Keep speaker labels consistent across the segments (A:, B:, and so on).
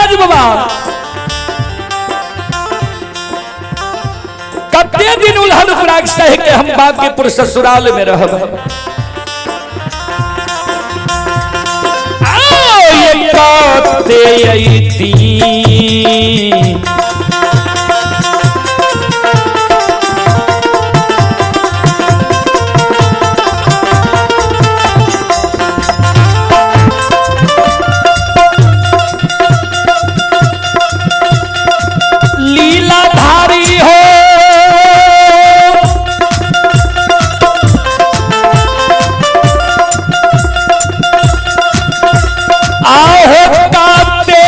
A: धर्मराज बाबा, कते दिन उलहन उपराग सह के हम बांकीपुर ससुराल में रहब। आओ ये कते अइती लीलाधारी हो, आहो काते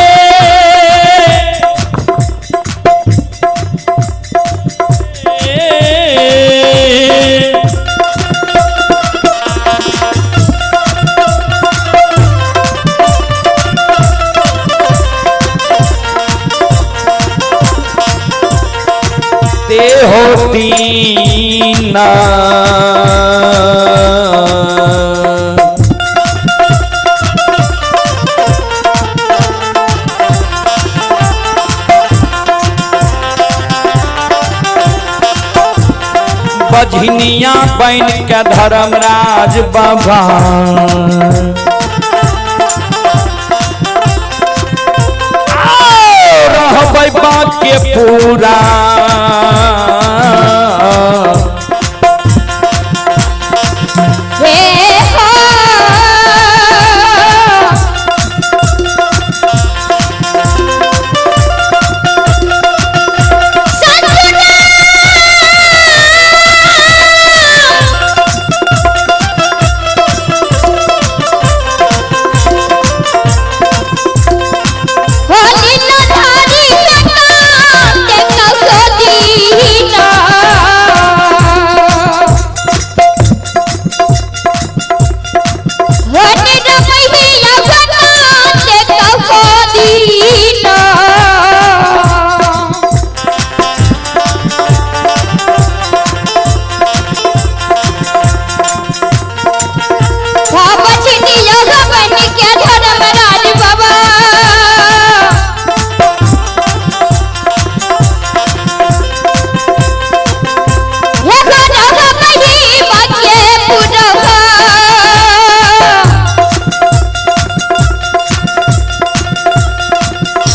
A: ते होती ना। बझनिया बन के धर्मराज बाबा, आओ रहबै बाके पूरा।
B: हे हो सजना, हो लीलाधारी के कहो दीना। हो निरमहिया के कहो दीना। बचनिया बन के धर्मराज बाबा, हे रह बाके पुरवा।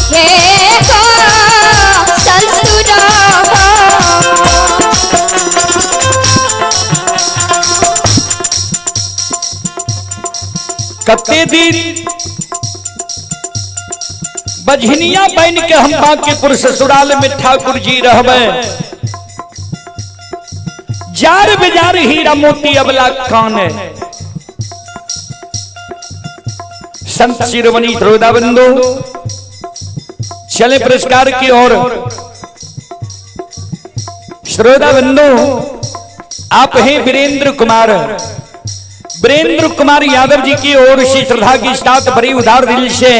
B: हे हो ससुरा।
A: कते दिन बझनिया बन के हम बांकीपुर ससुराल में ठाकुर जी रहबै। जार बेजार हीरा मोती अबला काने। संत शिरोमणि श्रोता बंधु, चले पुरस्कार की ओर। श्रोता बंधु, आप हैं वीरेंद्र कुमार, वीरेंद्र कुमार यादव जी की ओर से श्रद्धा की साथ बड़ी उदार दिल से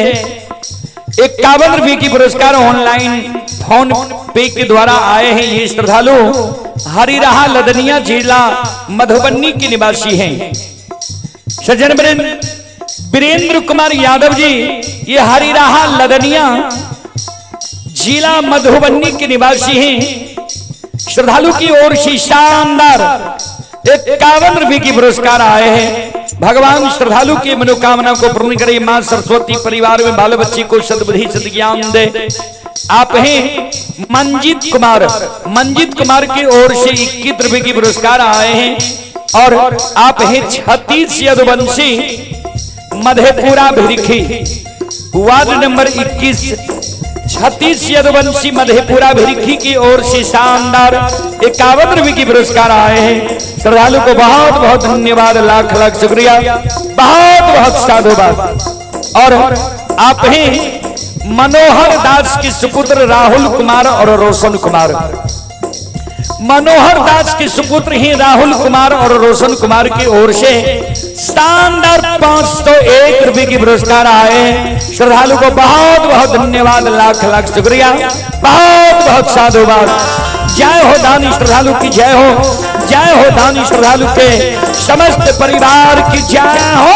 A: 51 रुपए की पुरस्कार ऑनलाइन फोन पे के द्वारा आए हैं। ये श्रद्धालु हरिराहा लदनिया जिला मधुबनी के निवासी हैं। सज्जन वीरेंद्र कुमार यादव जी ये हरिराहा लदनिया जिला मधुबनी के निवासी हैं। श्रद्धालु की ओर से शानदार 51 रुपए की पुरस्कार आए हैं। भगवान श्रद्धालु की मनोकामना को पूर्ण करे। मां सरस्वती परिवार में बाल बच्ची को सद्बुद्धि सद्ज्ञान दे। आप हैं मंजीत कुमार, मंजीत कुमार की ओर से 21 रुपए की पुरस्कार आए हैं। और आप हैं 36 यदुवंशी मधेपुरा भिरखी, वार्ड नंबर 21, 36 यदुवंशी मधेपुरा भिरखी की ओर से शानदार 51 रुपए की पुरस्कार आए हैं। श्रद्धालु को बहुत बहुत धन्यवाद, लाख लाख शुक्रिया, बहुत बहुत साधुवाद। और आप हैं मनोहर दास के सुपुत्र राहुल कुमार और रोशन कुमार, मनोहर दास के सुपुत्र ही राहुल कुमार और रोशन कुमार की ओर से शानदार 501 रुपए की पुरस्कार आए हैं। श्रद्धालु को बहुत बहुत धन्यवाद, लाख लाख शुक्रिया, बहुत बहुत साधुवाद। जय हो दानी श्रद्धालु की जय हो, जय हो दानी श्रद्धालु के समस्त परिवार की जय हो।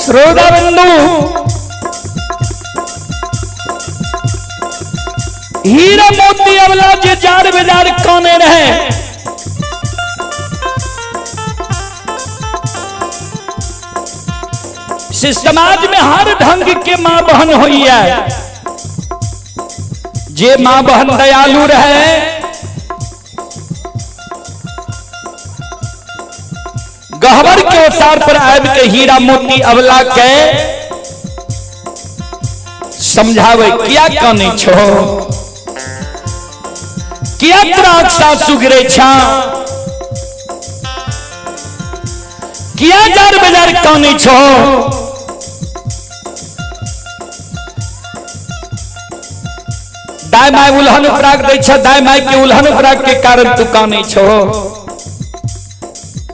A: श्रोता बंधु, हीरा मोती अवला जे जार बेजार काने रहे, से समाज में हर ढंग के माँ बहन हुई है। जे माँ बहन दयालु रहे, गहबर के अवसर पर आबि के हीरा मोती अवला के समझावे, किया काने छो, किया तोरा सासु गिरे छा, किया जार बेजार काने छो। दाय my उल्हन उपराग दै छ, दाय my के उल्हन उपराग के कारण तू काने छो।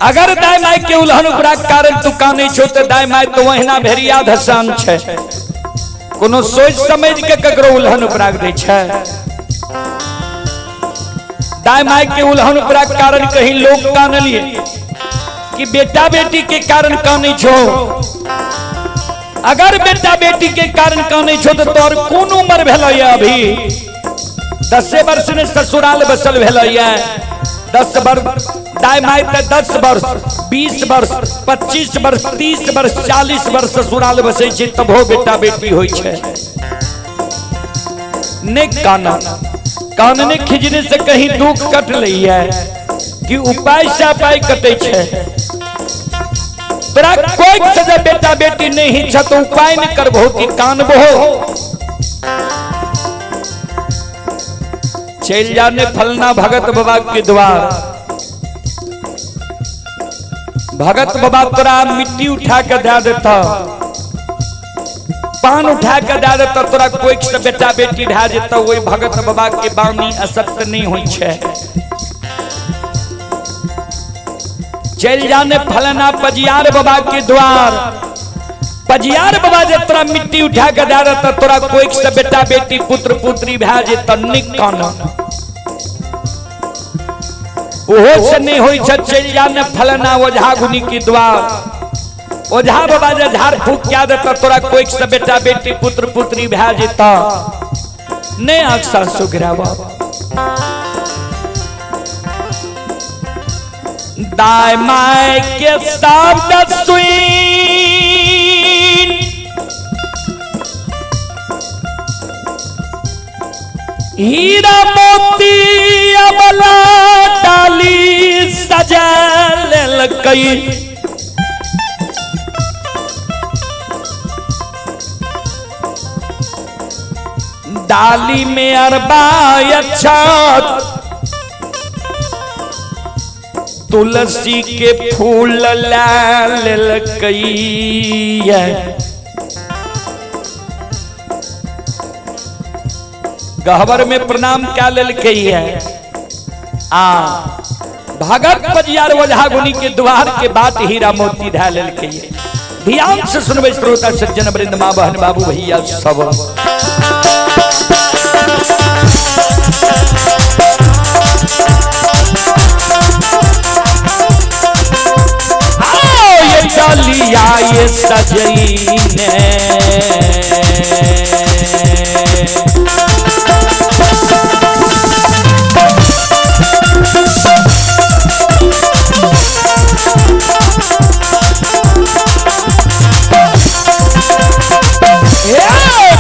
A: अगर दाय my के उल्हन उपराग कारण तू काने छो तो दाय my तो वहिना भेड़िया धसान छै, कोनो सोच समझ के ककरो उल्हन उपराग दै छै। दाय my के उल्हन उपराग कारण कहीं लोग कानलिए कि बेटा बेटी के कारण काने छो। अगर बेटा बेटी के कारण काने छो तो तोर कोन उम्र भेलैया? अभी 10 वर्ष ने ससुराल बसल भेलैया। 10 वर्ष दाय my ते 10 वर्ष, 20 वर्ष, 25 वर्ष, 30 वर्ष, 40 वर्ष ससुराल बसै छै तबो बेटा बेटी होइ छै। ने काना कानने खिजने से कहीं दुख कट लैया कि उपाय से उपाय कटे छै। तोरा कोई से बेटा बेटी नहीं छ तो उपाय नहीं करबो कि कानबो। चल जाने फलना भगत बाबा के द्वार, भगत बाबा तोरा मिट्टी उठा के दे देता, पान उठा के दे देता, तोरा कोई से बेटा बेटी भए जेता। वही भगत बाबा के बानी असत्य नहीं होइ छै। चल जाने फलना पजियार बाबा के द्वार, पजियार बाबा जे तोरा मिट्टी उठा के दे देता, तोरा कोई से बेटा बेटी पुत्र पुत्री भए जेता। निक काना ओहो से नहीं होइ छै। चल जाने फलना ओझा गुनी के द्वार, ओझा बाबा जे झाड़ फूक क्या देता, तोरा कोई से बेटा बेटी पुत्र पुत्री भए जेता। ने अक्सर सुगरावा दाय my के शब्द सुन हीरा मोती अबला डाली सजा लेलकै। डाली में अरबा अच्छा तुलसी के फूल ला लेलकै। गहबर में प्रणाम क्या लेलकै है। आ भगत पजियार ओझा गुनी के द्वार के बात हीरा मोती धा लेलकै है। ध्यान से सुनबै श्रोता सज्जन वृंद, माँ बहन बाबू भैया सब। आओ ये डालिया ये सजईने,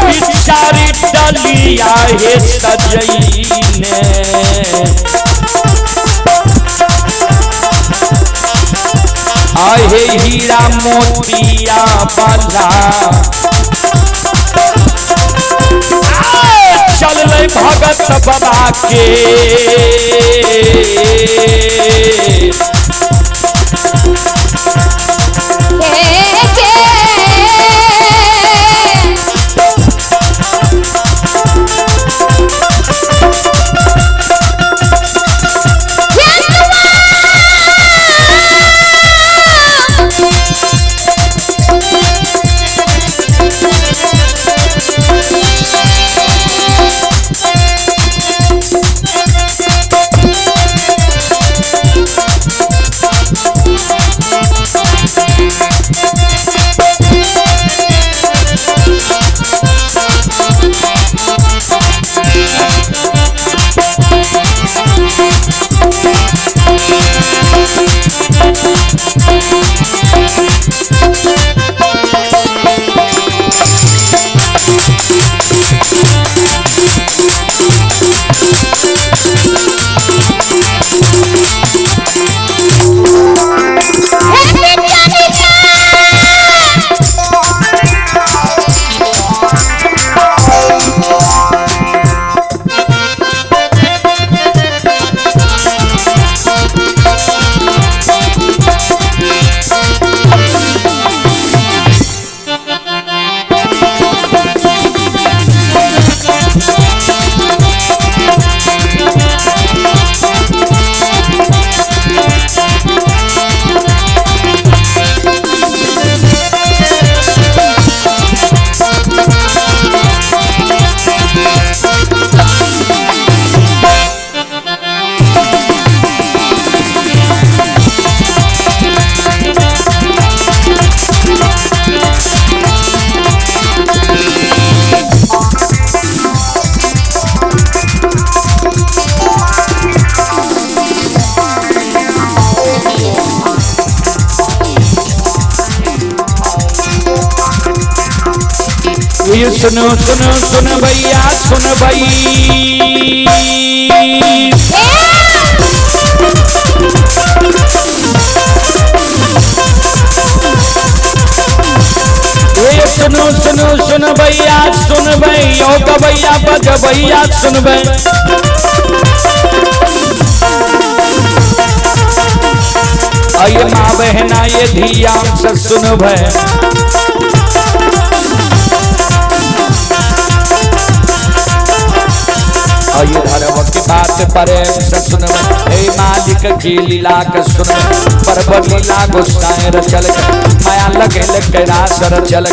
A: बिचारी डलिया हे सजईने, आहे हीरा मोतिया बाला चल भगत बाबा के। सुनो सुनो सुन भैया सुन भई। ए सुनो सुनो सुन भैया सुन भई, ओ गवैया बजबैया सुन भई। अये माँ बहना ये धिया से सुन भई। अये धर्म की बात प्रेम से सुन, हे मालिक की लीला के सुन, पर लीला गुस्साए रचल, माया लगे कैलाश रचल।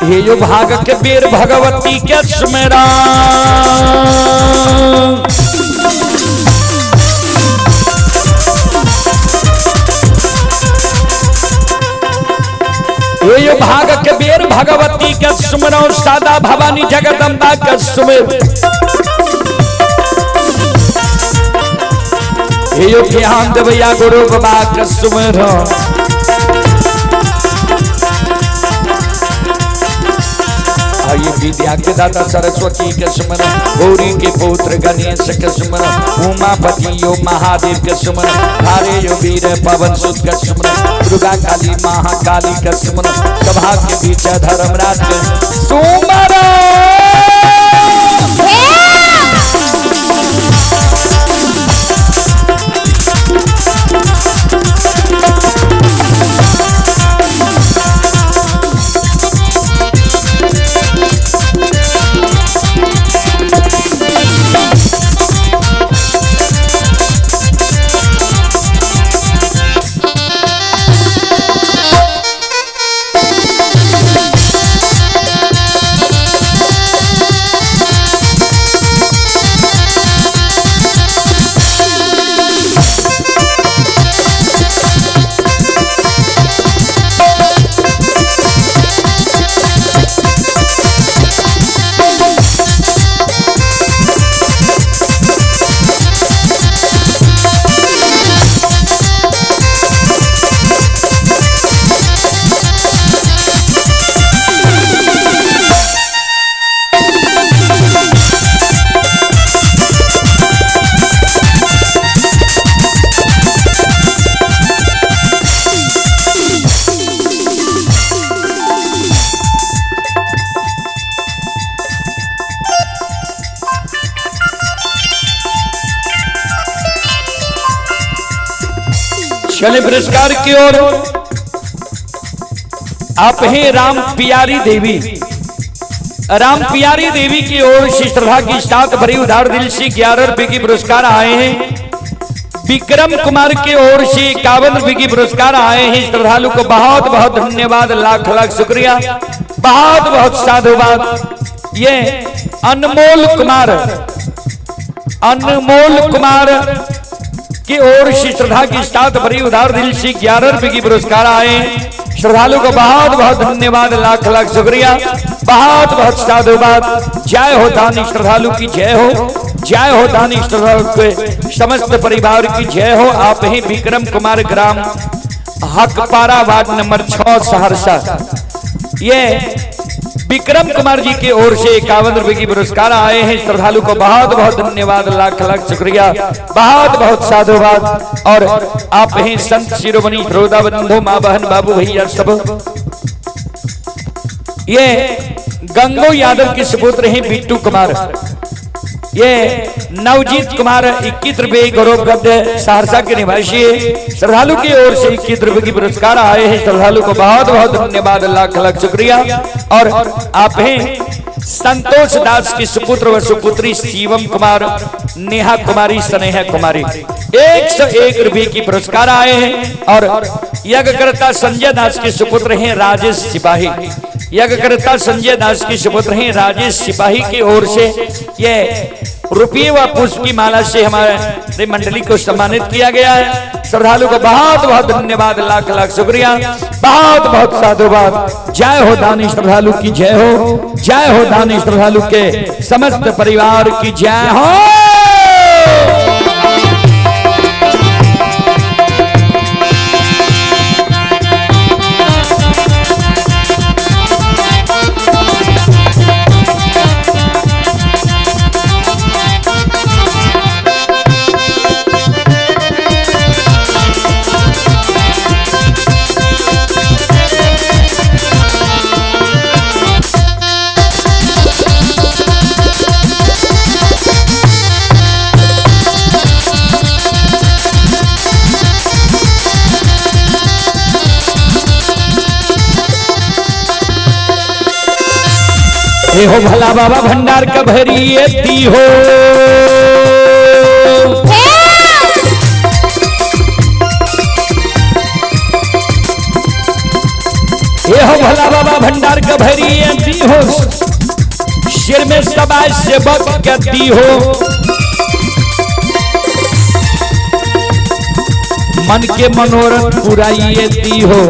A: हे यो भाग के बीर भगवती के सुमेरा, हे यो भाग के बीर भगवती के सुमरो, सादा भवानी जगदम्बा के सुमेर। हे यो ज्ञान देवैया गुरु बाबा के सुमेरो। ये विद्या के दाता सरस्वती के सुमन, गौरी के पुत्र गणेश के सुमन, उमापति यो महादेव के सुमन, हरे यो वीर पवन सुत के सुमन, दुर्गा काली महाकाली के सुमन, सभा के बीच धर्मराज के सुमन। चले पुरस्कार की ओर। आप हैं राम प्यारी देवी, राम प्यारी देवी की ओर से श्रद्धा की साथ भरी उधार दिल से 11 रुपए की पुरस्कार आए हैं। विक्रम कुमार की ओर से 51 रुपए की पुरस्कार आए हैं। श्रद्धालु को बहुत बहुत धन्यवाद, लाख लाख शुक्रिया, बहुत बहुत साधुवाद। ये अनमोल कुमार, अनमोल कुमार की ओर से श्रद्धा की साथ भरी उधार दिल से 11 रुपए की पुरस्कार आए। श्रद्धालु को बहुत बहुत धन्यवाद, लाख लाख शुक्रिया, बहुत बहुत साधुवाद। जय हो दानी श्रद्धालु की जय हो, जय हो दानी श्रद्धालु के समस्त परिवार की जय हो। आप ही विक्रम कुमार, ग्राम हकपारा, वार्ड नंबर 6, सहरसा। ये विक्रम कुमार जी की ओर से 51 रुपए की पुरस्कार आए हैं। श्रद्धालु को बहुत बहुत धन्यवाद, लाख लाख शुक्रिया, बहुत बहुत साधुवाद। और आप हैं संत शिरोमणि श्रोता बंधु, माँ बहन बाबू भैया सब। ये गंगो यादव के सुपुत्र हैं बिट्टू कुमार। ये नवजीत कुमार 21 रुपए गौरव गद्य सहरसा के निवासी श्रद्धालु की ओर से 21 रुपए की पुरस्कार आए हैं। श्रद्धालु को बहुत बहुत धन्यवाद, लाख लाख शुक्रिया। और आप हैं संतोष दास की सुपुत्र व सुपुत्री शिवम कुमार, नेहा कुमारी, स्नेहा कुमारी, 101 रुपए की पुरस्कार आए हैं। और यज्ञकर्ता संजय दास के सुपुत्र हैं राजेश सिपाही, यज्ञकर्ता संजय दास के सुपुत्र हैं राजेश सिपाही की ओर से ये रुपये व पुष्प की माला से हमारे मंडली को सम्मानित किया गया है। श्रद्धालु को बहुत बहुत धन्यवाद, लाख लाख शुक्रिया, बहुत बहुत साधुवाद। जय हो दानी श्रद्धालु की जय हो, जय हो दानी श्रद्धालु के समस्त परिवार की जय हो। हे हो भला बाबा भंडार का भरी दी हो, हे हो भला बाबा भंडार का भरी दी हो, सिर में सबाय सेवक गति हो, मन के मनोरथ पुराइए दी हो,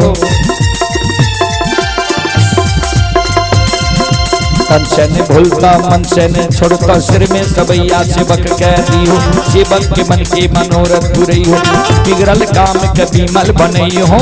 A: तन से न भूलता मन से न छोड़ता, सिर में सबैया सेवक कह दी हो, सेवक के मन के मनोरथ पुरई हो, बिगड़ल काम के बीमल बनई हो।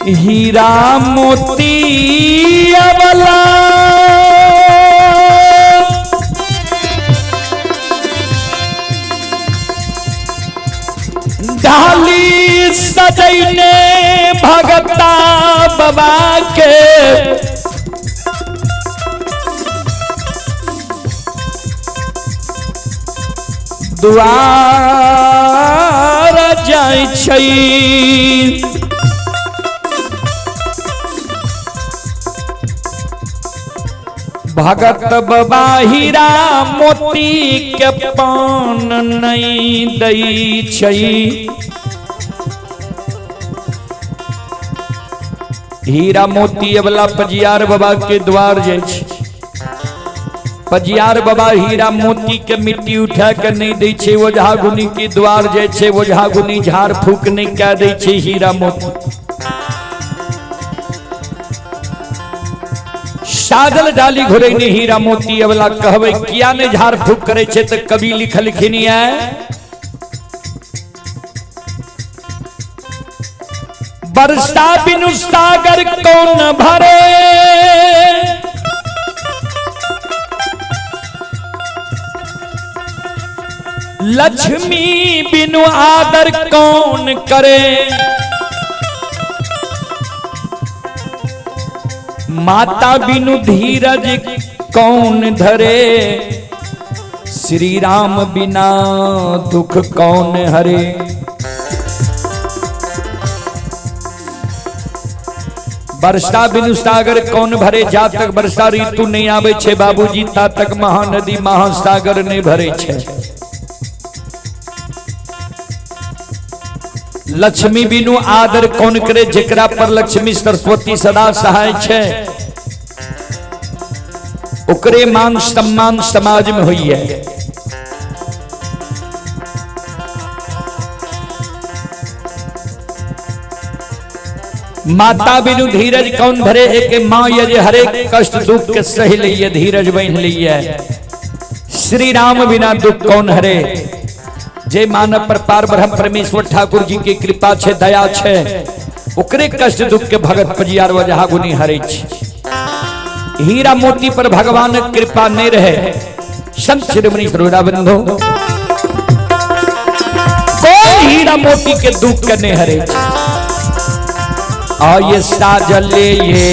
A: हीरा मोती अबला ढाली सजैने भगता बाबा के, द्वार जाइ छै। भगत बाबा हीरा मोती के पान नहीं दै छै, हीरा मोती वाला पजियार बाबा के द्वार जाइ छै। पजियार बाबा हीरा मोती के मिट्टी उठा के नहीं दै छै, ओझा गुनी के द्वार जाइ छै, ओझा गुनी झाड़ फूक नहीं कह दै छै हीरा मोती। साजल डाली घुरे ने हीरा मोती अवला कहबै किया ने झाड़ फूक करे छे, त कवि लिखलखिन है बरसा बिनु सागर कौन भरे, लक्ष्मी बिनु आदर कौन करे, माता बिनु धीरज कौन धरे, श्री राम बिना दुख कौन हरे। वर्षा बिनु सागर कौन भरे? जा तक वर्षा ऋतु नहीं आवे छे बाबूजी ता तक महानदी महासागर नहीं भरे छे। लक्ष्मी बिनु आदर कौन करे? जेकरा पर लक्ष्मी सरस्वती सदा सहाय छे ओकरे मान सम्मान समाज में हुई है। माता बिनु धीरज कौन भरे? एक माँ ये हरेक कष्ट दुख के सही लिए धीरज बन लिए। श्री राम बिना दुख कौन हरे? जे मानव पर पार ब्रह्म परमेश्वर ठाकुर जी की कृपा छे दया छे ओकरे कष्ट दुख के भगत पजियार वजह गुनी हरे छे। हीरा मोती पर भगवान कृपा नहीं रहे। संत शिरोमणि श्रोता बंधु कोई हीरा मोती के दुख के नहीं हरे। आये साजले ये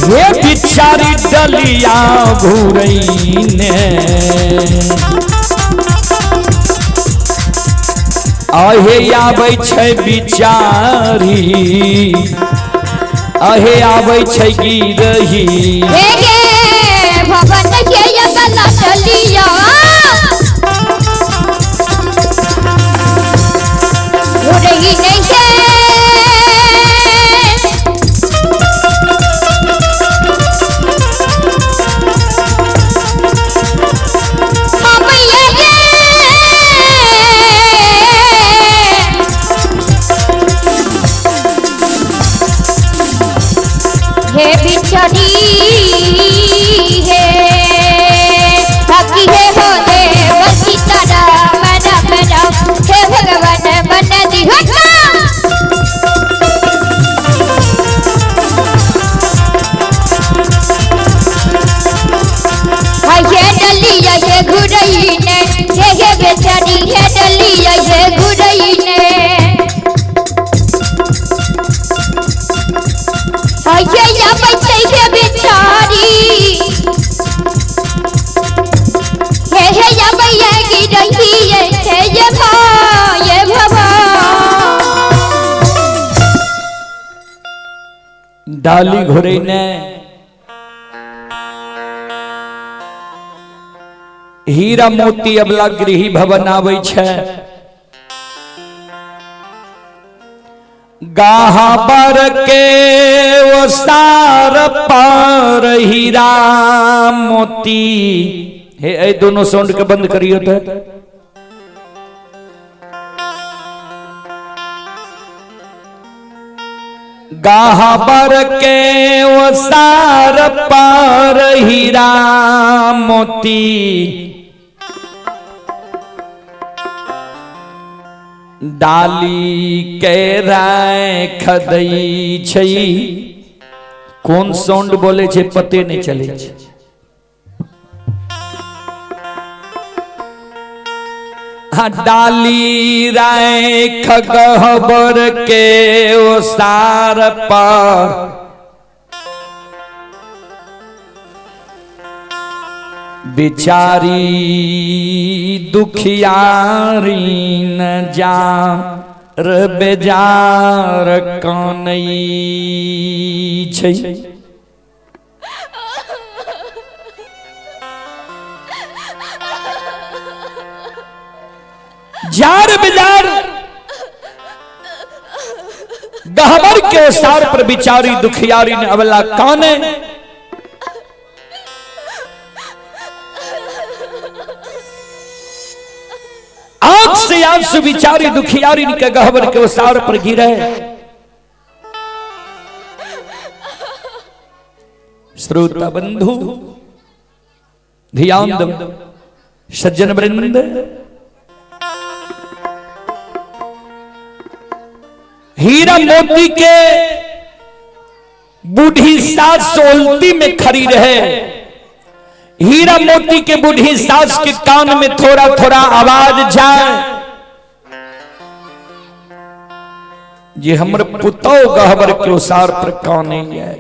A: ये बिचारी डलिया घुरैने अहे आबै छै बिचारी अहे आबै छै गिरही।
B: हे गे भवन के बला चलिया घुरई नहीं है। हे बिचारी हे बाकी हे हो देव सीताराम राम राम हे भगवान मन दिहता। हे डलिया हे घुरई ने हे हे बेचारी हे डलिया हे घुरई ने हे आबै छै हे बेचारी हे हे आबै गिरही हे ये भा ये भवा।
A: डाली घुरई ने हीरा मोती अबला गृही भवन आबै छै। गाहबर के ओसार पर हीरा मोती। हे ए दोनों साउंड के बंद करियो तो। गाहबर के ओसार पर हीरा मोती डाली के राख दै छै। कोन साउंड बोले छै पते नहीं चले छै। हाँ डाली राख गहबर के ओसार पर बिचारी दुखियारी न जा बेजार कानै छै। जार बेजार गहबर के ओसार पर बिचारी दुखियारी ने अबला काने। आंख से आंसू बिचारी दुखियारी के गहबर के ओसार पर गिरे। श्रोता बंधु ध्यान दो सज्जन वृंद, हीरा मोती के बूढ़ी सास सोलती में खड़ी रहे। हीरा मोती के बूढ़ी सास के कान में थोड़ा थोड़ा आवाज जाए जे हमर पुतौ गहबर के ओसार पर काने है।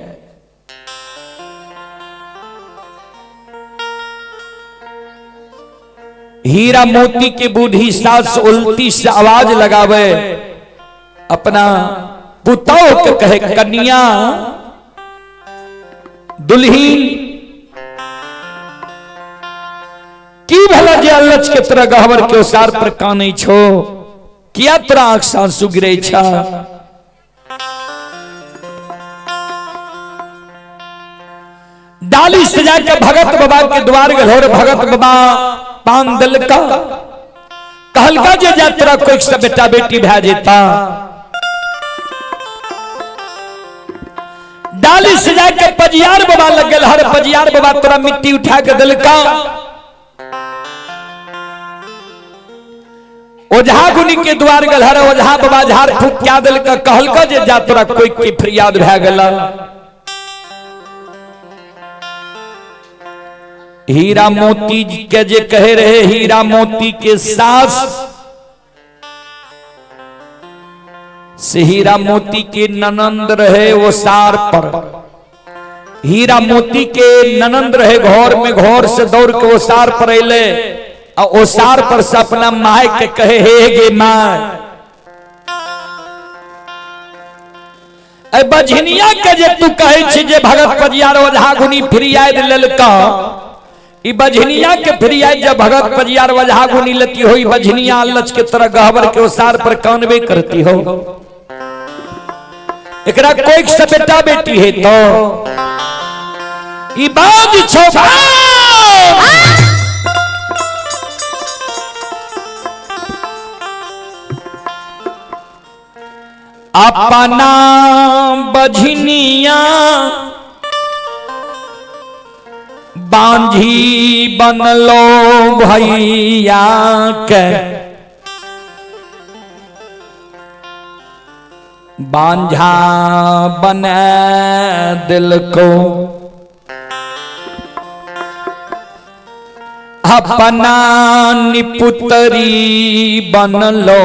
A: हीरा मोती के बूढ़ी सास उल्टी से आवाज लगावे, अपना पुतौ के कहे, कन्या दुल्हीन की भला जे अल्लच के तरह गहबर के ओसार पर कानै छो, किया तोरा आंख से आंसू गिरे छा? डाली सजा के भगत बाबा के द्वार गेल और भगत बाबा पान दिलका, कहलका जे जा तोरा कोई से बेटा बेटी भए जेता। डाली सजा के पजियार बाबा लग गेल, हर पजियार बाबा तोरा मिट्टी उठा के दिलका। ओझा गुनी के द्वार गेल, हर ओझा बाबा झाड़ फूक क्या दिलका, कहलका जे जा तोरा कोई के फरियाद भए गेल। हीरा मोती के जे कहे रहे हीरा मोती के सास से हीरा मोती के ननंद रहे वो सार पर, हीरा मोती के ननंद रहे घर में, घर से दौड़ के ओसार पर अले आ ओसार पर से अपना my के कहे, हे गे my, ए बझनिया के जे तू कहे छी जे भगत पजियार ओझा गुनी फरियाद लेलका, ई बझनिया के फरियाद जब भगत पजियार ओझा गुनी लेती हो, ई बझनिया अल्लच के तरह गहबर के ओसार पर कानबे करती हो, एकरा कोई से बेटा बेटी है तो ई बाज छो बाज। अपना बझनिया बांझी बनलो भैया के, बांझा बने दिल को, अपना निपुतरी बनलो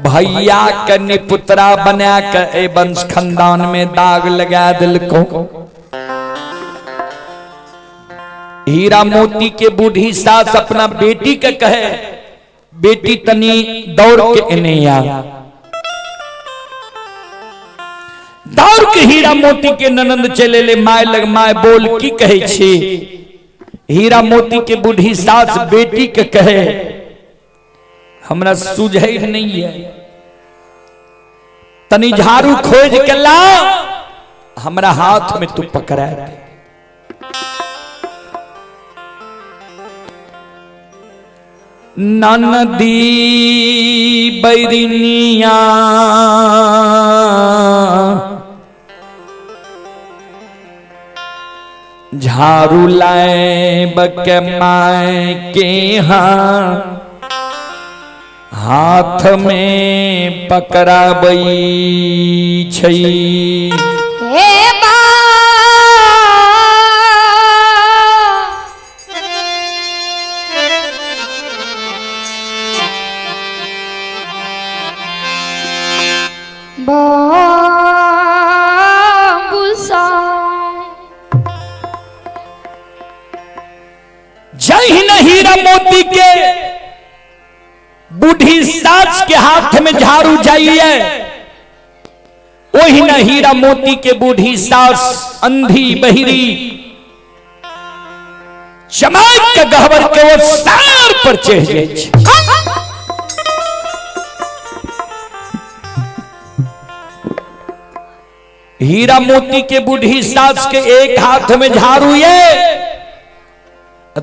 A: भैया के निपुतरा बना के ए वंश खानदान में दाग लगा दिल को। हीरा मोती के बूढ़ी सास अपना बेटी के कहे, बेटी तनी दौड़ के एने आ। दौड़ के हीरा मोती के ननंद चले ले my लग, my बोल की कहे छी? हीरा मोती के बूढ़ी सास बेटी के कहे, हमरा सुझै नहीं है, तनी झाड़ू खोज के ला, हमरा हाथ में तू पकड़ा दे। ननदी बैरिनिया झाड़ू लाए बके my के हाँ हाथ में पकड़ाबई छै।
B: हे बा बाबूसा
A: जहिन हीरा मोती के बूढ़ी सास के हाथ में झाड़ू जाइए, वही न हीरा मोती के बूढ़ी सास अंधी बहिरी चमक के गहबर के वो सार पर चढ़ जाए छै। हीरा मोती के बूढ़ी सास के एक हाथ में झाड़ू ये,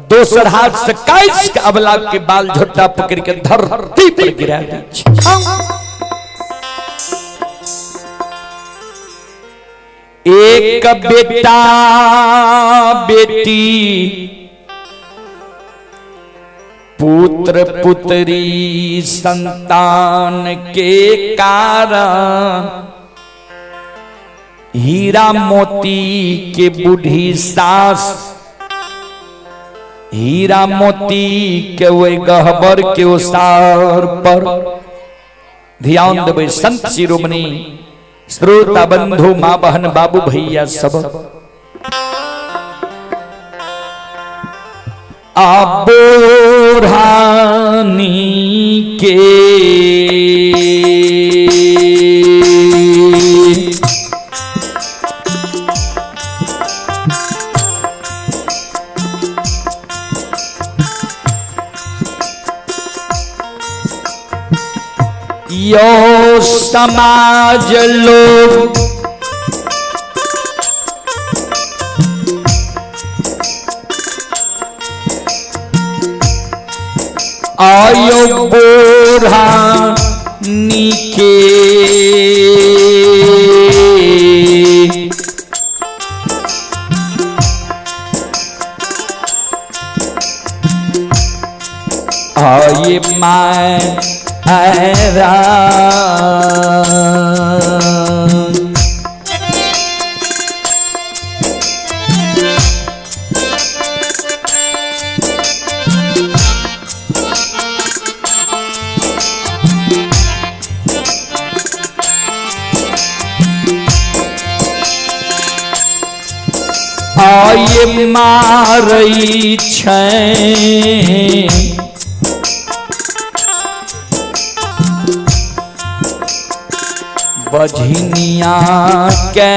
A: दोसर हाथ से काइस के अबला के बाल झोटा पकड़ के धरती पर गिरा दै छै। एक बेटा बेटी पुत्र पुत्री संतान के कारण हीरा मोती के बूढ़ी सास हीरा मोती के वही गहबर के ओसार पर ध्यान देबै संत शिरोमणि श्रोता बंधु माँ बहन बाबू भैया सब। आ बोढ़ानी के यो समाज लोग आयो बोढ़ानी के आये मैं हैरान। आये मारै छै बझनिया के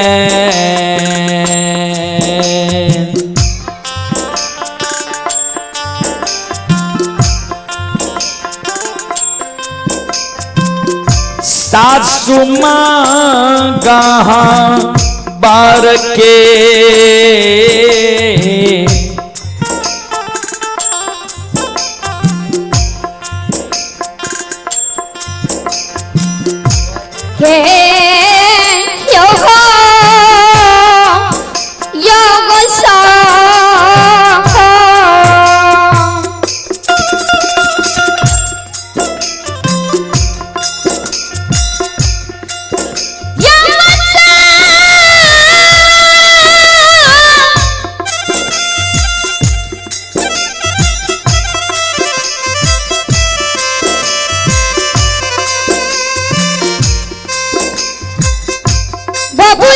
A: सासु माँ गहा बार के
B: हे यो यो सा बाबू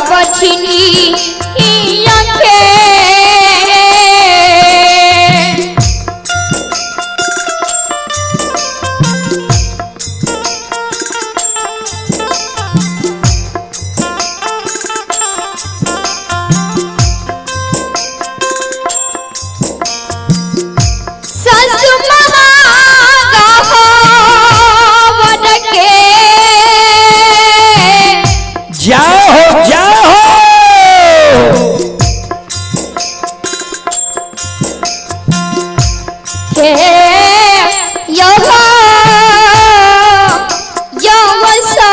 B: बछनी आंखें। सासु महागावन के
A: जय हो जय हो।
B: हे यहो यवसा।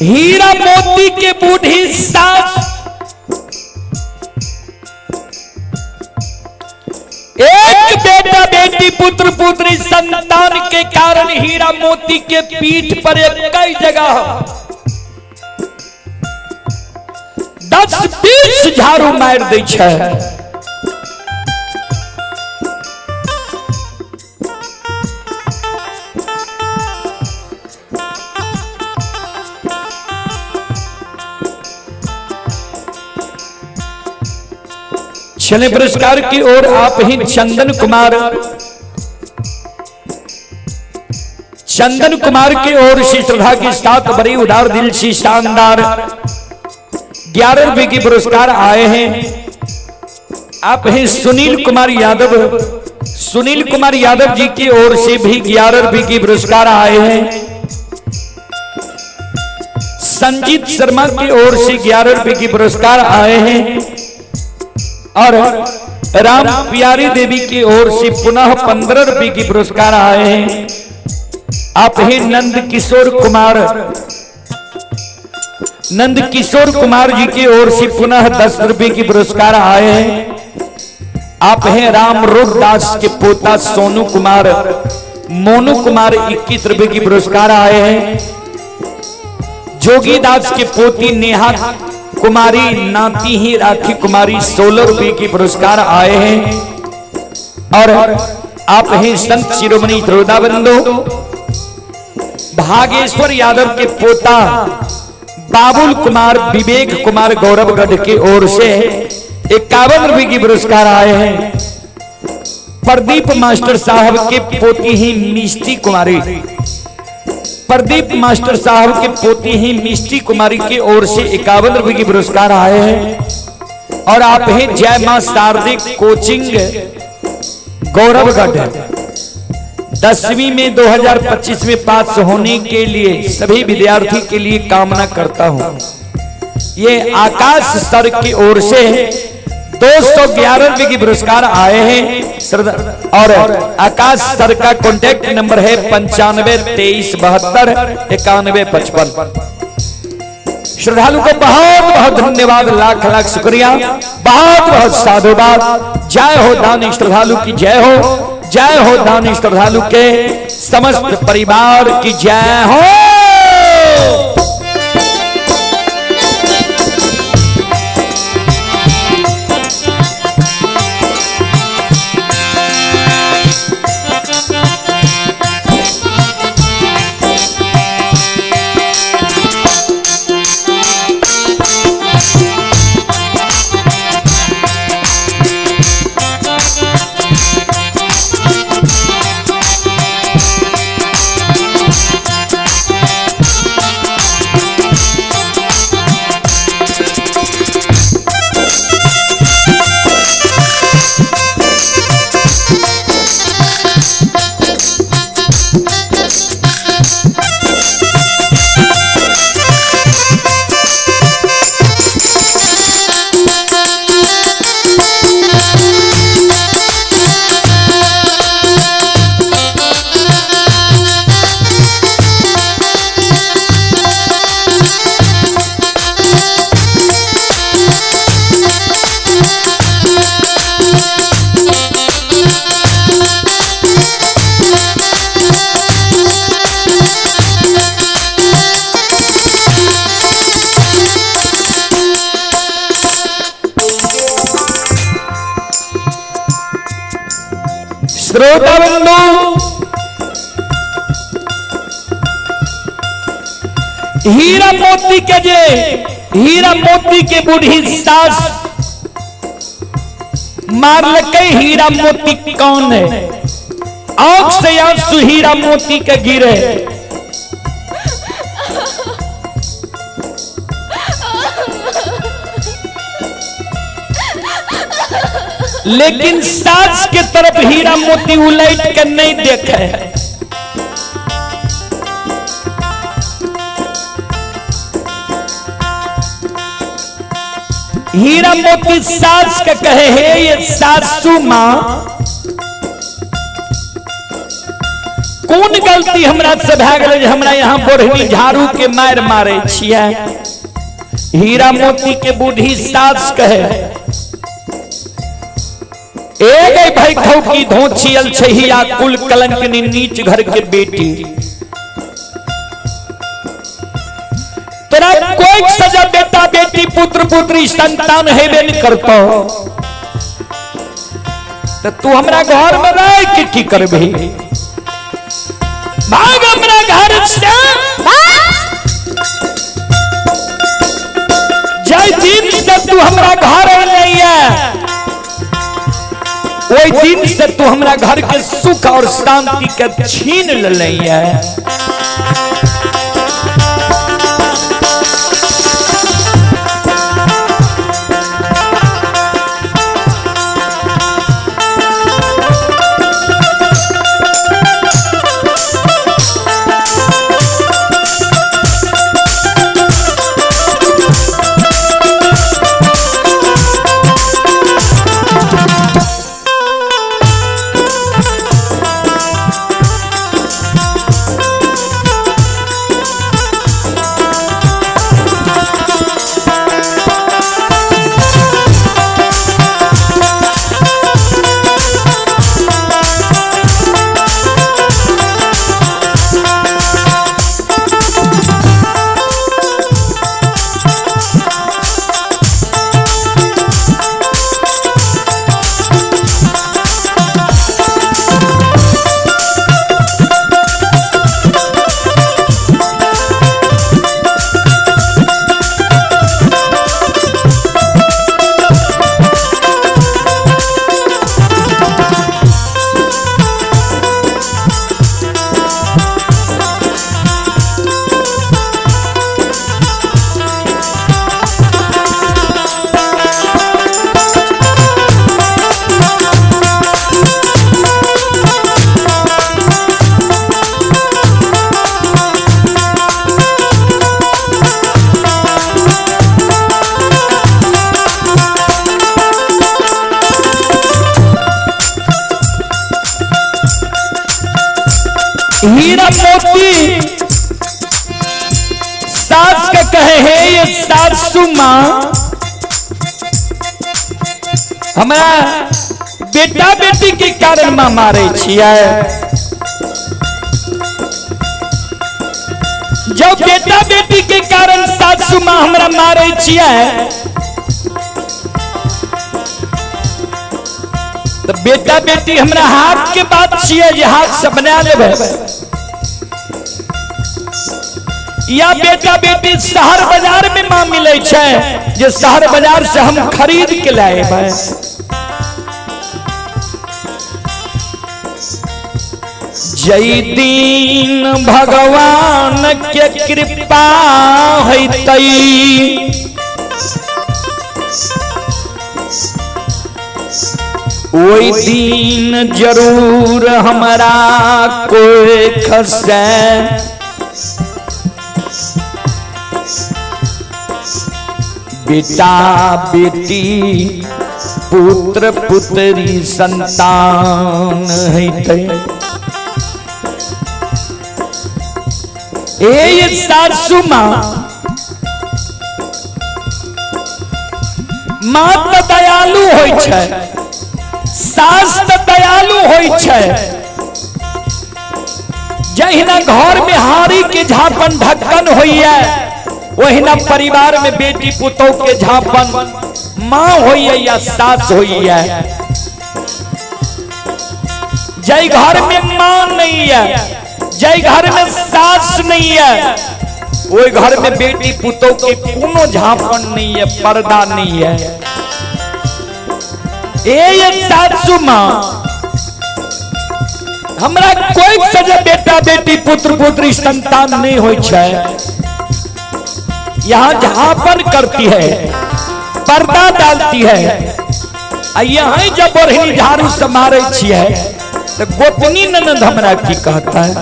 A: हीरा मोती के बूढ़ी सास एक बेटा बेटी पुत्र पुत्री संतान के कारण हीरा मोती के पीठ पर एक कई जगह 10-20 झाड़ू मार दै छै। चले पुरस्कार की ओर आप ही चंदन कुमार, चंदन कुमार की ओर से श्रद्धा के साथ बड़ी उदार दिल से शानदार 11 रुपए की पुरस्कार आए हैं। आप हैं सुनील कुमार यादव, सुनील कुमार यादव जी की ओर से भी 11 रुपए की पुरस्कार आए हैं। संजीत शर्मा की ओर से 11 रुपए की पुरस्कार आए हैं और राम प्यारी देवी की ओर से पुनः 15 रुपए की पुरस्कार आए हैं। आप ही नंद किशोर कुमार, नंद किशोर कुमार जी की ओर से पुनः 10 रुपए की पुरस्कार आए हैं। आप हैं राम रूप दास के पोता सोनू कुमार, मोनू कुमार 21 रुपए की पुरस्कार आए हैं। जोगीदास के पोती नेहा कुमारी, नाती ही राखी कुमारी 16 रुपए की पुरस्कार आए हैं। और आप हैं संत शिरोमणि श्रोता बंधु भागेश्वर यादव के पोता बाबुल कुमार, विवेक कुमार गौरवगढ़ की ओर से 51 रुपए की पुरस्कार आए हैं। प्रदीप मास्टर साहब के पोती ही मिष्टी कुमारी, प्रदीप मास्टर साहब के पोती ही मिष्टी कुमारी की ओर से 51 रुपए की पुरस्कार आए हैं। और आप हैं जय मां शारदे कोचिंग गौरवगढ़, 10वीं में 2025 में पास होने के लिए सभी विद्यार्थी के लिए कामना करता हूं। ये आकाश सर की ओर से 211 रुपए की पुरस्कार आए हैं। और आकाश सर का कॉन्टैक्ट नंबर है 95 23 72 91 55। श्रद्धालु को बहुत बहुत धन्यवाद, लाख लाख शुक्रिया, बहुत बहुत साधुवाद। जय हो दानी श्रद्धालु की जय हो, जय हो दानी श्रद्धालु के समस्त परिवार की जय हो। श्रोता बंधु, हीरा मोती के जे हीरा मोती के बूढ़ी सास मारलकै, हीरा मोती कौन है? आंख से आंसू हीरा मोती के गिरे। लेकिन सास के तरफ हीरा मोती उलट के नहीं देखे। हीरा मोती सास के कहे, हे ये सासू मां, कौन गलती हमरा से भए गेलै जे हमरा यहाँ बोढ़नी झाड़ू के मार मारे छियै? हीरा मोती के बूढ़ी सास कहे, ए गई भाई खौकी धोछियल छहिया कुल कलंकनी नीच घर के बेटी, तोरा कोई सजा बेटा बेटी पुत्र पुत्री संतान हेबे नहीं करतो, तो तू हमरा घर में रह के की करबी? भाग हमरा घर से। जय दिन से तू हमरा घर नहीं है, ओहि दिन से तू हमरा घर के सुख और शांति के छीन लेले है। हीरा मोती सास के कहे है ये सासू माँ हमरा बेटा बेटी के कारण माँ मारे छियै। जब बेटा बेटी के कारण सासू माँ हमरा मारे छियै तो बेटा बेटी हमरा हाथ के बात छियै जे हाथ से बना लेबै, या बेटा बेटी शहर बाजार में माँ मिले छै जे शहर बाजार से हम खरीद के लाएबै। जय दिन भगवान के कृपा होतई ओई दिन जरूर हमरा कोई खसे बेटा बेटी पुत्र पुत्री संतान हेतै। ए सासू माँ, माँ तो दयालु होइ छै, सास तो दयालु होइ छै। जहिना घर में हारी के झापन ढक्कन होइए वहिना परिवार में बेटी पुतोह के झापन माँ होइए या सास होइए। जय घर में माँ नहीं है, जय घर में सास नहीं है, वही घर में बेटी पुतोह के कोनो झापन नहीं है, पर्दा नहीं है। ए सासू माँ, हमरा कोई सजे बेटा बेटी पुत्र पुत्री संतान नहीं होई छै। यहाँ झापन करती है, पर्दा डालती है, आ यहाँ जब बढ़नी झाड़ू से मारे छियै तो गोतनी ननद हमरा की कहता है।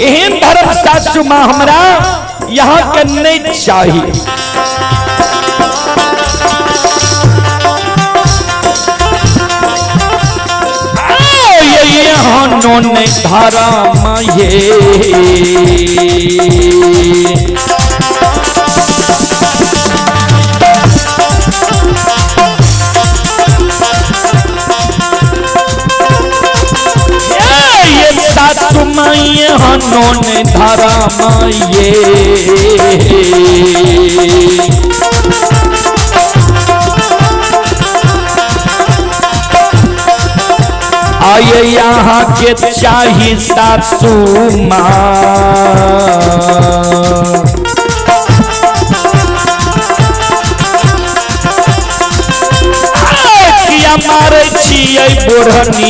A: एहन धर्म सासू माँ हमरा यहाँ के नहीं चाहिए। यहाँ नोन धारा माये ये सासू माये हनोन धारा माये आये यहाँ के चाही सासू माँ। बोढ़नी।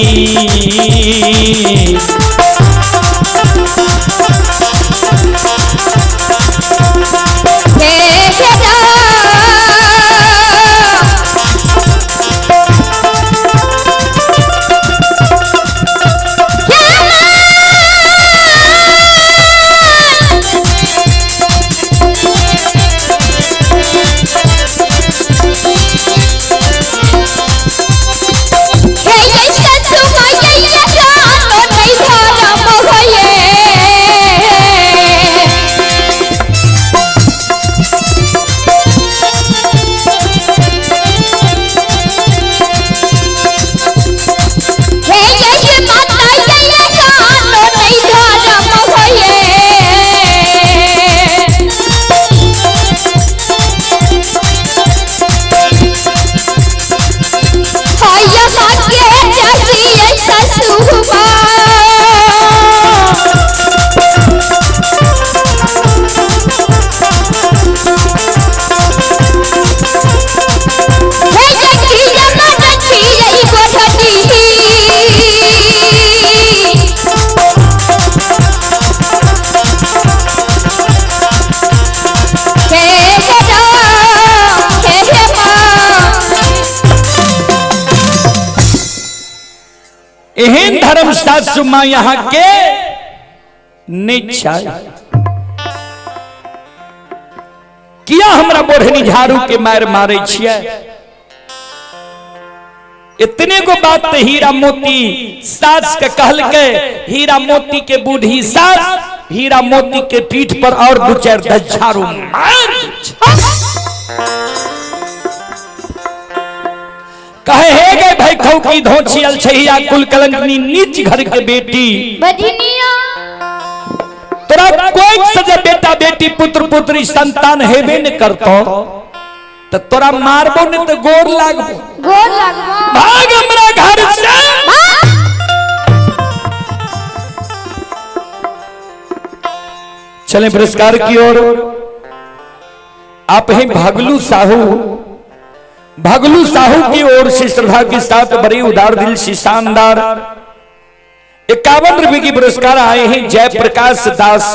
B: हे हे
A: एहन धर्म सासु माँ यहाँ के नहीं छै। किया हमरा बोढ़नी झाड़ू के मार मारे छियै? इतने गो बात तो हीरा मोती सास के कहलकै, हीरा मोती के बूढ़ी सास हीरा मोती के पीठ पर और दू चार दस झाड़ू मार कहे हे गए भाई खौ की धोछियल छहिया कुल कलंकनी नीच घर के बेटी
B: बधिनिया
A: तोरा कोई सजा बेटा बेटी पुत्र पुत्री संतान हेबे न करतो त तोरा मारबो न त गोर लागबो।
B: गोर लागबो।
A: भाग हमरा घर से। चले पुरस्कार की ओर। आप हैं भागलू साहू, भागलू साहू की ओर से श्रद्धा के साथ बड़ी उदार दिल से शानदार 51 रुपए की पुरस्कार आए हैं। जयप्रकाश दास,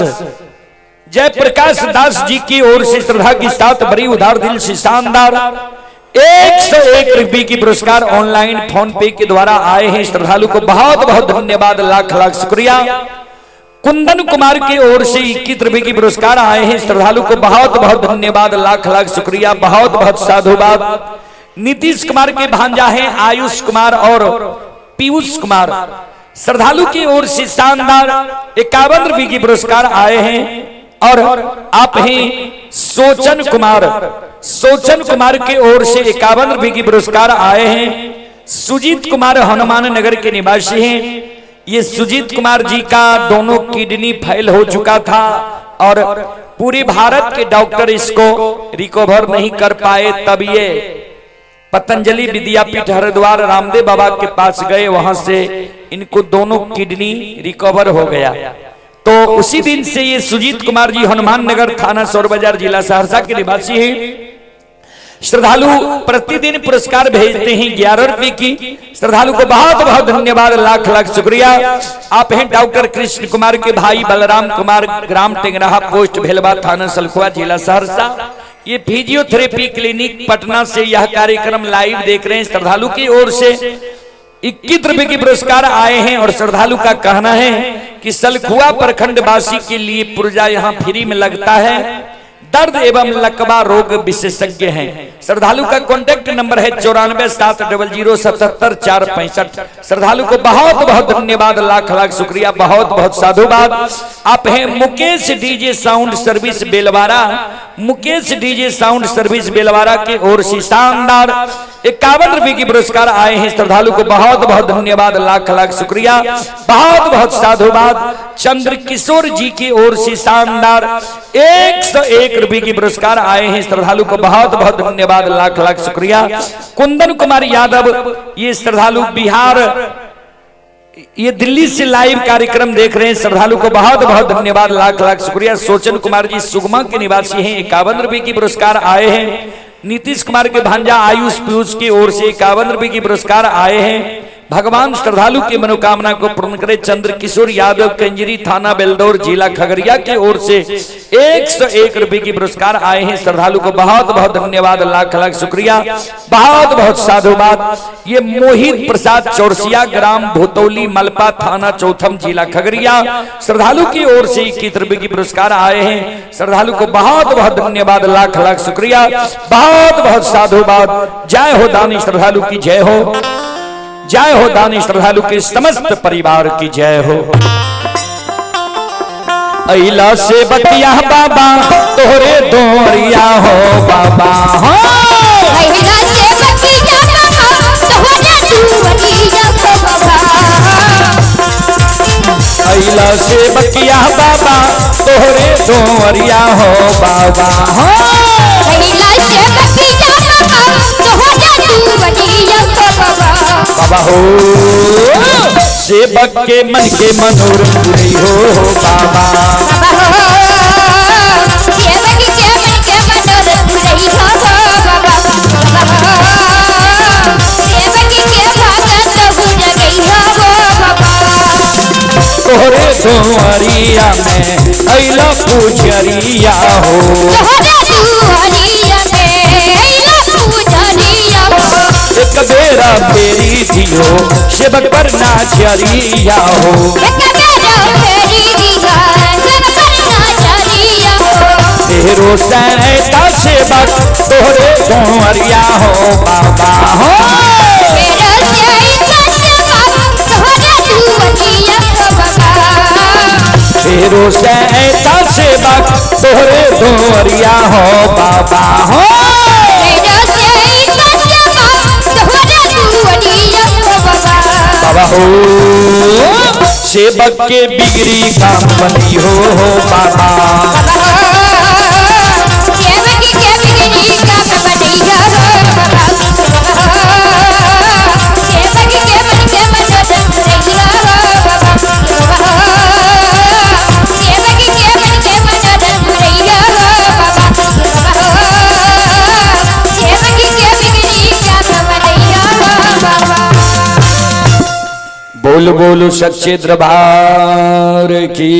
A: जयप्रकाश दास जी की ओर से श्रद्धा के साथ बड़ी उदार दिल से शानदार 101 रुपए की पुरस्कार ऑनलाइन फोन पे के द्वारा आए हैं। श्रद्धालु को बहुत बहुत धन्यवाद, लाख लाख शुक्रिया। कुंदन कुमार की ओर से 21 रुपए की पुरस्कार आए हैं। श्रद्धालु को बहुत बहुत धन्यवाद, लाख लाख शुक्रिया, बहुत बहुत साधुवाद। नीतीश कुमार के भांजा हैं आयुष कुमार और पीयूष कुमार, श्रद्धालु की ओर से शानदार 51 रुपए की पुरस्कार आए हैं। और आप हैं सोचन कुमार, सोचन कुमार की ओर से 51 रुपए की पुरस्कार आए हैं। सुजीत कुमार हनुमान नगर के निवासी हैं। ये सुजीत कुमार जी का दोनों किडनी फेल हो चुका था और पूरे भारत के डॉक्टर इसको रिकवर नहीं कर पाए, तब ये पतंजलि विद्यापीठ हरिद्वार रामदेव बाबा के पास गए, वहां से इनको दोनों किडनी रिकवर हो गया। तो उसी दिन से ये सुजीत कुमार जी हनुमान नगर थाना सौर बाजार जिला सहरसा के निवासी हैं। श्रद्धालु प्रतिदिन पुरस्कार भेजते हैं 11 रुपए की। श्रद्धालु को बहुत बहुत धन्यवाद, लाख लाख शुक्रिया। आप हैं डॉक्टर कृष्ण कुमार के भाई बलराम कुमार, ग्राम टेंगराहा, पोस्ट भेलवा, थाना सलखुआ, जिला सहरसा। ये फिजियोथेरेपी क्लिनिक पटना से यह कार्यक्रम लाइव देख रहे हैं। श्रद्धालु की ओर से 21 रुपए के पुरस्कार आए हैं और श्रद्धालु का कहना है कि सलखुआ प्रखंड वासी के लिए पुर्जा यहाँ फ्री में लगता है। दर्द एवं लकवा रोग विशेषज्ञ हैं। श्रद्धालु का कॉन्टेक्ट नंबर है 94 7 00 77 4 65। श्रद्धालु को बहुत बहुत धन्यवाद, लाख लाख शुक्रिया, बहुत बहुत साधुवाद। आप हैं Mukesh DJ sound service Belwara, Mukesh DJ sound service Belwara की ओर से शानदार 51 रुपए की पुरस्कार आए हैं। श्रद्धालु को बहुत बहुत धन्यवाद, लाख लाख शुक्रिया, बहुत बहुत साधुवाद। चंद्र किशोर जी की ओर से शानदार 101 रुपए की पुरस्कार आए हैं। श्रद्धालु को बहुत बहुत धन्यवाद, लाख लाख शुक्रिया। कुंदन कुमार यादव, ये श्रद्धालु बिहार, ये दिल्ली से लाइव कार्यक्रम देख रहे हैं। श्रद्धालु को बहुत बहुत धन्यवाद, लाख लाख शुक्रिया। सोचन कुमार जी सुगमा के निवासी हैं, 51 रुपए की पुरस्कार आए हैं। नीतीश कुमार के भांजा आयुष पीयूष की ओर से 51 रुपए की पुरस्कार आए हैं। भगवान श्रद्धालु की मनोकामना को पूर्ण करे। चंद्र किशोर यादव, कंजरी, थाना बेलदौर, जिला खगड़िया की ओर से 101 रुपए की पुरस्कार आए हैं। श्रद्धालु को बहुत बहुत धन्यवाद, लाख लाख शुक्रिया, बहुत बहुत साधुवाद। ये मोहित प्रसाद चौरसिया, ग्राम भोतौली, मलपा, थाना चौथम, जिला खगड़िया, श्रद्धालु की ओर से 21 रुपए की पुरस्कार आए हैं। श्रद्धालु को बहुत बहुत धन्यवाद, लाख लाख शुक्रिया, बहुत बहुत साधुवाद। जय हो दानी श्रद्धालु की जय हो, जय हो दानी श्रद्धालु के समस्त परिवार की जय हो। अइला से बतिया बाबा तोहरे दोरिया हो बाबा हो।
B: अहिला से बतिया बाबा तोहरे दुआरिया हो बाबा।
A: अइला से बतिया बाबा तोहरे दोरिया हो बाबा हो।
B: अहिला से बतिया बाबा तोहरे दुआरिया हो बाबा।
A: बाबा हो, सेवक के मन के मनोरथ पूरी हो बाबा।
B: बाबा हो, सेवक के मन के मनोरथ पुरई हो बाबा। बाबा हो, सेवक के भागत भुज गई हो बाबा।
A: तोहरे दोरिया में अइला पुजरिया हो।
B: तोहरे दुआरिया में अइला पुजरिया हो।
A: एक बेरा फेरी दियो सेवक पर नाचरिया हो।
B: एक बेरा फेरी दिया सेवक पर नाचरिया हो।
A: तेरो सैता सेवक तोहरे दोरिया हो बाबा हो।
B: मेरा सैता सेवक तोहरे दुआरिया हो बाबा।
A: तेरो सैता सेवक तोहरे दोरिया हो बाबा हो।
B: मेरा सैता सेवक तोहरे दुआरिया हो बाबा।
A: बाबा हो, सेवक के बिगड़ी काम बनी हो बाबा।
B: बाबा हो, सेवक के बिगड़ी काम बनैया हो बाबा। बाबा हो, सेवक के मन के मनोरथ पुरैया हो बाबा। बाबा हो, सेवक के मन के मनोरथ पुरैया हो बाबा। बाबा हो, सेवक के बिगड़ी काम बनैया हो बाबा।
A: बोल बोल सच्चे दरबार की।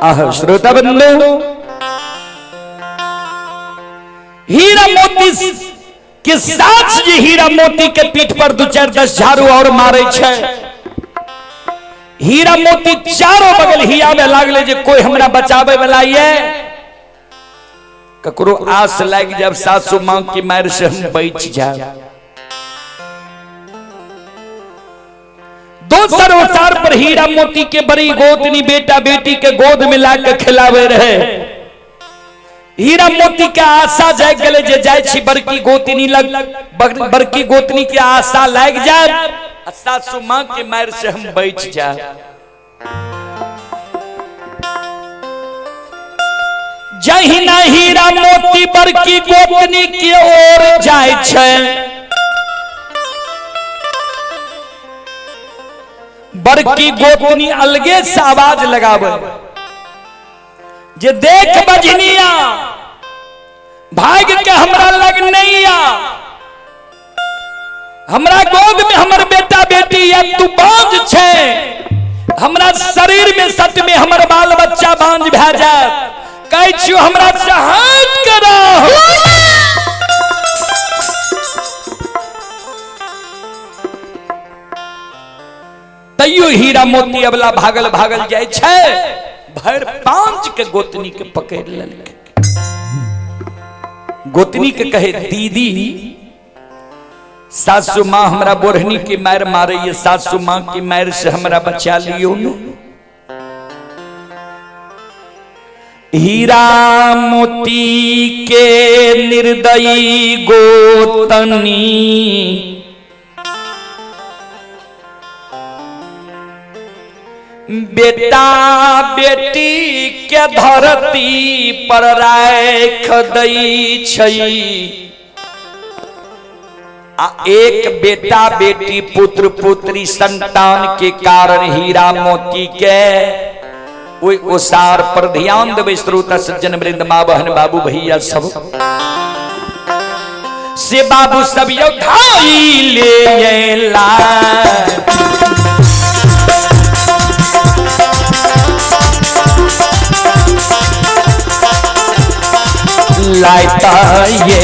A: आह श्रोता बंधु, हीरा मोती के साथ जे हीरा मोती के पीठ पर दू चार 10 झाड़ू और मारे छै, हीरा मोती चारों बगल हियावे लागले जे कोई हमरा बचावे वाला ये। ककरो आस लाग जब सासू मां की मार से हम बच जाए। दोसर ओसार पर हीरा मोती के बड़ी गोतनी बेटा बेटी के गोद में ला के खिलावे रहे। हीरा मोती के आशा जाग गेले जे जाय छी बड़की गोतनी लग, बड़की गोतनी के आशा लाग जाए आ सासू मां के मार से हम बच जाए। जहिना हीरा मोती बड़की गोतनी के ओर जाय छै, बड़की गोतनी अलगे से आवाज लगावे जे देख बजनिया भाग के हमरा लग नहीं आ, हमरा गोद में हमर बेटा बेटी या तू बांझ छै, हमरा शरीर में सट में हमर बाल बच्चा बांझ भए जात, कहै छियो हमरा से हाथ करा। तैयो हीरा मोती अबला भागल भागल जाय छै, भर पांच के गोतनी के पकड़ लेलकै। गोतनी के कहे दीदी सासू माँ हमरा बोढ़नी के मार मारे, सासू माँ की मार से हमरा बचा लियो न। हीरा मोती के निर्दयी गोतनी बेटा बेटी के धरती पर राख दै छै, आ एक बेटा बेटी पुत्र पुत्री संतान के कारण हीरा मोती के ओहि ओसार पर ध्यान देबै। श्रोता सज्जन वृंद, माँ बहन बाबू भैया सब, से बाबू सब यो धाई ले अयला। लाइता ये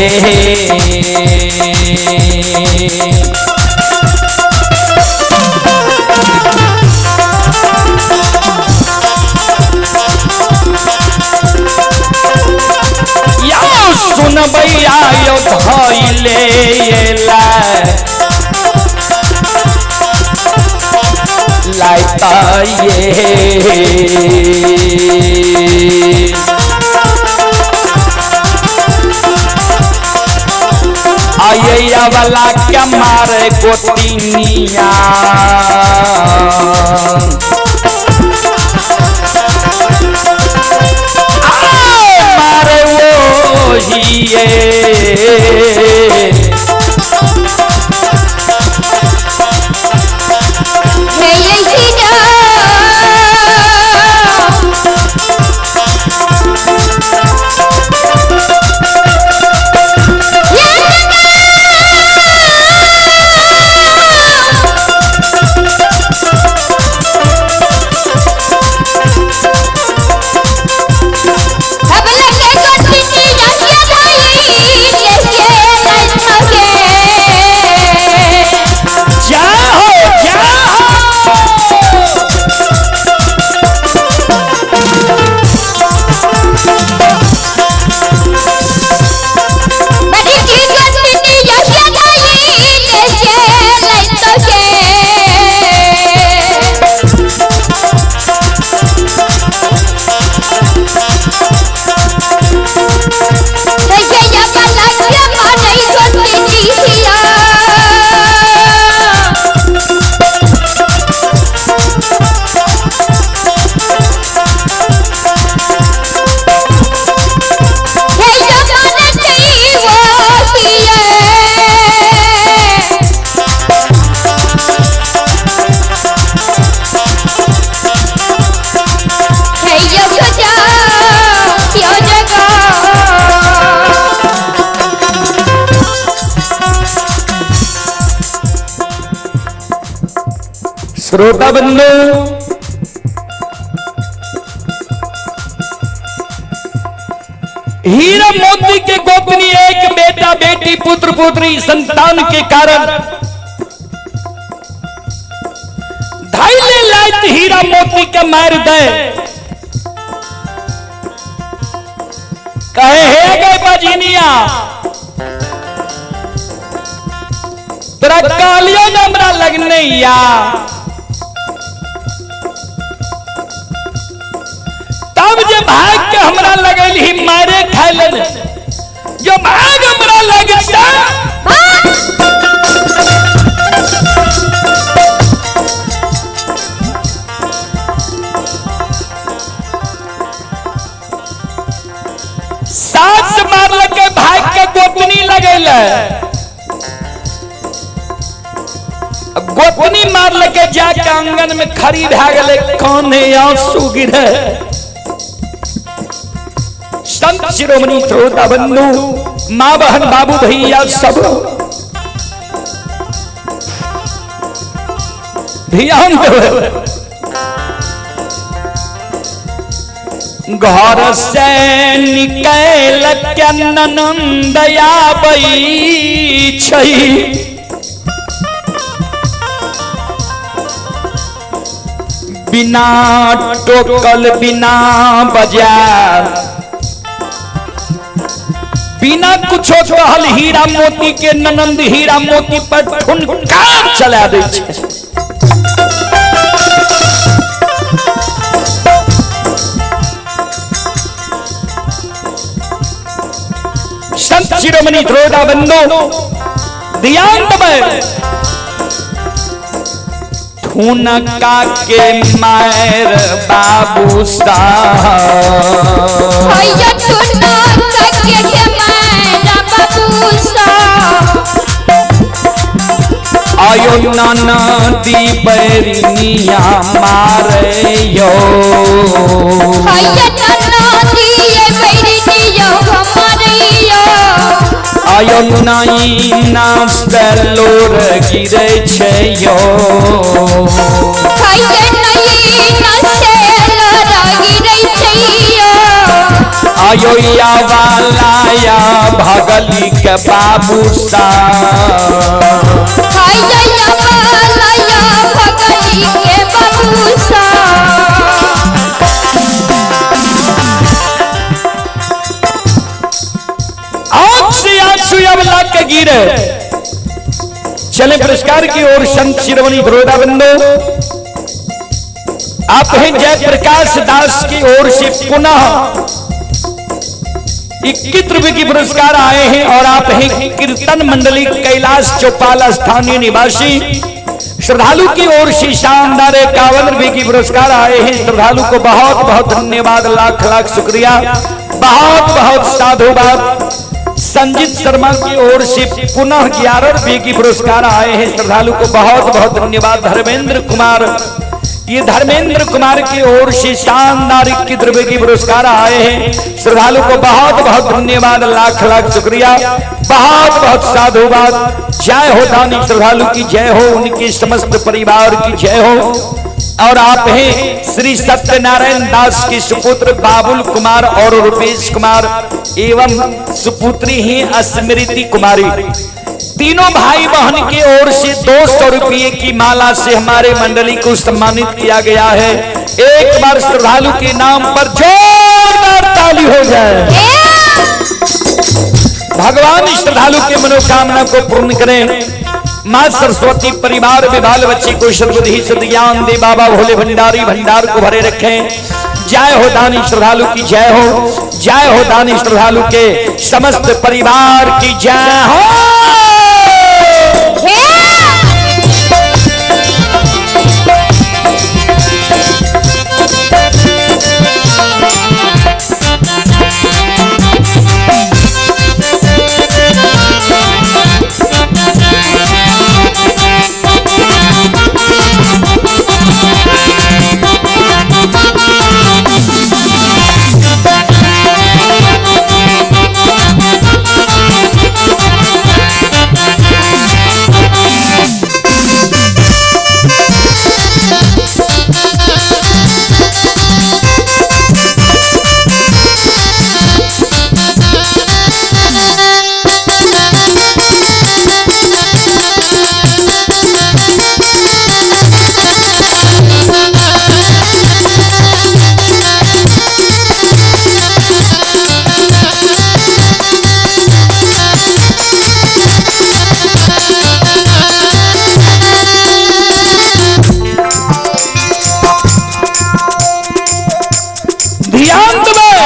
A: या सुनबैया यो धइले एला लाइता ये। आइया वाला क्या मारे गोतिनिया मारे वो ही।
B: हे यही जा
A: जाओ जाओ। श्रोता बंधु, हीरा मोती के गोपनी एक बेटा बेटी पुत्र पुत्री संतान के कारण धाइले लाइत हीरा मोती के मार दे। कहे हे गए बजनिया तोरा कालियो हमरा लगने या, तब जे भाग के हमरा लगल ही मारे खाइलन, जो भाग हमरा लगता सास मारल के भाग के गोपनी लगल, गोपनी मारल के जाके आंगन में खड़ी भए गेलै, काने आंसू गिरे। संत शिरोमणि श्रोता बंधु, माँ बहन बाबू भैया सब ध्यान दो। घर से निकल के ननंद आबै छै, बिना टोकल बिना बजार बिना कुछो कहल हीरा मोती के ननंद हीरा मोती पर ठुनका चला दै छै। संत शिरोमणि द्रोड़ा बंधु ध्यान देबै, ठुनका के मार बाबू साहब आयो नाना दी बैरिनिया मारे यो, आयो नैना से लोर गिरै छै यो। आयो या वाला या भगली के बाबू सा। आंख से आंसू अवला के गिरे। चले पुरस्कार की ओर संत शिरोमणि बड़ौदा बंधु, आप हैं जयप्रकाश दास की ओर से पुनः 21 रुपए की पुरस्कार आए हैं और आप हैं कीर्तन मंडली कैलाश चौपाल स्थानीय निवासी श्रद्धालु की ओर से शानदार 51 रुपए की पुरस्कार आए हैं। श्रद्धालु को बहुत बहुत धन्यवाद, लाख लाख शुक्रिया, बहुत बहुत साधुवाद। संजीत शर्मा की ओर से पुनः 11 रुपए की पुरस्कार आए हैं, श्रद्धालु को बहुत बहुत धन्यवाद। धर्मेंद्र कुमार, ये धर्मेंद्र कुमार की ओर से शानदार 21 रुपए की पुरस्कार आए हैं, श्रद्धालु को बहुत बहुत धन्यवाद, लाख लाख शुक्रिया, बहुत बहुत साधुवाद। जय हो दानी श्रद्धालु की जय हो, उनके समस्त परिवार की जय हो। और आप हैं श्री सत्यनारायण दास के सुपुत्र बाबुल कुमार और रुपेश कुमार एवं सुपुत्री ही स्मृति कुमारी, तीनों भाई बहन की ओर से 200 रुपये की माला से हमारे मंडली को सम्मानित किया गया है। एक बार श्रद्धालु के नाम पर जोरदार ताली हो जाए। भगवान श्रद्धालु के मनोकामना को पूर्ण करें। मां सरस्वती परिवार में बाल बच्चे को सर्वधि सद्ज्ञान दे। बाबा भोले भंडारी भंडार को भरे रखें। जय हो दानी श्रद्धालु की जय हो, जय हो दानी श्रद्धालु के समस्त परिवार की जय हो। ध्यान देबै,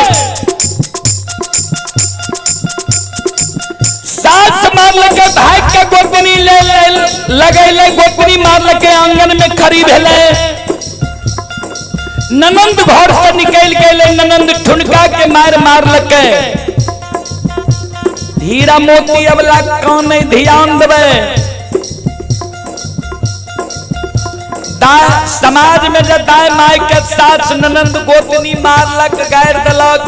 A: सास मारलकै भाई के गोतनी ले लगैले, गोतनी मारलकै आंगन में खड़ी भेलै, ननंद घर से निकल गेलै, ननंद ठुनका के मार मारलकै। हीरा मोती अबला कान नहीं, ध्यान देबै। समाज में जब दाय my के सास ननंद गोतनी मारलक गारि देलक,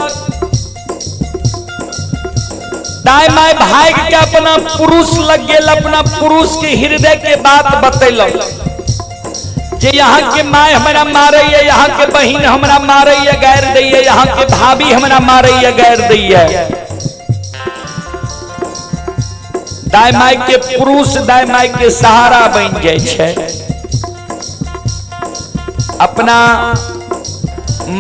A: दाय my भाग के अपना पुरुष लग गेल, अपना पुरुष के हृदय के बात बतैलक जे यहाँ के my हमरा मारैया, यहाँ के बहिन हमरा मारैया गारि दैया, यहाँ के भाभी हमरा मारैया गारि दैया। दाय my के पुरुष दाय my के सहारा बन जाइ छै। अपना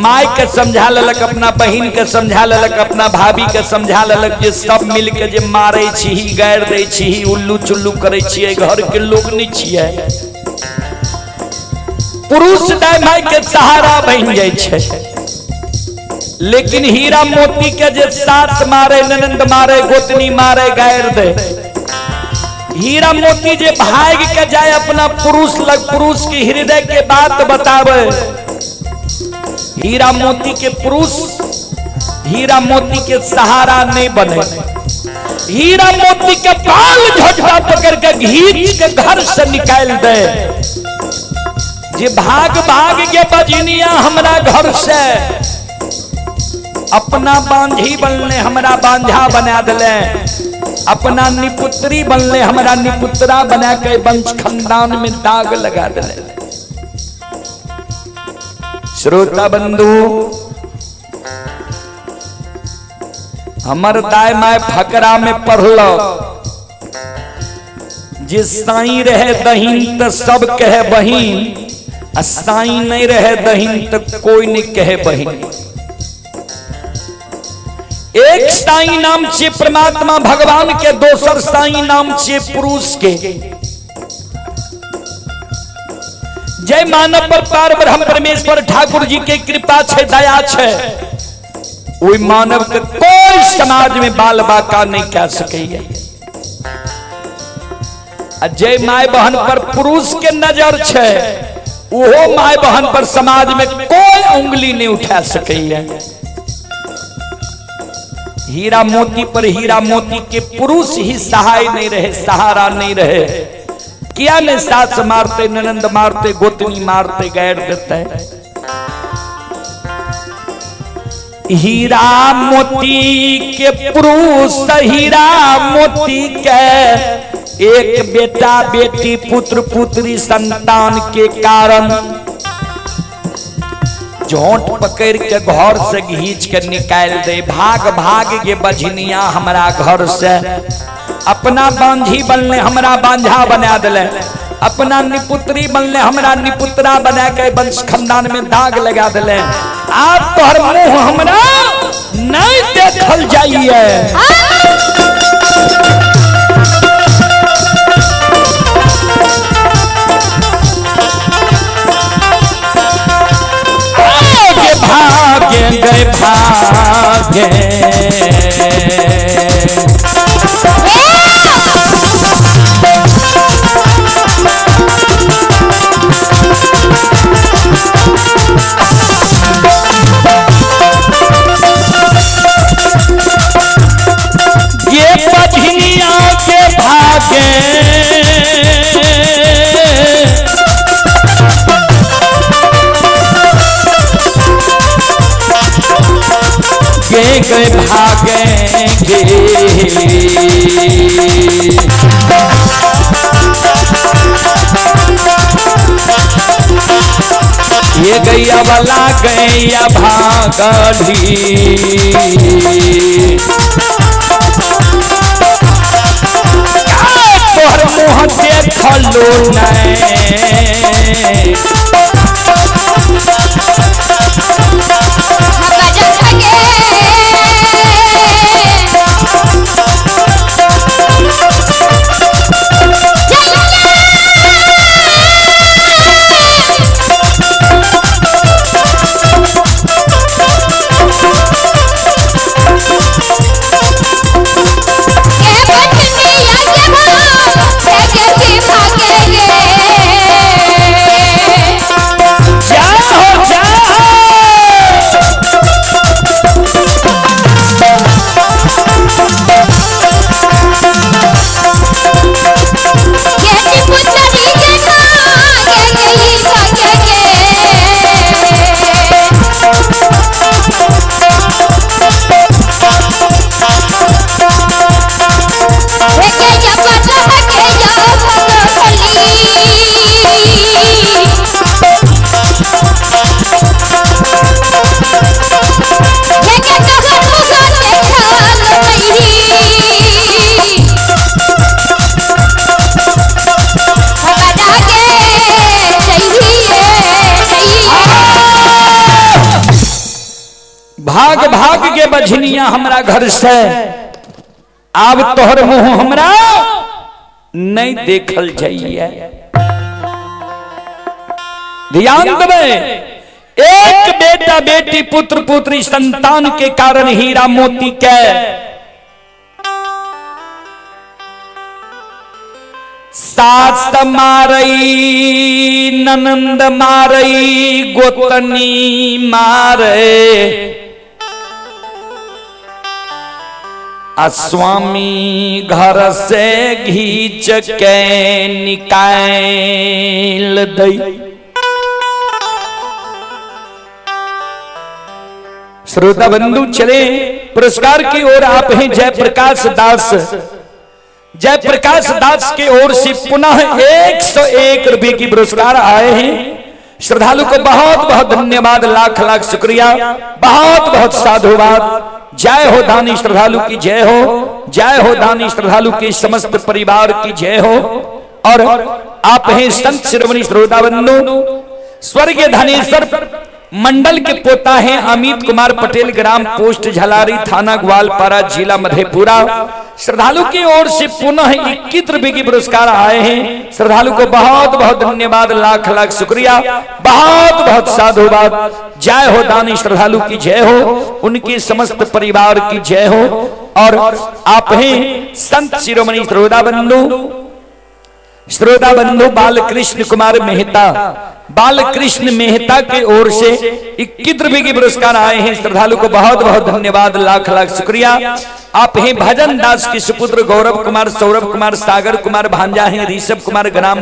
A: my के समझा लेलक, अपना बहिन के समझा लेलक, अपना भाभी के समझा लेलक जे सब मिल के जे मारे छी, गारि दै छी, उल्लू चुल्लू करै छियै, घर के लोग नहीं छियै। पुरुष दाय my के सहारा बन जाइ छै। लेकिन हीरा मोती के जे सास मारे, ननंद मारे, गोतनी मारे, गारि दे, हीरा मोती जे भाग के जाए अपना पुरुष लग, पुरुष के हृदय के बात बतावे, हीरा मोती के पुरुष हीरा मोती के सहारा नहीं बने। हीरा मोती के बाल झोंझा पकड़ के घींच के घर से निकाल दे जे भाग भाग के बजनिया हमरा घर से, अपना बांझी बनले हमरा बांझा बना दिले। अपना निपुत्री बनले, हमरा निपुत्रा बना के वंश खानदान में दाग लगा दिले। श्रोता बंधु, हमर दाय my फकरा में पढ़ल जे साई रहे दहीन त सब कहे बहिन, आ साई नहीं रहे दहीन त कोई नहीं कहे बहिन। एक साई नाम छे परमात्मा भगवान के, दोसर साई नाम छे पुरुष के। जय मानव पर पार ब्रह्म परमेश्वर ठाकुर जी के कृपा छे, दया छे, ओई मानव के कोई समाज में बाल बाका नहीं कह सके। जय my बहन पर पुरुष के नजर छे, ओहो my बहन पर समाज में कोई उंगली नहीं उठा सके। हीरा मोती पर हीरा मोती के पुरुष ही सहाय नहीं रहे, सहारा नहीं रहे। किया ने सास मारते, ननंद मारते, गोतनी मारते, गैर देते। हीरा मोती के पुरुष, हीरा मोती के एक बेटा बेटी पुत्र पुत्री संतान के कारण झोंट पकड़ के घर से घींच के निकाल दे। भाग भाग के बझनिया हमरा घर से, अपना बांझी बनले हमरा बांझा बना दिले, अपना निपुत्री बनले हमरा निपुत्रा बना के वंश खानदान में दाग लगा दिले। आप तोहर मुंह हमरा नहीं देखल जाइए। भागे गए भागे, ये बझनिया के भागे, के गए भागे। ये गैया वाला गैया भागली, तोहर मुँह देखलो नहीं। भाग भाग के बझनिया हमरा घर से, आब तोहर मुंह हमरा नहीं देखल जाइए। ध्यान देवे, एक बेटा बेटी पुत्र पुत्री संतान के कारण हीरा मोती के सास मारई, ननंद मारई, गोतनी मारे, आ स्वामी घर से घींच के निकाल दई। श्रोता बंधु चले पुरस्कार की ओर। आप हैं जयप्रकाश दास जयप्रकाश दास की ओर से पुनः 101 रुपए की पुरस्कार आए हैं। श्रद्धालु को बहुत बहुत धन्यवाद, लाख लाख शुक्रिया, बहुत बहुत साधुवाद। जय हो दानी श्रद्धालु की जय हो, जय हो दानी श्रद्धालु के समस्त परिवार की जय हो। और आप हैं संत शिरोमणि श्रोता बंधु, स्वर्गीय धनेश्वर मंडल के पोता हैं अमित कुमार पटेल, ग्राम पोस्ट झलारी, थाना ग्वालपारा, जिला मधेपुरा। श्रद्धालु की ओर से पुनः 21 रुपए की पुरस्कार आए हैं। श्रद्धालु को बहुत बहुत धन्यवाद, लाख लाख शुक्रिया, बहुत बहुत साधुवाद। जय हो दानी श्रद्धालु की जय हो, उनके समस्त परिवार की जय हो। और आप हैं संत शिरोमणि श्रोता बंधु, श्रोता बंधु बालकृष्ण कुमार मेहता, बालकृष्ण मेहता के ओर से 21 रुपए के पुरस्कार आए हैं। श्रद्धालु को बहुत बहुत धन्यवाद, लाख लाख शुक्रिया। आप हैं भजन दास के सुपुत्र गौरव कुमार, सौरभ कुमार, सागर कुमार, भांजा हैं ऋषभ कुमार, ग्राम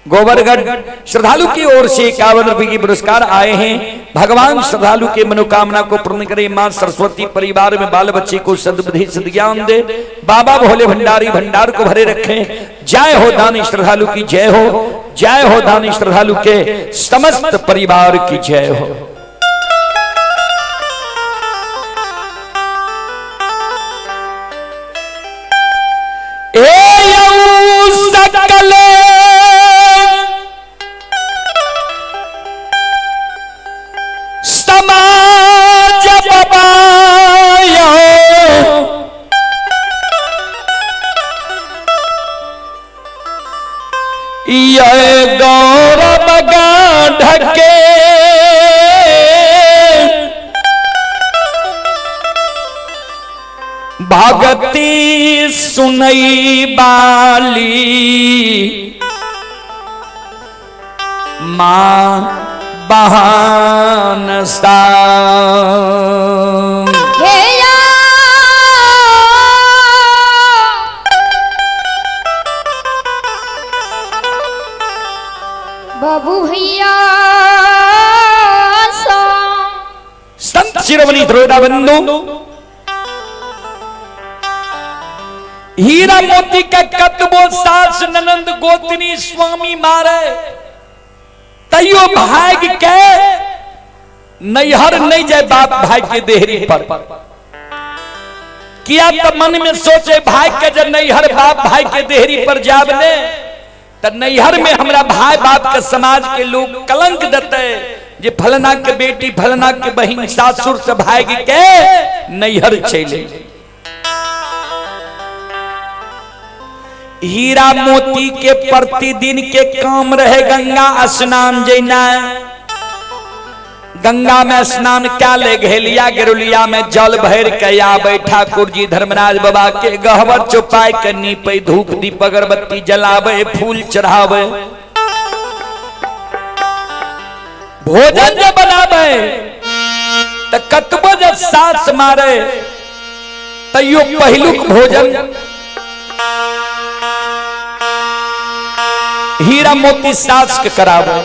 A: गोबरगढ़। श्रद्धालु की ओर से 51 रुपए के पुरस्कार आए हैं। भगवान श्रद्धालु के मनोकामना को पूर्ण करे, मां सरस्वती परिवार में बाल बच्चे को सद्बुद्धि सद्ज्ञान दे, बाबा भोले भंडारी भंडार को भरे रखें। जय हो दानी श्रद्धालु की जय हो, जय हो दानी श्रद्धालु के समस्त परिवार की जय हो। ए सकल समाज बबायो, ये गौरव गाढ़ के भगती सुनई बाली माँ बहान सा।
B: बाबू भैया
A: संत शिरोमणि द्रोड़ा बंधु, हीरा मोती का कतबो सास ननंद गोतनी स्वामी मारे तैयो भाग के नैहर नहीं जाए बाप भाई के देहरी पर। किया तो मन में सोचे भाग के जब नैहर बाप भाई के देहरी पर जाब ने तो नैहर में हमरा भाई बाप के समाज के लोग कलंक देते जे फलना के बेटी फलना के बहिन सासुर से भाग के नैहर चले। हीरा मोती के प्रतिदिन के काम रहे गंगा स्नान जेना, गंगा में स्नान क्या ले घेलिया गेरुलिया में जल भर के आबे ठाकुर जी धर्मराज बाबा के गहवर चौपाई के नीपे धूप दीप अगरबत्ती जलावे फूल चढ़ावे भोजन जब बनावे तो कतबो जब सास मारे तैयो पहिलुक भोजन हीरा मोती सास के करावे।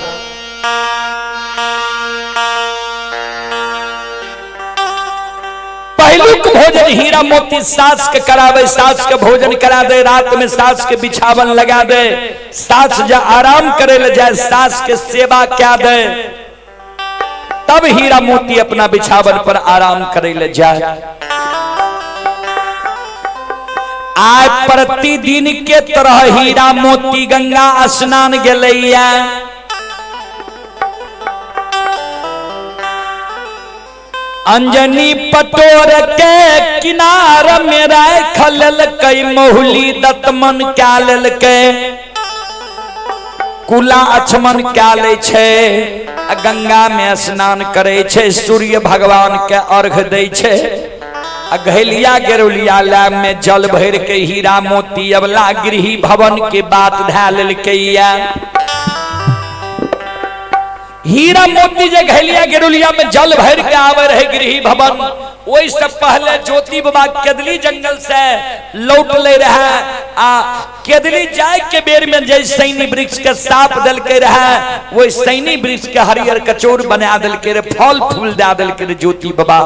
A: पहिलुक भोजन हीरा मोती सास के करावे, सास के भोजन करा दे, रात में सास के बिछावन लगा दे, सास जा आराम करे ले जाए सास के सेवा क्या दे, तब हीरा मोती अपना बिछावन पर आराम करे ले जाए। आय प्रतिदिन के तरह हीरा मोती गंगा स्नान गेलैया, अंजनी पटोर के किनार में राख लेलकै, महुली दतमन क्या लेलकै, कुला अछमन क्या ले छै, गंगा में स्नान करे छै, सूर्य भगवान के अर्घ दै छै, आ घैलिया गेरुलिया लैब में जल भर के हीरा मोती अबला गृही भवन के बात धै लेलकैया। हीरा मोती जे घैलिया गेरुलिया में जल भर के आवे रहे गृही भवन, ओहि से पहले ज्योति बाबा केदली जंगल से लौट ले रहे आ केदली जाय के बेर में जे सैनी वृक्ष के साप देलके रहे वही सैनी वृक्ष के हरियर कचौर बना देलके रे, फल फूल दे देलके रे ज्योति बाबा।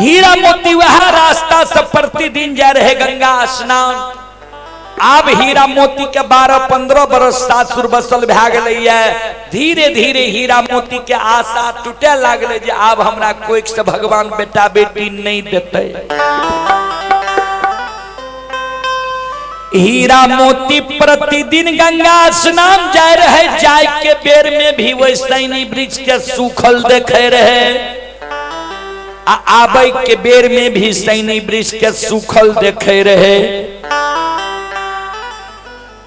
A: हीरा मोती वह रास्ता से प्रतिदिन जा रहे गंगा स्नान। आब हीरा मोती के 12-15 बरस सासुर बसल भए गेलैया। धीरे धीरे हीरा मोती के आशा टूटे लागले जे आब हमरा कोई से भगवान बेटा बेटी नहीं देते। हीरा मोती प्रतिदिन गंगा स्नान जाय रहे, जाय के बेर में भी वही सैनी वृक्ष के सूखल देखे रहे, आ आबै के बेर में भी सैनी वृक्ष के सूखल देखे रहे।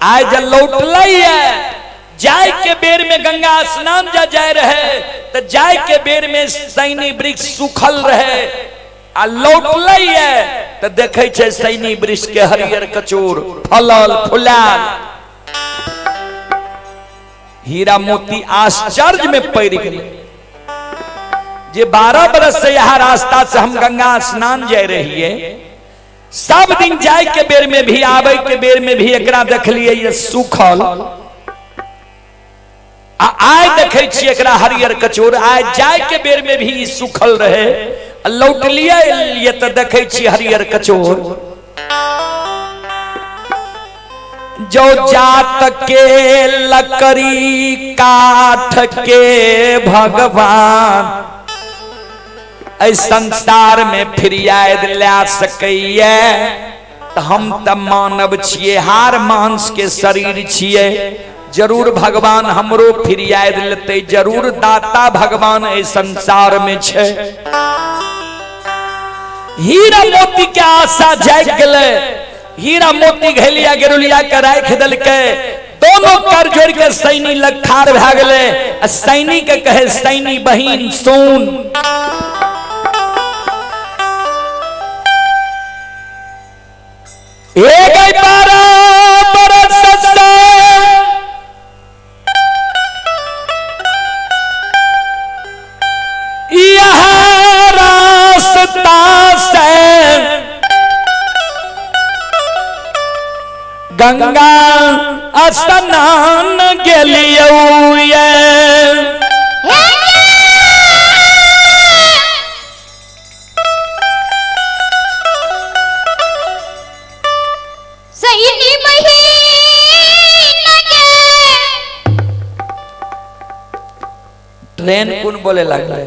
A: आइ जब लौटलै जाय के बेर में गंगा स्नान जा जाय रहे तो जाय के बेर में सैनी वृक्ष सूखल रहे, आ लौटलै तो देखे छै सैनी वृक्ष के हरियर कचोर फलल फुलाल। हीरा मोती आश्चर्य में पड़ गेलै जे 12 बरस से यहाँ रास्ता से हम गंगा स्नान जाय रहिए, सब दिन जाय के बेर में भी आबे के बेर में भी एकरा देखलिए ये सूखल, आ आय देखे छियै एकरा हरियर कचोर। आय जाय के बेर में भी ई सूखल रहे, आ लौटलिए ये तो देखे छियै हरियर कचोर। जो जात के लकड़ी काठ के भगवान एहि संसार में फिरियाद ला सकैया, त हम त मानव छियै, हार मांस के शरीर छियै, जरूर भगवान हमरो फिरियाद लेतै, जरूर दाता भगवान एहि संसार में छै। हीरा मोती के आशा जागि गेलै, हीरा मोती घैलिया गेरुलिया के राखि देलकै, दोनों कर जोड़ के सैनी लग ठाड़ भए गेलै। आ सैनी के कहे, सैनी बहिन सुन, एक 12 बरस से यह रास्ता से गंगा स्नान गेलियौ ये।
B: सैनी बहिन के
A: ट्रेन कोन बोले लागले?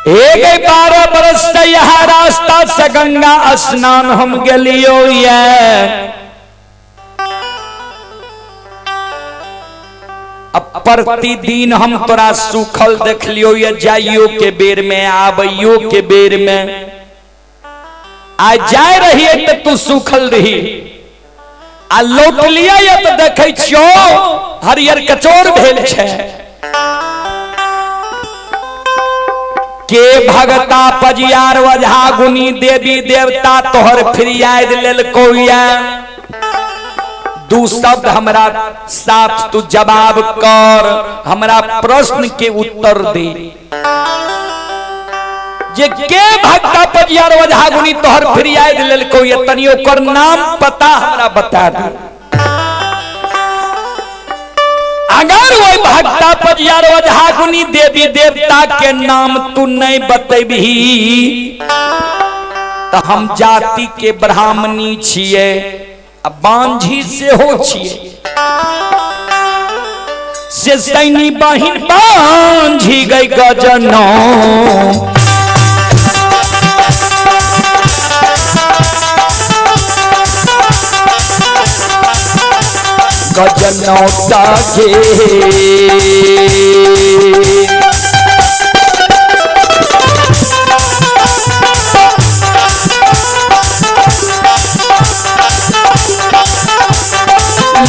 A: एक 12 बरस से यह रास्ता से गंगा स्नान हम गेलियो ये। अब प्रतिदिन हम तोरा सूखल देखलियो ये, जाइयो के बेर में आबैयो के बेर में। आ जाय रहिए तो तू सूखल रही, आ लौटलिए ये तो देखे छियो हरियर कचोर भेल छै। के भगता पजियार वझा गुनी देवी देवता तोहर फिरियाद लेलको ये। दू शब्द हमरा साथ तू जवाब कर, हमरा प्रश्न के उत्तर दे। जे के भगता पजियार वझा गुनी तोहर फिरियाद लेलको ये, तनी ओकर नाम पता हमरा बता दे। अगर वही भगता पजियार वझा गुनी देवी देवता के नाम तू नहीं बतेबही तो हम जाति के ब्राह्मणी छिए, बांझी सेहो छिए। से सैनी बहिन बांझी गई गजनो, गजनो ताके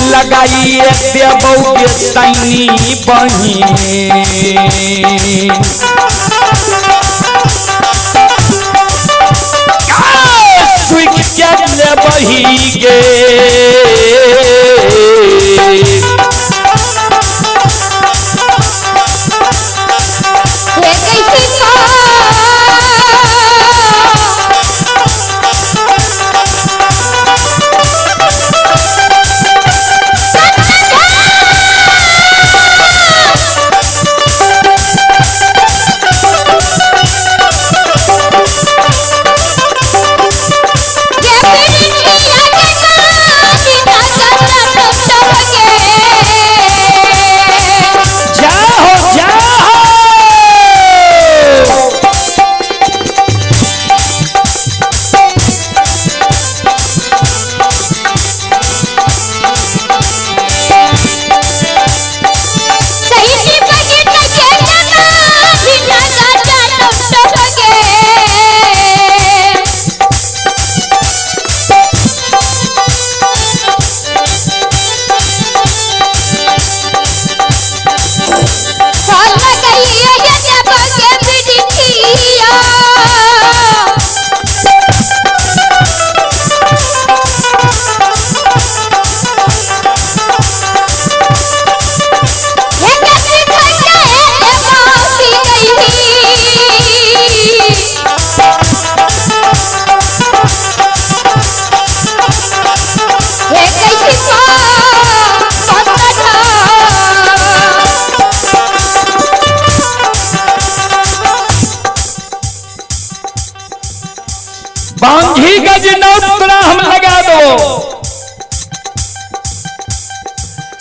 A: लगाइए देबौ के सैनी बहिन। सुख के लेबही गे।
B: हे कैसी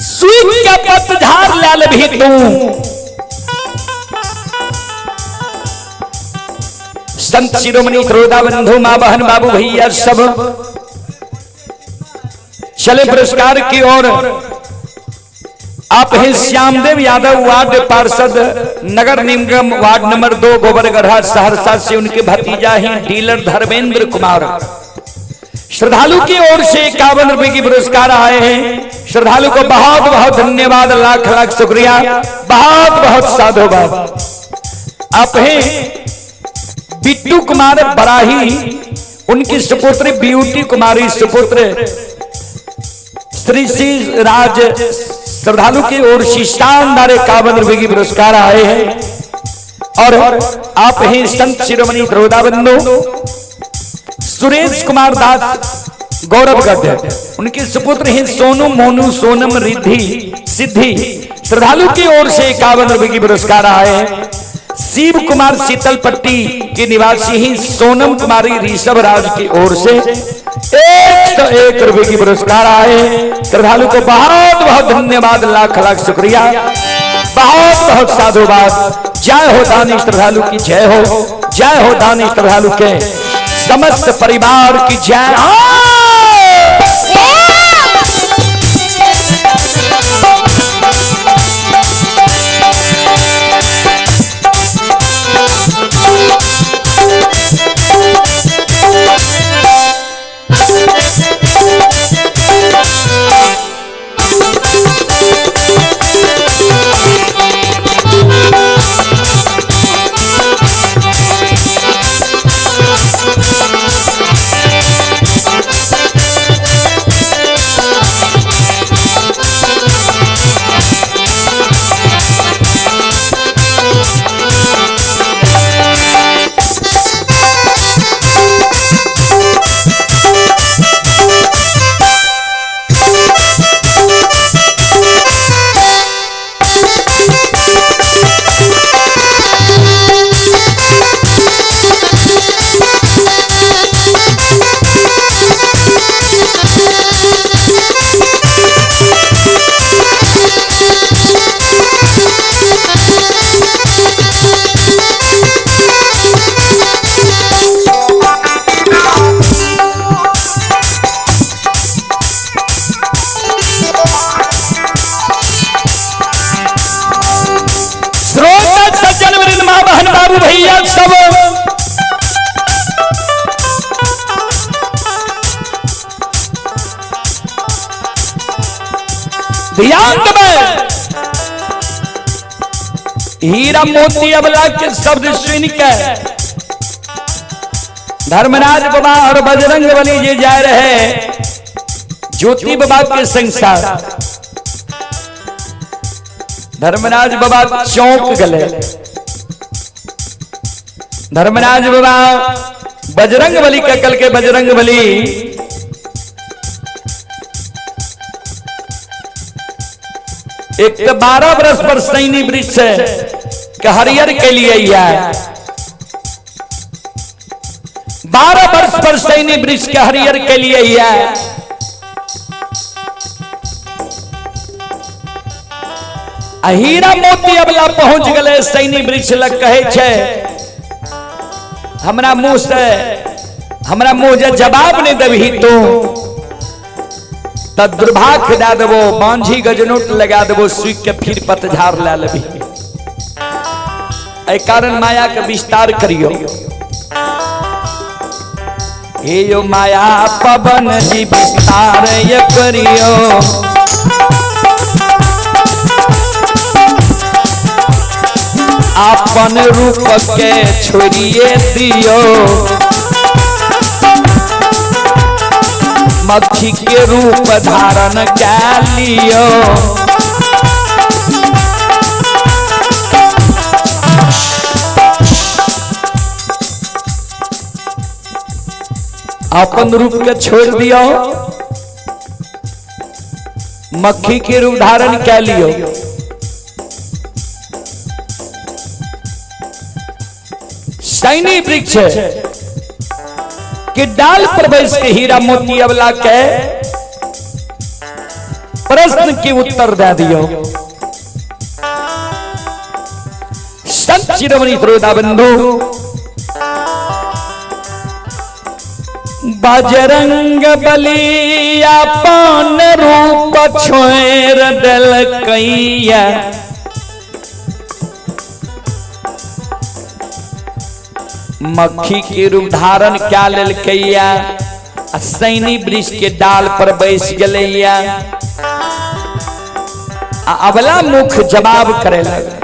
A: सूख के पतझार ला लेबही तू। संत शिरोमणि क्रोधा बंधु माँ बहन बाबू भैया सब चले पुरस्कार की ओर। आप हैं श्यामदेव यादव, वार्ड पार्षद, नगर निगम वार्ड नंबर 2, गोबरगढ़ा, सहरसा से उनके भतीजा हैं डीलर धर्मेंद्र कुमार। श्रद्धालु की ओर से 51 रुपए की पुरस्कार आए हैं। श्रद्धालु को बहुत बहुत धन्यवाद, लाख लाख शुक्रिया, बहुत बहुत साधुवाद। आप हैं बिट्टू कुमार बराही, उनकी सुपुत्र ब्यूटी कुमारी, सुपुत्र श्री श्री राज, श्रद्धालु की ओर से शानदार 51 रुपए की पुरस्कार आए हैं। और आप ही संत शिरोमणि द्रोदा बंधु सुरेश कुमार दास गौरवगढ़, उनके सुपुत्र हैं सोनू मोनू सोनम रिद्धि सिद्धि, श्रद्धालु की ओर से 51 रुपए की पुरस्कार आए हैं। शिव कुमार शीतल पट्टी के निवासी ही सोनम कुमारी ऋषभ राज की ओर से 101 रुपए की पुरस्कार आए। श्रद्धालु को बहुत बहुत धन्यवाद, लाख लाख शुक्रिया, बहुत बहुत साधुवाद। जय हो दानी श्रद्धालु की जय हो, जय हो दानी श्रद्धालु के समस्त परिवार की जय हो। श्रोता सज्जन वृंद माँ बहन बाबू भैया सब ध्यान देबै। हीरा मोती अबला के शब्द सुन के धर्मराज बाबा और बजरंग बली जी जा रहे ज्योति बाबा के संसार। धर्मराज बाबा चौंक गए। धर्मराज बाबा बजरंग बली के कल के बजरंग बली एक तो 12 बरस पर सैनी वृक्ष है के हरियर के लिए है। 12 वर्ष पर सैनी वृक्ष के हरियर के लिए है। हीरा मोती अबला पहुंच गए सैनी वृक्ष लग कहे छे हमरा मुंह से हमरा मुंह जे जवाब नहीं देबही तू त दुर्भाग्य दे देबो, बांझी गजनोट लगा देबो, सूख के फिर पतझार ला लेबही। एहि कारण माया के विस्तार करियो। हे यो माया पवन जी विस्तार ये करियो, अपन रूप के छोड़िए दियो, मक्खी के रूप धारण कर लियो। अपन रूप के छोड़ दियो, मक्खी के रूप धारण कर लियो। सैनी वृक्ष के डाल पर बैस के हीरा मोती अबला के प्रश्न के उत्तर दे दियो। संत शिरोमणि श्रोता बंधु, बजरंग बली अपन रूप छोड़ देलकैया, मक्खी के रूप धारण क्या लेलकैया, आ सैनी वृक्ष के डाल पर बैस गेलैया, आ अबला मुख जवाब करे लगे।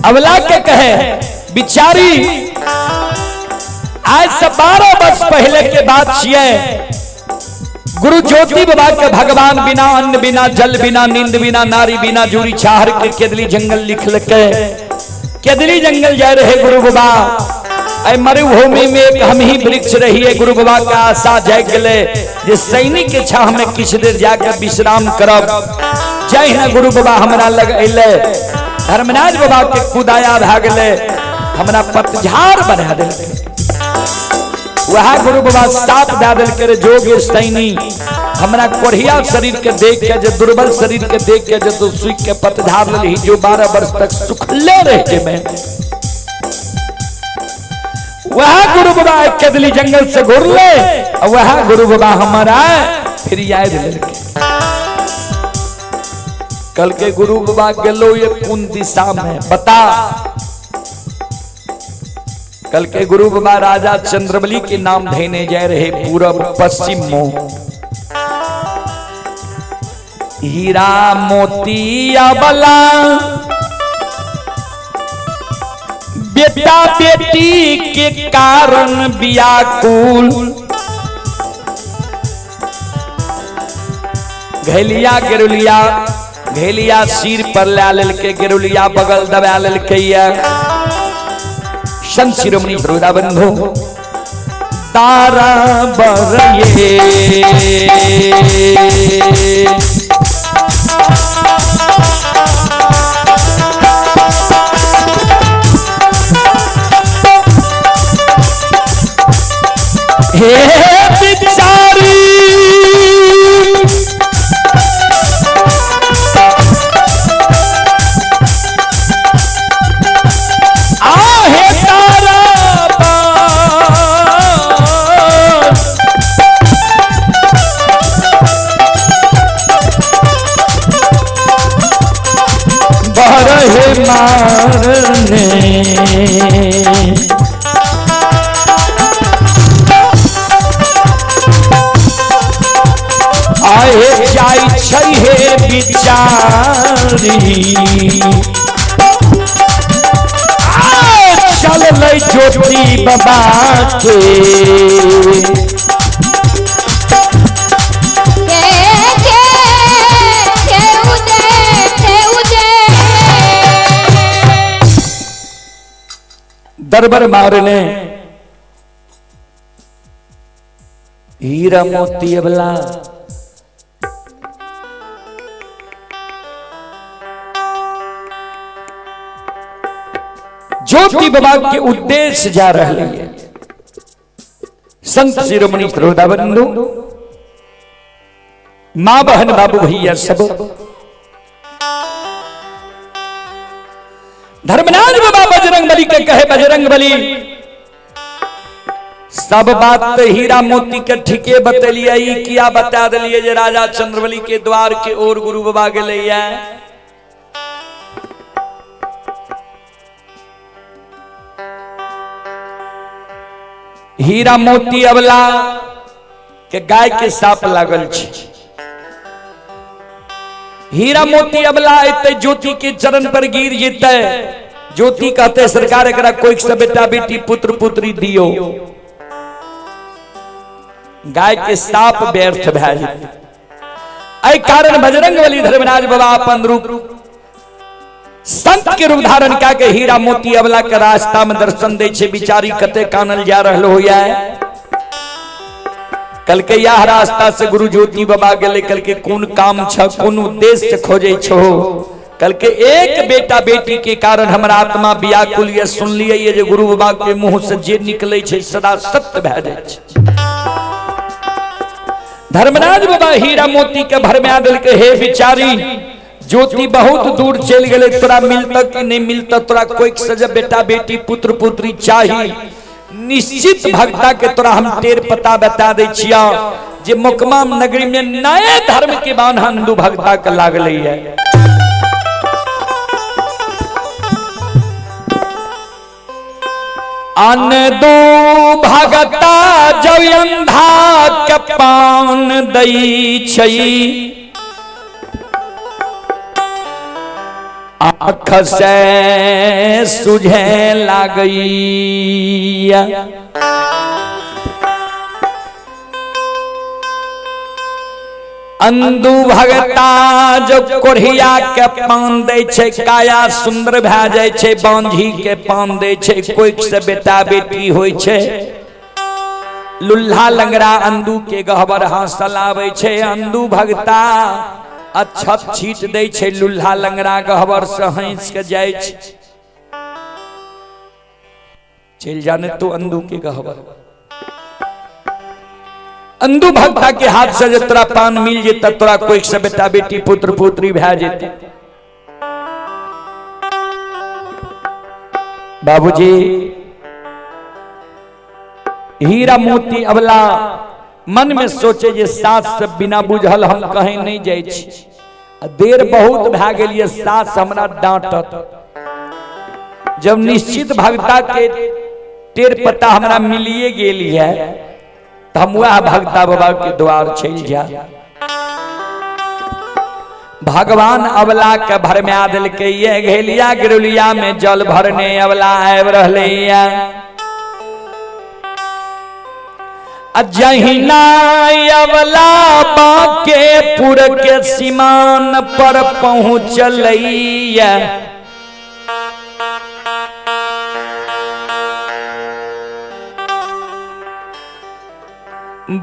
A: अबला के कहे, बिचारी आज से 12 वर्ष पहले के बात छिए, गुरु ज्योति बाबा के भगवान बिना अन्न बिना जल बिना नींद बिना नारी बिना जूरी चाहर के केदली जंगल लिख लके केदली जंगल जा रहे गुरु बाबा। ऐ मरुभूमि में एक हम ही वृक्ष रहिए, गुरु बाबा का आशा जाग गए जे सैनिक के छाह में किछु देर जाकर विश्राम करब। जय न गुरु बाबा हमरा लग अइले, धर्मराज बाबा के कुदाया भा गेले, हमरा पतझाड़ बना देलकै। वह गुरु बाबा साप दे देलकै रे जोगे सैनी, हमरा कोढ़िया शरीर के देख के, जे दुर्बल शरीर के देख के, जे तू सूख के पतझाड़ लेलही, जो 12 वर्ष तक सुखले रह के मैं। वह गुरु बाबा केदली जंगल से घुरले, वह गुरु बाबा हमारा फिर याद लेलकै। कल के गुरु बाबा गेलो ये कौन दिशा में बता। कल के गुरु बाबा राजा चंद्रबली के नाम धैने जा रहे पूरब पश्चिम मुंह, हीरा मोती अबला बेटा बेटी के कारण बियाकुल, घैलिया गेरुलिया घैलिया सिर पर ला लेलके, गेरुलिया बगल दबा लेलके। संत शिरोमणि श्रोता बंधु, तारा बर ये हे बिचारी आहे तारा बरहे मारने आहे जाय छै हे बिचारी, चललै ज्योति बाबा के। दरबर मारने हीरा मोती अबला ज्योति बाबा के उद्देश्य जा रहे हैं। संत शिरोमणि श्रोता बंधु, मां बहन बाबू भैया सब, धर्मराज बाबा बजरंग बली के कहे, बजरंग बली सब बात तो हीरा मोती के ठीके बतेलिए, ई किया बता दिलिए जे राजा चंद्रबली के द्वार के ओर गुरु बाबा गेलैया। हीरा मोती अबला के गाय के साप लागल छै। हीरा मोती अबला एते ज्योति के चरण पर गिर जेते, ज्योति कहते सरकार एकरा कोई से बेटा बेटी पुत्र पुत्री दियो, गाय के साप व्यर्थ भए जेतै। एहि कारण बजरंग बली धर्मराज बाबा अपन रूप संत के रूप धारण कए के हीरा मोती अबला के रास्ता में दर्शन दै छै। बिचारी कते कानल जा रहल होइया। कल के यह रास्ता से गुरु ज्योति बाबा गेले, कल के कोन काम छ, कोन उद्देश्य से खोजे छो। कल के एक बेटा बेटी के कारण हमरा आत्मा व्याकुल ये सुनलिए ये जे गुरु बाबा के मुंह से जे निकले छै सदा सत्य भए जाइ छै। धर्मराज बाबा हीरा मोती के भरमा देलकै, हे बिचारी ज्योति बहुत दूर चलि गेलै, तोरा मिलत कि नहीं मिलत, तोरा कोई से जब बेटा बेटी पुत्र पुत्री चाही, निश्चित भक्ता के तोरा हम टेर पता बता दै छिया जे मोकमा नगरी में नए धर्म के बान हिंदू भक्ता के लागलै है। अन दू भगता जब अंधा के पान दै छै, आँख से सुझे लागैया। अंदू भगता जो कोढ़िया के पान दै छै, काया सुंदर भए जाइ छै, बांझी के पान दै छै, कोइक से बेटा बेटी होइ छै, लुल्हा लंगड़ा अंदू के गहबर हंसल आबै छै। अंदू भगता अक्षत छीट दै छै, लुल्हा लंगड़ा गहबर से हंस के जाइ छै। चलि जाने तू अंदू के गहबर, अंदू भगता के हाथ से जे तोरा पान मिल जेता, तोरा कोई से बेटा बेटी पुत्र पुत्री भए जेते। बाबूजी हीरा मोती अबला मन में सोचे जे सास से बिना बुझल हम कहीं नहीं जाइ छी, देर बहुत भए गेल ये, सास हमरा डांटत। जब निश्चित भगता के टेर पता हमरा मिलिए गेल है तो हम वह भगता बाबा के द्वार चलि जा। भगवान अबला के भरमा देलकै ये घेलिया गिरुलिया में जल भरने अबला आबि रहलै ये। जहिना अबला बांकेपुर के सीमान पर पहुँचलैया,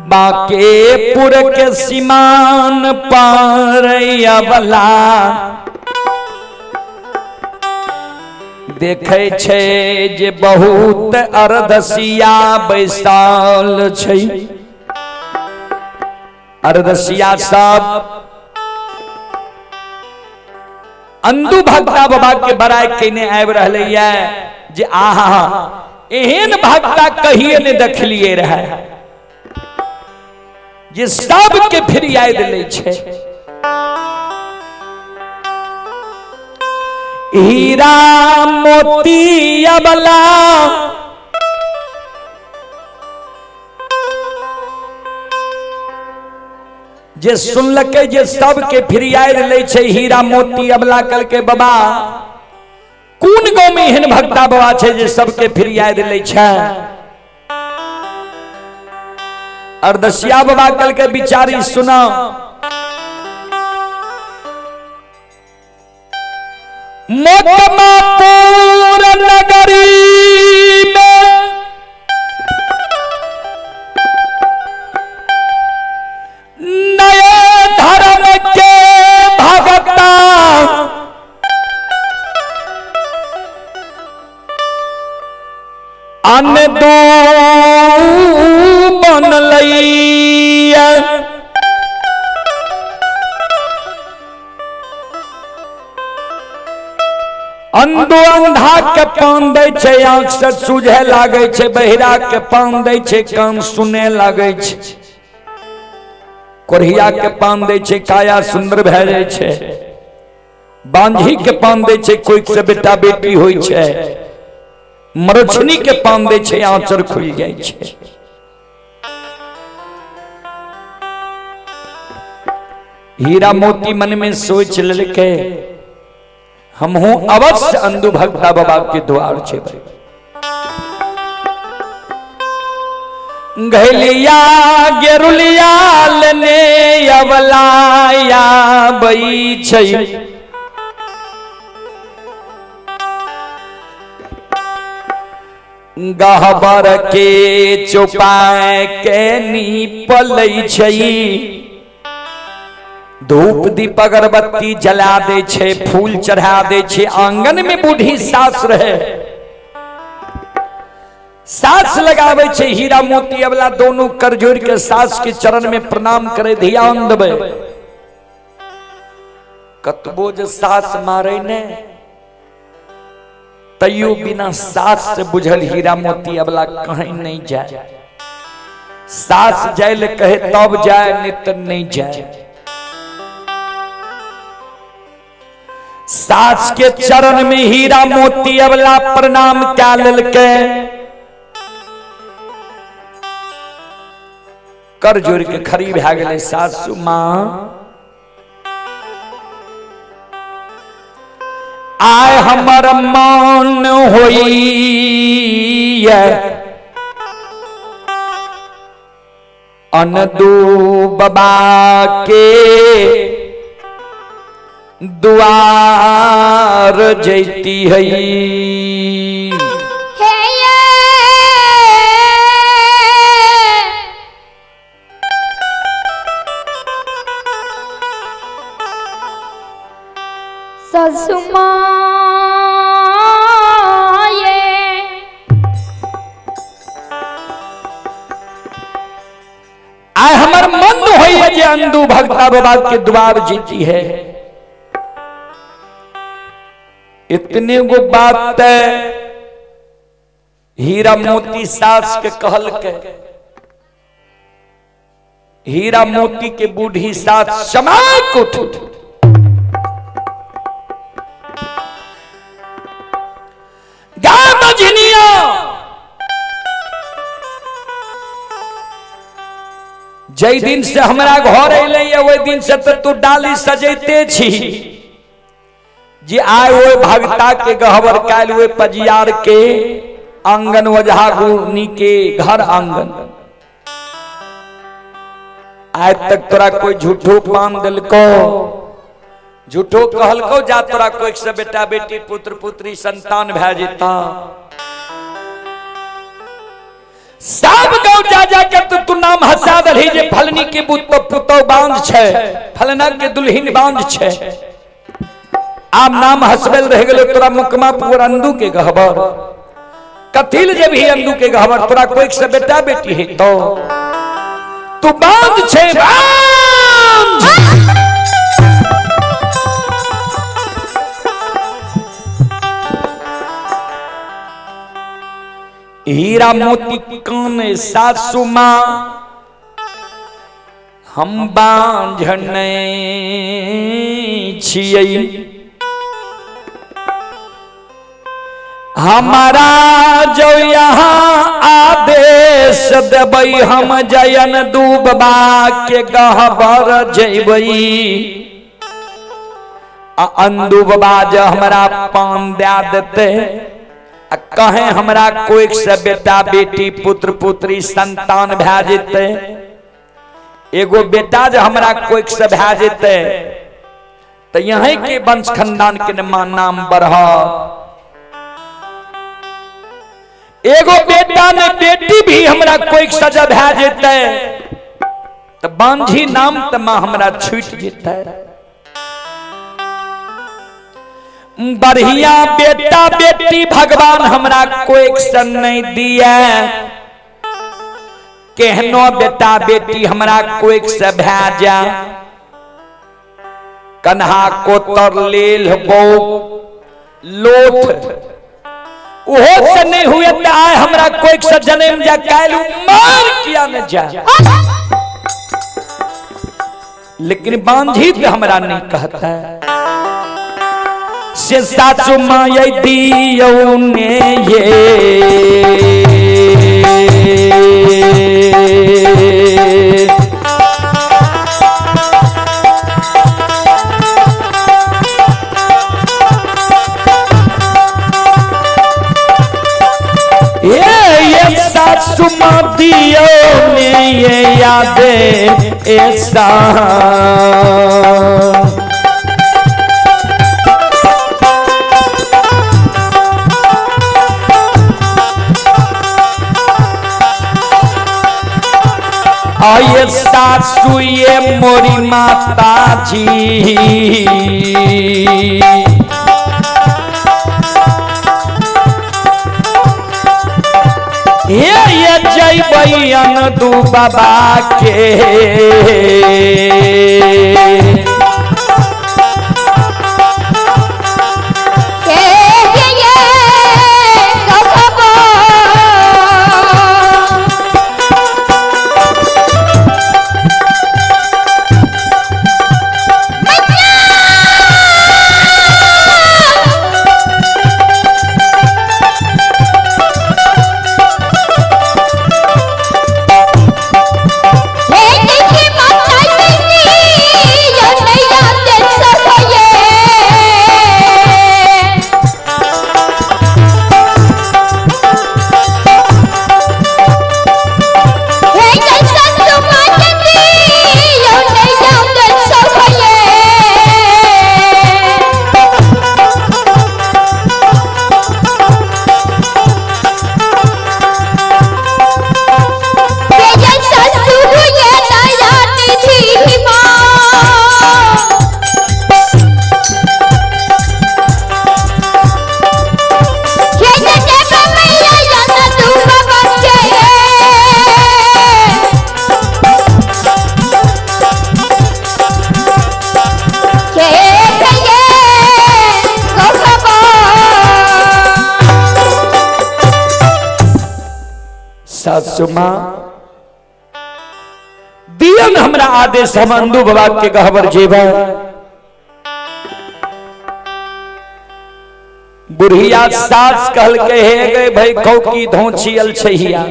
A: बांकेपुर के सीमान पर अबला देखै छै जे बहुत अरदसिया बैसाल छै। अरदसिया सब अंदू भक्ता बाबा के बड़ाई केने आबि रहलै ये जे आहा एहन भक्ता कहिए ने देखलिए रहे जे सबके फिरियाद लै छै। हीरा मोती अबला जे सुनलकै जे सबके फिरियाद लै छै हीरा मोती अबला, कहलकै बाबा कोन गाँव में एहन भक्ता बाबा छै जे सबके फिरियाद लै छै? अरदसिया बाबा कहलकै बिचारी सुना, मोकमापुर नगरी में नए धर्म के भगता अन्न दू बनलैया। अंधो अंधा के पान दै छै, आंख से सूझे लागै छै, बहिरा के पान दै छै, कान सुने लागै छै, कोढ़िया के पान दै छै, काया सुंदर भए जाइ छै, बांझी के पान दै छै, कोई से बेटा बेटी होइ छै, मरछनी के पान दै छै, आंचर खुलि जाइ छै। हीरा मोती मन में सोच लेलकै हमहूँ अवश्य अंधु भक्ता बाबा के द्वार जेबै। घैलिया गेरुलिया लेने अबलाया बै छै, गहबर के चौपाय के नीपलै छै, धूप दीप अगरबत्ती जला दै छै, फूल चढ़ा दै छै। आंगन में बूढ़ी सास रहे, सास लगाबै छै हीरा मोती अबला दोनों कर जोड़ के सास के चरण में प्रणाम करे। ध्यान देबै, कतबो जे सास मारे ने तैयो बिना सास से बुझल हीरा मोती अबला कहीं नहीं जाए। सास जाय ले कहे तब जाए, नहीं तो नहीं जाए। सास के चरण में हीरा मोती अबला प्रणाम क्या ललके, कर जोड़ के खड़ी भए गेलै। सासू माँ आय हमर मन होइए अनदू बाबा के दुआर जैती है।
B: हे ये ससुमा ये
A: आय हमर मन होइए जे अंदू भक्ता बाबा के द्वार जीती है। इतने गो बात है हीरा मोती सास के कहल के, हीरा मोती के बूढ़ी सास समय उठ गा बजनिया। जै दिन से हमरा घर अयलै ओहि दिन से तो तू डाली सजैते छी जे आय ओहि भगता के गहबर, काल्हि ओहि पजियार के आंगन, ओझा गुरनी के घर आंगन। आज तक तोरा कोई झूठो पान दिलको, झूठो कहलको जा तोरा कोई से बेटा बेटी पुत्र पुत्री संतान भए जेता। सब गाँव जा जा के तो तू नाम हंसा दलही जे फलनी के पुतौ बांझ छै, फलना के दुल्हिन बांझ छै। आब नाम हंसबेल रह गेलो तोरा मुकमा पुर अंदू के गहबर। कथिल जब ही अंदू के गहबर तोरा कोई से बेटा बेटी है तो तू बांझ छै, बांझ। हीरा मोती कान सासू माँ हम बांझ नहीं छियै, हमारा जो यहाँ आदेश देबै हम जयन डूबबा के गहबर जैबै। आ अंदूबा जे हमरा पान दए देतै आ कहे हमरा कोई से बेटा बेटी पुत्र पुत्री संतान भए जेतै, एगो बेटा जे हमरा कोई से भए जेतै तो यहीं के वंश खानदान के नाम बढ़त। एगो बेटा ने बेटी भी हमरा कोई सजा भए जेतै तो बांझी नाम त मां हमरा छूट जेतै। बढ़िया बेटा बेटी भगवान हमरा कोई से नहीं दिया, केहनो बेटा बेटी हमरा कोई से भए जा। कन्हा कोतर लेल बौ लोथ ओहो से नहीं हुए त आय हमरा कोई से जन्म जा, काल्हि मार किया न जा, लेकिन बांझी तो हमरा नहीं कहता है। से सासु माँ दियौ ने ये ये सासु माँ दियौ ने ये यादे ऐसा। आये सासु ये मोरी माता जी। हे ये जैबै अनदू बाबा के। सासु माँ दियन हमरा आदेश, हम अंदू बाबा के गहबर जेबा। बुढ़िया सास कहल के हे गए भाई कौकी धोछियल छहिया,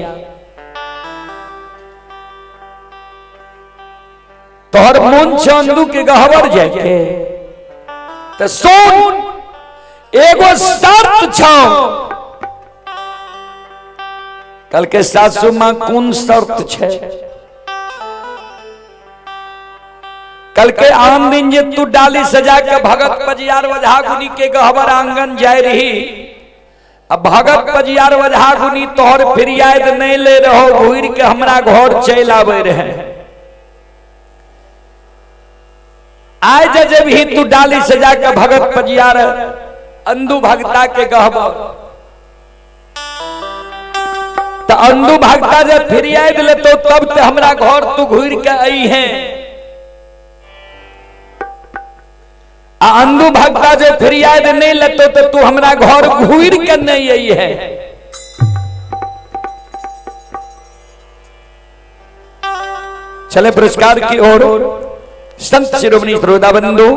A: तोहर मन छ अंदू के गहबर जाके, त सुन एगो शर्त छौ। कल के सासू माँ कोन शर्त छे? कल के आम दिन जे तू डाली सजा के भगत पजियार वजहा गुनी के गहबर आंगन जाय रही, अब भगत पजियार वजहा गुनी तोहर फिरियाद नहीं ले रहो, घूर के हमरा घर चल आवे रहे। आज जब ही तू डाली सजा के भगत पजियार अंदू भगता के गहबर, तो अंदू भगता जब फिरियाद ले तो तब ते हमरा घर तू घूर के आई है। आ अंदू भगता जब फिरियाद नहीं लेतो तो तू हमरा घर घूर के नहीं आई है। चले पुरस्कार की ओर। संत शिरोमणि श्रोता बंधु,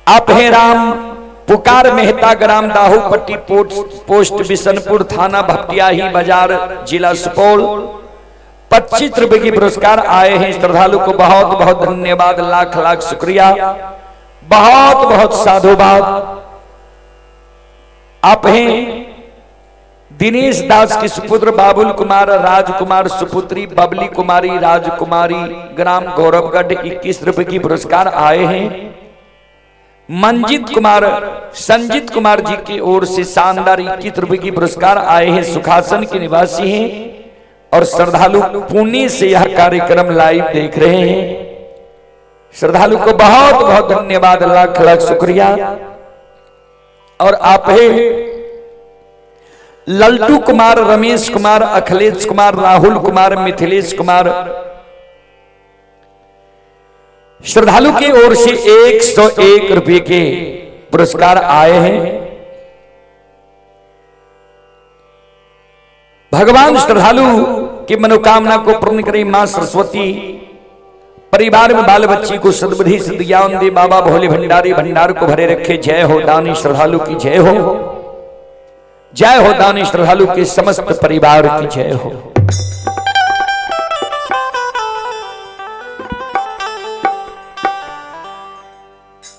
A: आप हैं राम पुकार मेहता, ग्राम दाहूपट्टी, पोस्ट बिशनपुर, थाना भपटियाही बाजार, जिला सुपौल। 25 रुपए की पुरस्कार आए हैं। श्रद्धालु को बहुत बहुत धन्यवाद, लाख लाख शुक्रिया, बहुत बहुत साधुवाद। आप हैं दिनेश दास के सुपुत्र बाबुल कुमार, राजकुमार सुपुत्री बबली कुमारी, राजकुमारी, ग्राम गौरवगढ़, 21 रुपए की पुरस्कार आए हैं। मंजित कुमार, संजित कुमार जी की ओर से शानदार 21 रुपए की पुरस्कार आए हैं। सुखासन के निवासी हैं और श्रद्धालु पुणे से यह कार्यक्रम लाइव देख रहे हैं। श्रद्धालु को बहुत बहुत धन्यवाद, लाख लाख शुक्रिया। और आप है लल्टू कुमार, रमेश कुमार, अखिलेश कुमार, राहुल कुमार, मिथिलेश कुमार, श्रद्धालु की ओर से 101 रुपए के पुरस्कार आए हैं। भगवान श्रद्धालु की मनोकामना को पूर्ण करें मां सरस्वती। परिवार में बाल बच्ची को सद्बुद्धि सद्ज्ञान दे। बाबा भोले भंडारी भंडार को भरे रखे। जय हो दानी श्रद्धालु की जय हो, जय हो दानी श्रद्धालु के समस्त परिवार की जय हो।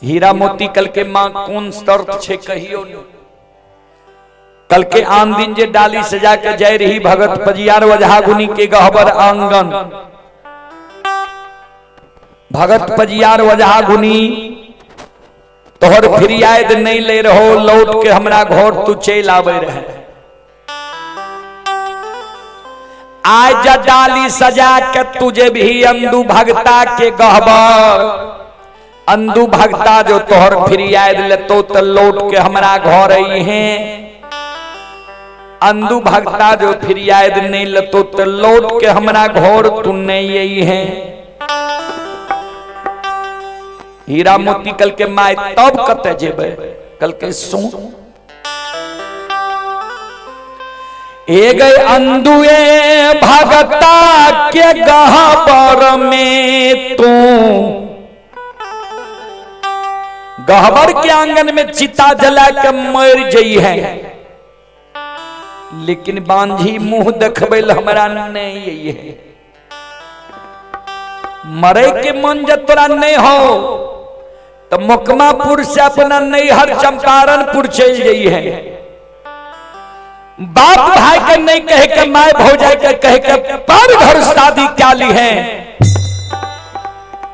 A: हीरा मोती कल के मां कौन शर्त छे कहियो न। कल के आन दिन जे डाली सजा के जय रही भगत पजियार वजहा गुनी के गहबर आंगन, भगत पजियार वजहा गुनी तोहर फिरियाद नहीं ले रहो, लौट के हमरा घर तू चल आवे रहे। आज डाली सजा के तुझे भी अंदू भगता के गहबर, अंदू भगता जो तोहर फिरियाद लेतो तो लौट के हमरा घर आई है। अंदू भगता जो फिरियाद नहीं लेतो तो लौट के हमरा घर तू नहीं आई है। हीरा मोती कल के my तब कते जेबे, कल के सुन ए गए अंदुए भगता के गहबर में तू, गहबर के आंगन में चिता जला के मर जई है, लेकिन बांझी मुंह देखबे हमरा नहीं है। मरे के मन जब तोरा नहीं हो तो मोकमापुर से अपना नैहर चंपारणपुर चल जई है। बाप भाई के नहीं कहे के my भौजाई के कहे के पर घर शादी क्या ली है,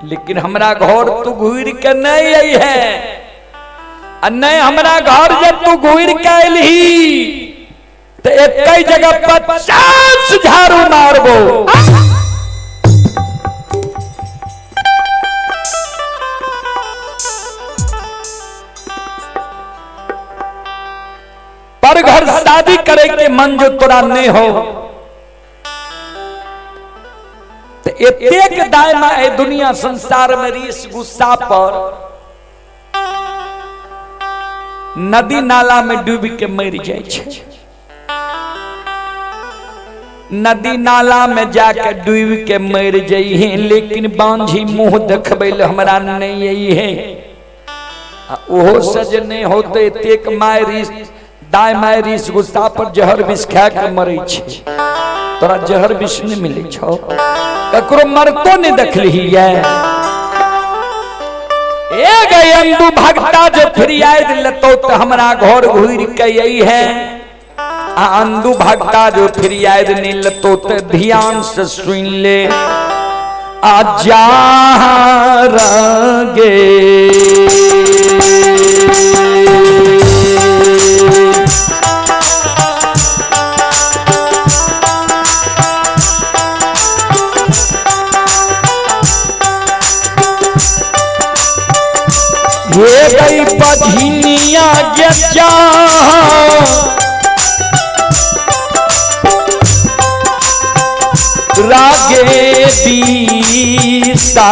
A: लेकिन हमरा घर तू घूर के नहीं आई है। आ नहीं हमरा घर जब तू घूर के अली तो एक जगह 50 झाड़ू मारबो। पर घर शादी करे के मन जो तोरा नहीं हो तो एतेक दाय में ए दुनिया संसार में रीस गुस्सा पर नदी नाला में डूब के मर जाए छे। नदी नाला में जाके डूब के मर जाई है, लेकिन बांझी मुंह देखबे ले हमरा नहीं आई है। ओहो से जे नहीं होते एतेक my रीस दाय my रीस गुस्सा पर जहर विष खा के मरे छे। तोरा जहर विष नहीं मिले छो, ककरो मरतो नहीं देखली है। ए गए अंदू भगता जो फिरियाद लेतो तो हमरा घर घूर के आई है। आ अंदू भगता जो फिरियाद नहीं लेतो तो ध्यान से सुन ले। आ जा गे ये गई बझिनिया जा रागे दीसा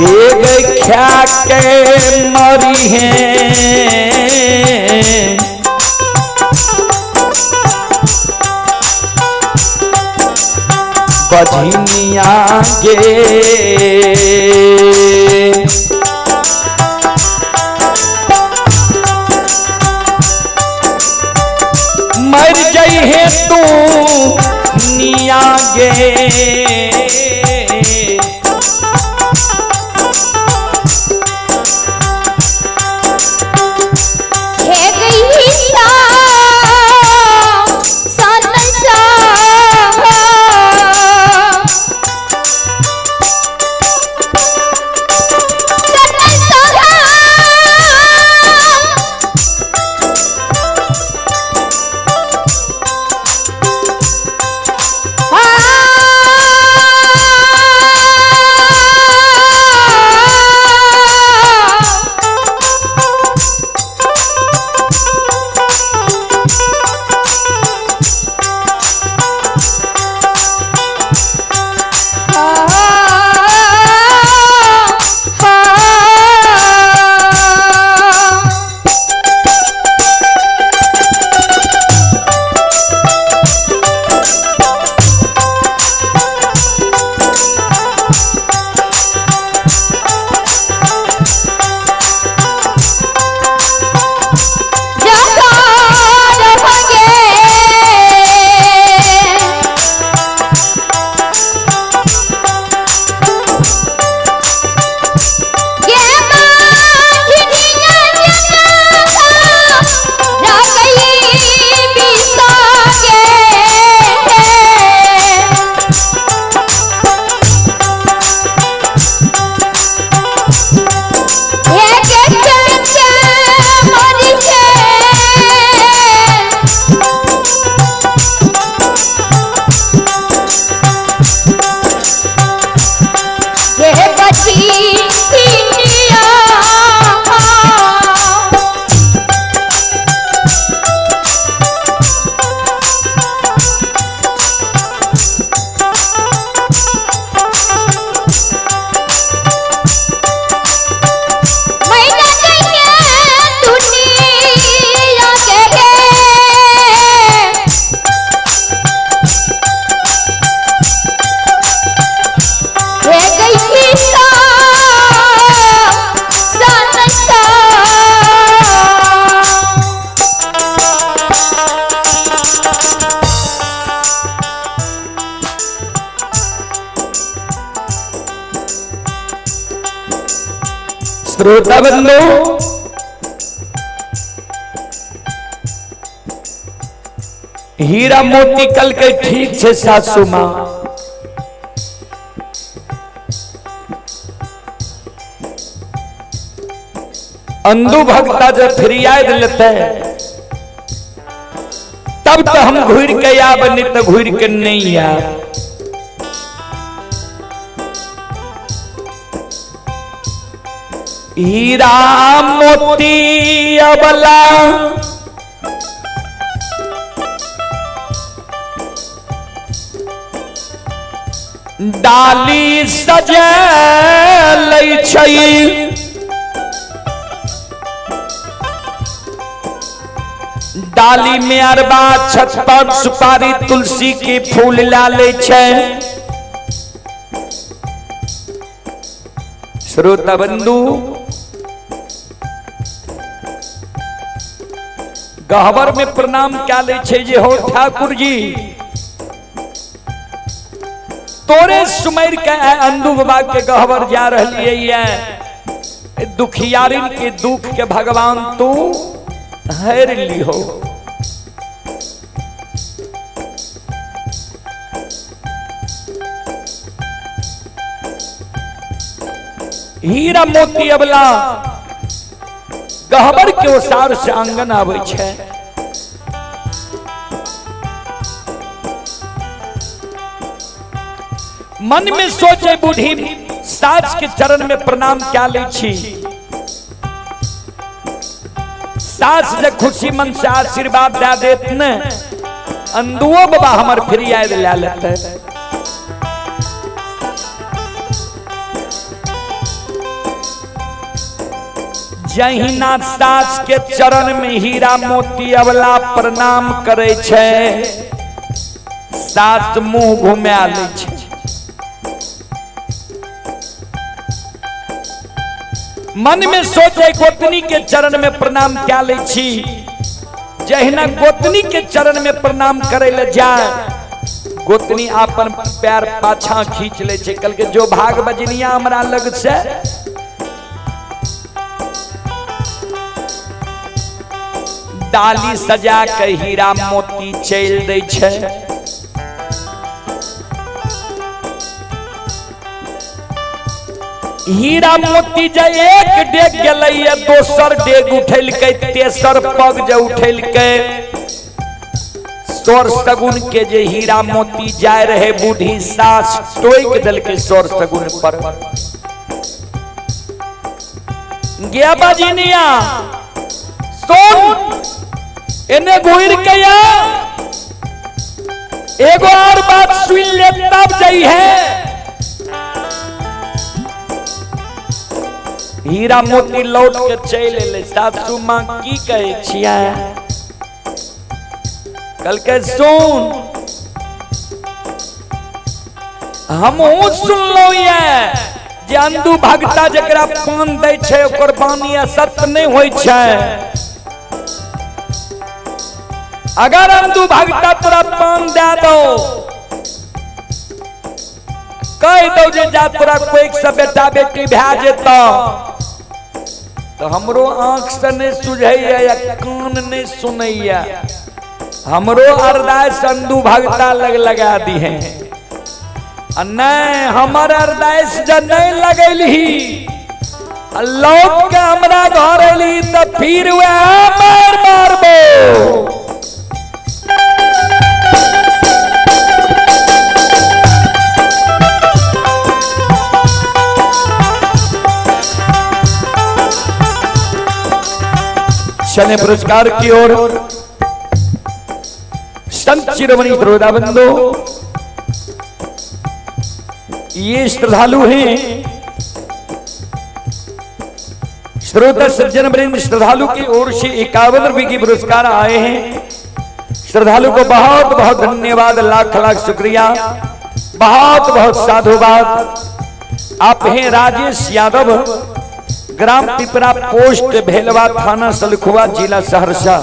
A: एक ख्या के मरी है बझिनिया गे मर जाई है तू निया गे।
B: Ah!
A: श्रोता बंधु, हीरा मोती कल के ठीक छे सासू मां, अंधु भक्ता जब फिरियाद लेते तब तो हम घूर के आब, नहीं तो घूर के नहीं आब। हीरा मोती अबला डाली सजल छै, डाली में अरबा छत पर सुपारी तुलसी के फूल ला ले छै। श्रोता बंधु, गहबर में प्रणाम क्या ले छै जे हो ठाकुर जी, तोरे सुमेर के अंधु बाबा के गहबर जा रही है, दुखियारिन के दुख के भगवान तू हर लिहो। हीरा मोती अबला गहबर के ओसार से आंगन आबै छै। मन में सोचे बूढ़ी सास के चरण में प्रणाम क्या ले छी, सास जे खुशी मन से आशीर्वाद दे देत ने, अंधुओ बाबा हमर फ्री आयल ले लेते। जहिना सास के चरण में हीरा मोती अबला प्रणाम करे छै, सास मुंह घुमा लै छै। मन में सोचे गोतनी के चरण में प्रणाम क्या लै छी, जहिना गोतनी के चरण में प्रणाम करे ले जाए, गोतनी अपन पैर पाछा खींच ले छै, कल के जो भाग बजनिया हमरा लग से डाली सजा के हीरा मोती चल दै छै। हीरा मोती जे एक डेग गेलैया, दोसर डेग उठेलकै, तेसर पग जे उठेलकै, सौर सगुन के जे हीरा मोती जाय रहे बूढ़ी सास टोक देलकै सौर सगुन पर। गया बजनिया सुन, एने घुर के या एगो और बात सुन ले तब जाई है। हीरा मोती लौट के चल एलै, सासू मां की कहै छियै? कहलकै सुन, हमहूँ सुनलहुँ ये जे अंधु भगता जकरा पान दै छै ओकर वाणी असत्य नहि होइ छै। अगर अंधु भगता तोरा पान दे दो, कह दो जे जा तोरा कोई से बेटा बेटी भए जेतौ, तो हमरो आंख से नहीं सुझैया या कान नहीं सुनैया, हमरो अरदास अंधु भगता लग लगा दी है। नहीं हमर अरदास जब नहीं लगैलही, लौट के हमरा घर अली तो फिर वह मार मारबो। चले पुरस्कार की ओर। संत शिरोमणि श्रोता बंधु, ये श्रद्धालु हैं, श्रोता सज्जन वृंद, श्रद्धालु की ओर से 51 रुपए की पुरस्कार आए हैं। श्रद्धालु को बहुत बहुत धन्यवाद, लाख लाख शुक्रिया, बहुत बहुत साधुवाद। आप हैं राजेश यादव, ग्राम पिपरा, पोस्ट भेलवा, थाना सलखुआ, जिला सहरसा।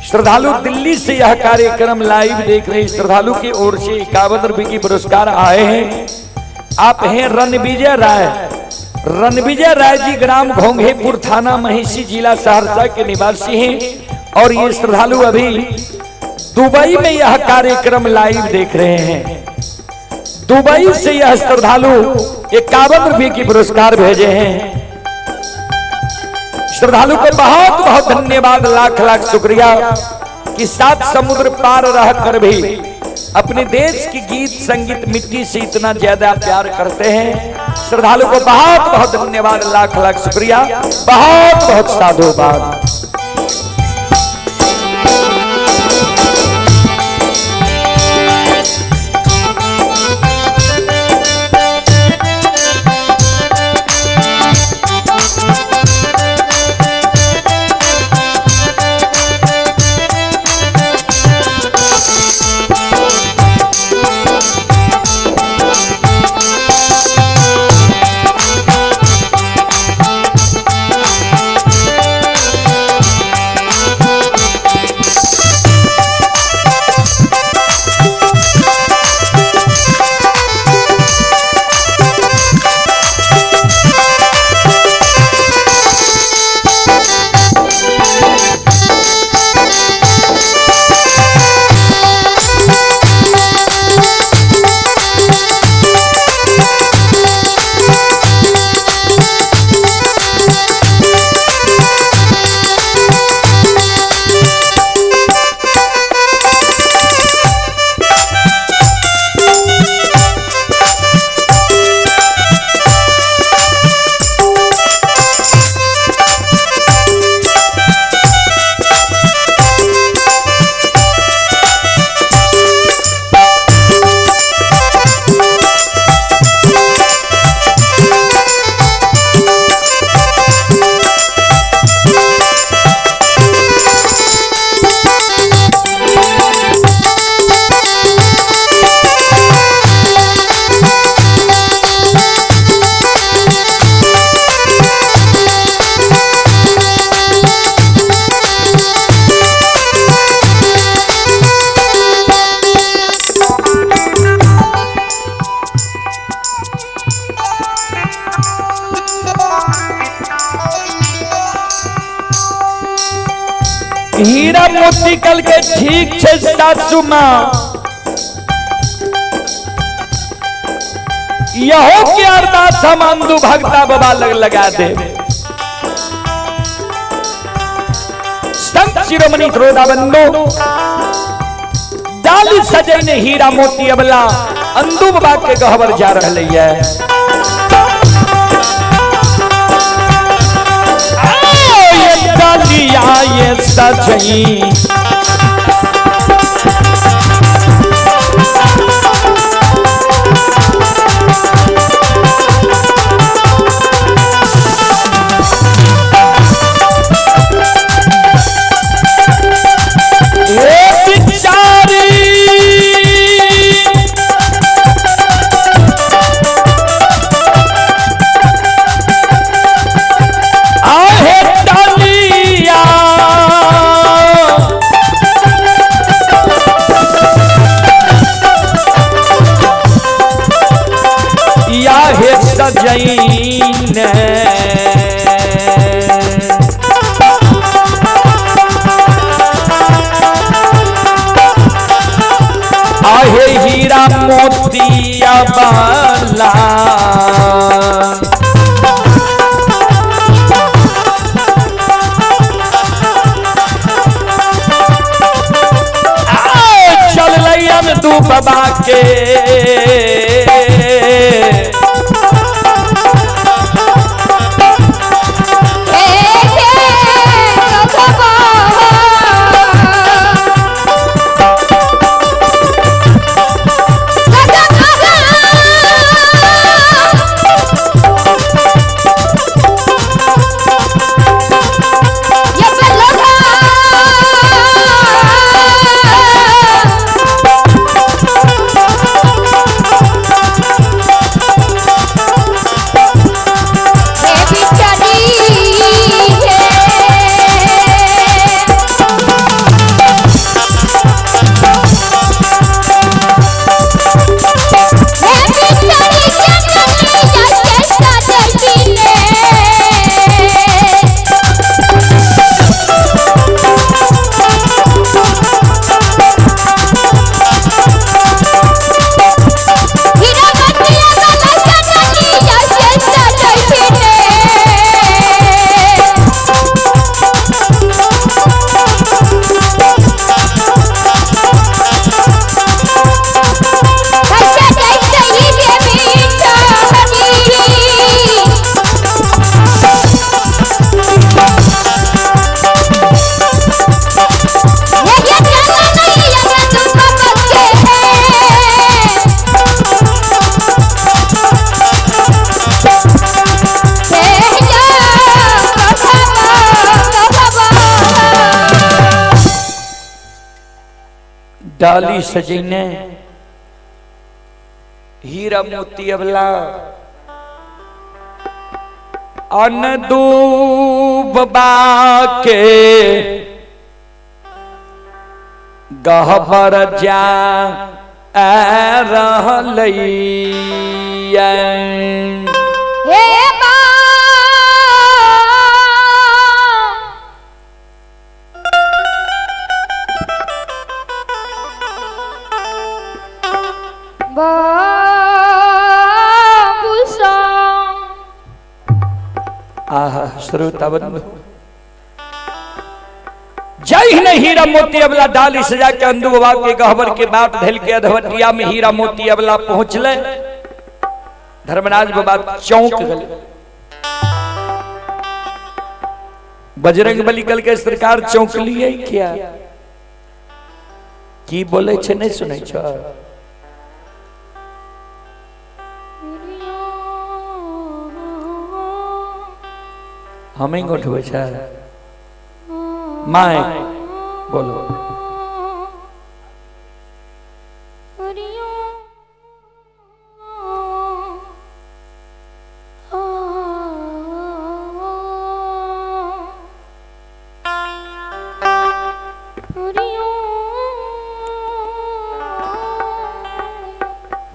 A: श्रद्धालु दिल्ली से यह कार्यक्रम लाइव देख रहे श्रद्धालु की ओर से 51 रुपए की पुरस्कार आए हैं। आप हैं रणविजय राय, रणविजय राय जी ग्राम घोंघेपुर थाना महिषी जिला सहरसा के निवासी हैं और ये श्रद्धालु अभी दुबई में यह कार्यक्रम लाइव देख रहे हैं। दुबई से यह श्रद्धालु 51 रुपए की पुरस्कार भेजे हैं। श्रद्धालु को बहुत बहुत धन्यवाद, लाख लाख शुक्रिया कि सात समुद्र पार रह कर भी अपने देश की गीत संगीत मिट्टी से इतना ज्यादा प्यार करते हैं। श्रद्धालु को बहुत बहुत धन्यवाद, लाख लाख शुक्रिया, बहुत बहुत साधुवाद। हीरा मोती कल के ठीक छे सासू माँ, यहो के अरदास हम अंधु भगता बाबा लग लगा दे। संत शिरोमणि श्रोता बंधु डाली सजने हीरा मोती अबला अंधु बाबा के गहबर जा रहे है। डालिया ये सजई आहे हीरा मोतिया बाला चल लैयन तू बाबा के डाली सजैने हीरा मोती अबला अनदूब के गहबर जा रहलैया।
B: हे बा बाबू सा
A: आहा श्रोता बंधु, जय ने हीरा मोती अबला डाली सजा के अंदू बाबा के गहबर के बात धल के अधवटिया में हीरा मोती अबला पहुंचले। धर्मराज बाबा चौंक गए। बजरंग बली कल के सरकार चौंक लिए क्या की बोले छे नहीं सुनै छ? हमें उठबै छै माइक बोलो।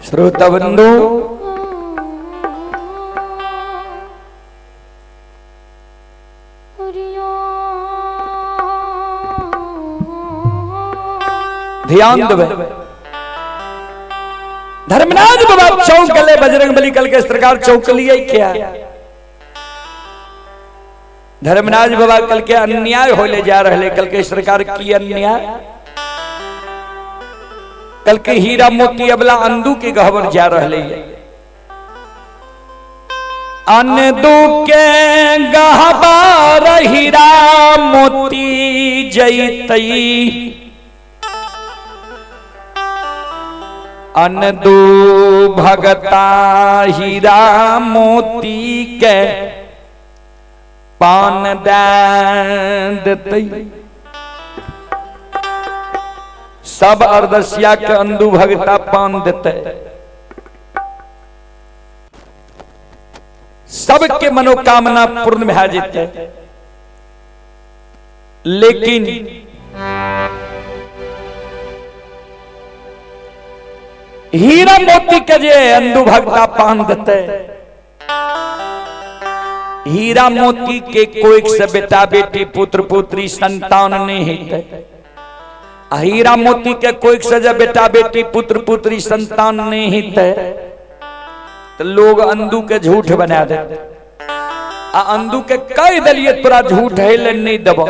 A: श्रोता बंधु, ध्यान देवे। धर्मराज बाबा चौंक गले, बजरंग बली कल के सरकार चौंक लिए क्या? धर्मराज बाबा कल के अन्याय होले जा रहे। कल के सरकार की अन्याय? कल के हीरा मोती अबला अंदू के गहबर जा रहे। अंदू के गहबर हीरा मोती जैतई, अनदू भगता हीरा मोती के पान देतई। सब अरदसिया के अंदू भगता पान देते, सबके मनोकामना पूर्ण भए जेतै। लेकिन हीरा मोती के जे अंदू भगता पान देते, हीरा मोती के कोई से बेटा बेटी पुत्र पुत्री संतान नहीं हेतै। आ हीरा मोती के कोई से जे बेटा बेटी पुत्र पुत्री संतान नहीं हेतै तो लोग अंदू के झूठ बना देते। आ अंदू के कह दिलिए तोरा झूठ है ले नहीं देबो,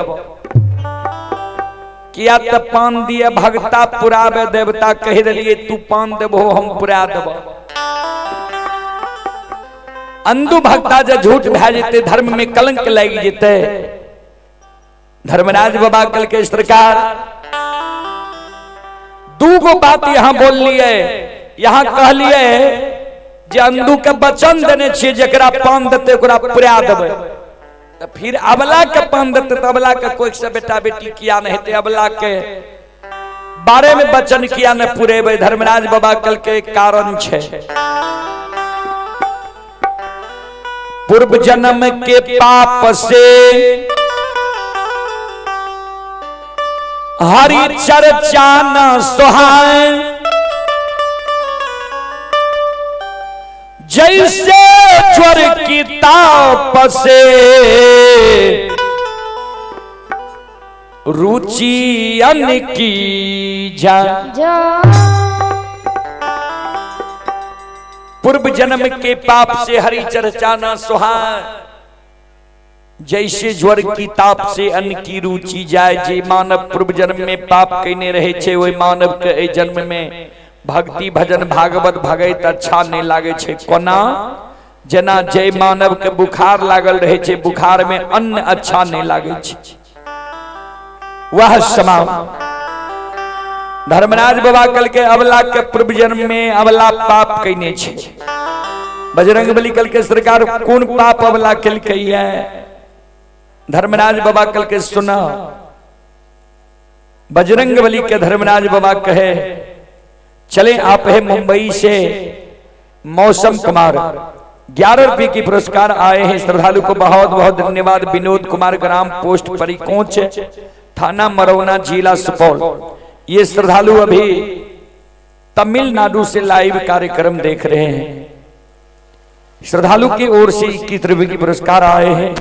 A: किया त पान दिए भगता पुरावे देवता। कह दिलिए तू पान देबो हम पुरा देबो। अंदू भगता जे झूठ भए जेतै, धर्म में कलंक लागि जेतै। धर्मराज बाबा कल के सरकार दूगो बात यहाँ बोल लिए। यहाँ कह लिए जे अंदू के वचन देने छियै, जकरा पान देतै ओकरा पुरा देबै। तो फिर अबला के पान देतै तो अबला के कोई से बेटा बेटी किया नहीं हेतै, अबला के बारे में वचन किया नहीं पुरेबै। धर्मराज बाबा कल के कारण छै पूर्व जन्म के पाप से हरि चर्चा न सोहाए, जैसे ज्वर की ताप से रुचि अन्न की जा। पूर्व जन्म के पाप से हरि चर्चा न सोहाए, जैसे ज्वर की ताप से अन्न की रुचि जाए। जे मानव पूर्व जन्म में पाप कने रहे छे, ओहि मानव के एहि जन्म में भक्ति भजन भागवत भगैत अच्छा नहीं लागे छे। कोना? जेना जय मानव के बुखार लागल रहे छे, बुखार में अन्न अच्छा नहीं लागे छे। वह समा धर्मराज बाबा कल के अबला के पूर्व जन्म में अबला पाप कने छे। बजरंग बली कल के सरकार कोन पाप अबला केलकै है? धर्मराज बाबा कल के सुना, बजरंग बली के धर्मराज बाबा कहे चले आप है मुंबई से मौसम कुमार, 11 रुपये की पुरस्कार आए हैं। श्रद्धालु को बहुत बहुत धन्यवाद। विनोद कुमार, ग्राम पोस्ट परिकोच, थाना मरौना, जिला सुपौल। ये श्रद्धालु अभी तमिलनाडु से लाइव कार्यक्रम देख रहे हैं। श्रद्धालु की ओर से 21 रुपये की पुरस्कार आए हैं।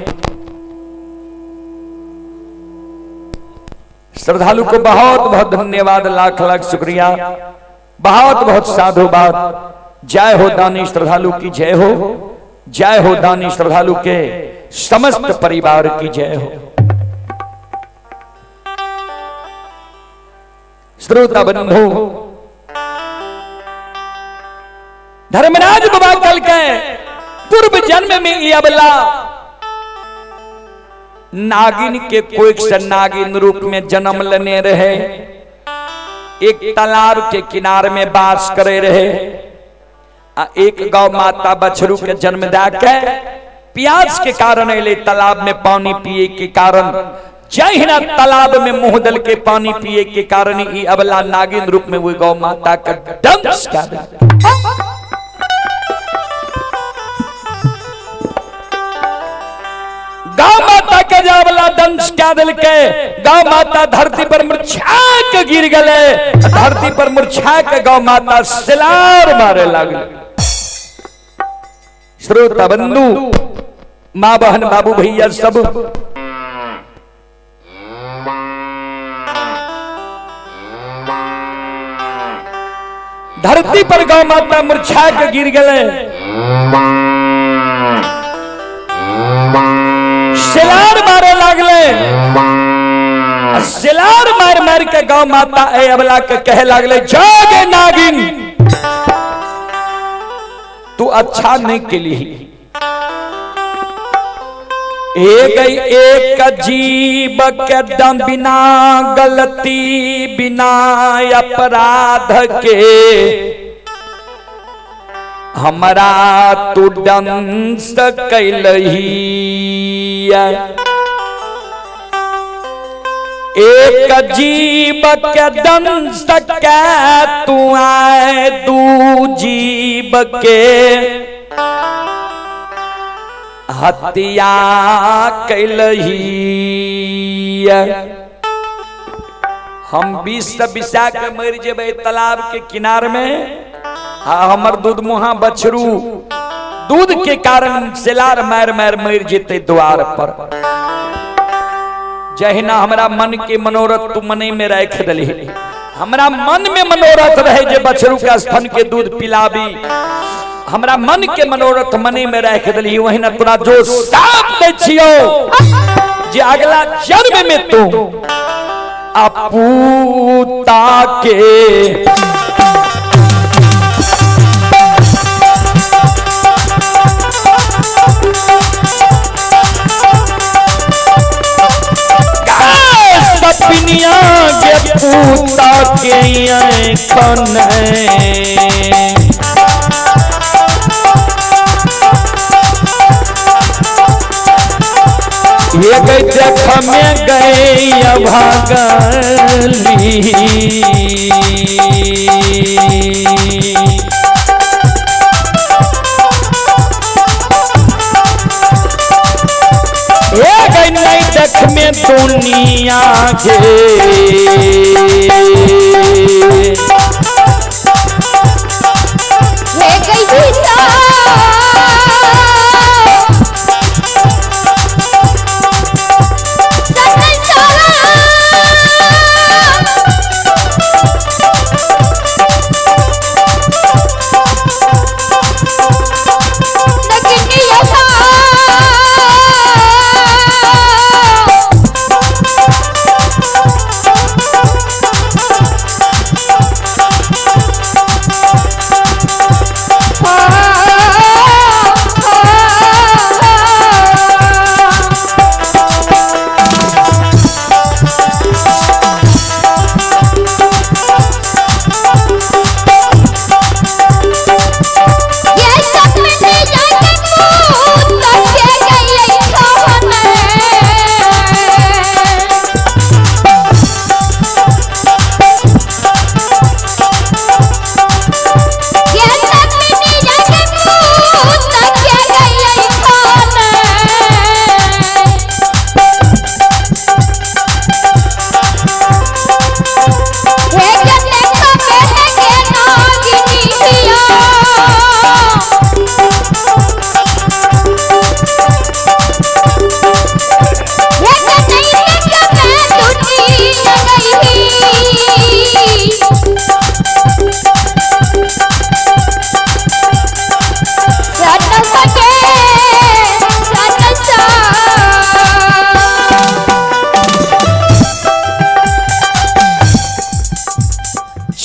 A: श्रद्धालु को बहुत बहुत धन्यवाद, लाख लाख शुक्रिया, बहुत बहुत साधुवाद। जय हो दानी श्रद्धालु की जय हो, जय हो दानी श्रद्धालु के समस्त परिवार की जय हो। श्रोता बंधु, धर्मराज बाबा कल के पूर्व जन्म में ये अबला नागिन के कोई से नागिन रूप में जन्म लेने रहे, एक तालाब के किनारे में वास करे रहे, आ एक गौ माता बछरू के जन्म दा के प्यास के कारण अले तालाब में पानी पिए के कारण, जहिना तालाब में मुंह दल के पानी पिए के कारण ई अबला नागिन रूप में वो गौ माता का डंस कर दिया। गौ माता के जावला दंश क्या दिल के, गौ माता धरती पर मुरझा के गिर गले, धरती पर मुरझा के गौ माता सिलार मारे लागल। श्रोता बंधु, माँ बहन बाबू भैया सब, धरती पर गौ माता मुरझा के गिर गए, सिलार मारे लागले, सिलार मार मार के गौ माता ए अबला के कहे लागले, जागे नागिन तू अच्छा नहीं के लिए, एक एक जीव के दम बिना गलती बिना अपराध के हमरा तू दंश कैलही, एक जीव के दंश के तू आए दू जीव के हत्या कैलही। हम 20 बिसा के मर जेबै तालाब के किनार में, आ हमर दूध मुहा बछरू दूध के कारण सेलार मार मार मर जेते द्वार पर। जहिना हमरा मन के मनोरथ तू मने में राख दली, हमरा मन में मनोरथ रहे जे बछरू के स्तन के दूध पिलाबी, हमरा मन के मनोरथ मने में राख दली, वही तोरा जो साप दै छियो जे अगला जन्म में तू अपूता के सपनिया के पूता के खन ये गई देख में गई भागली। ये गई नहीं देख में दुनिया के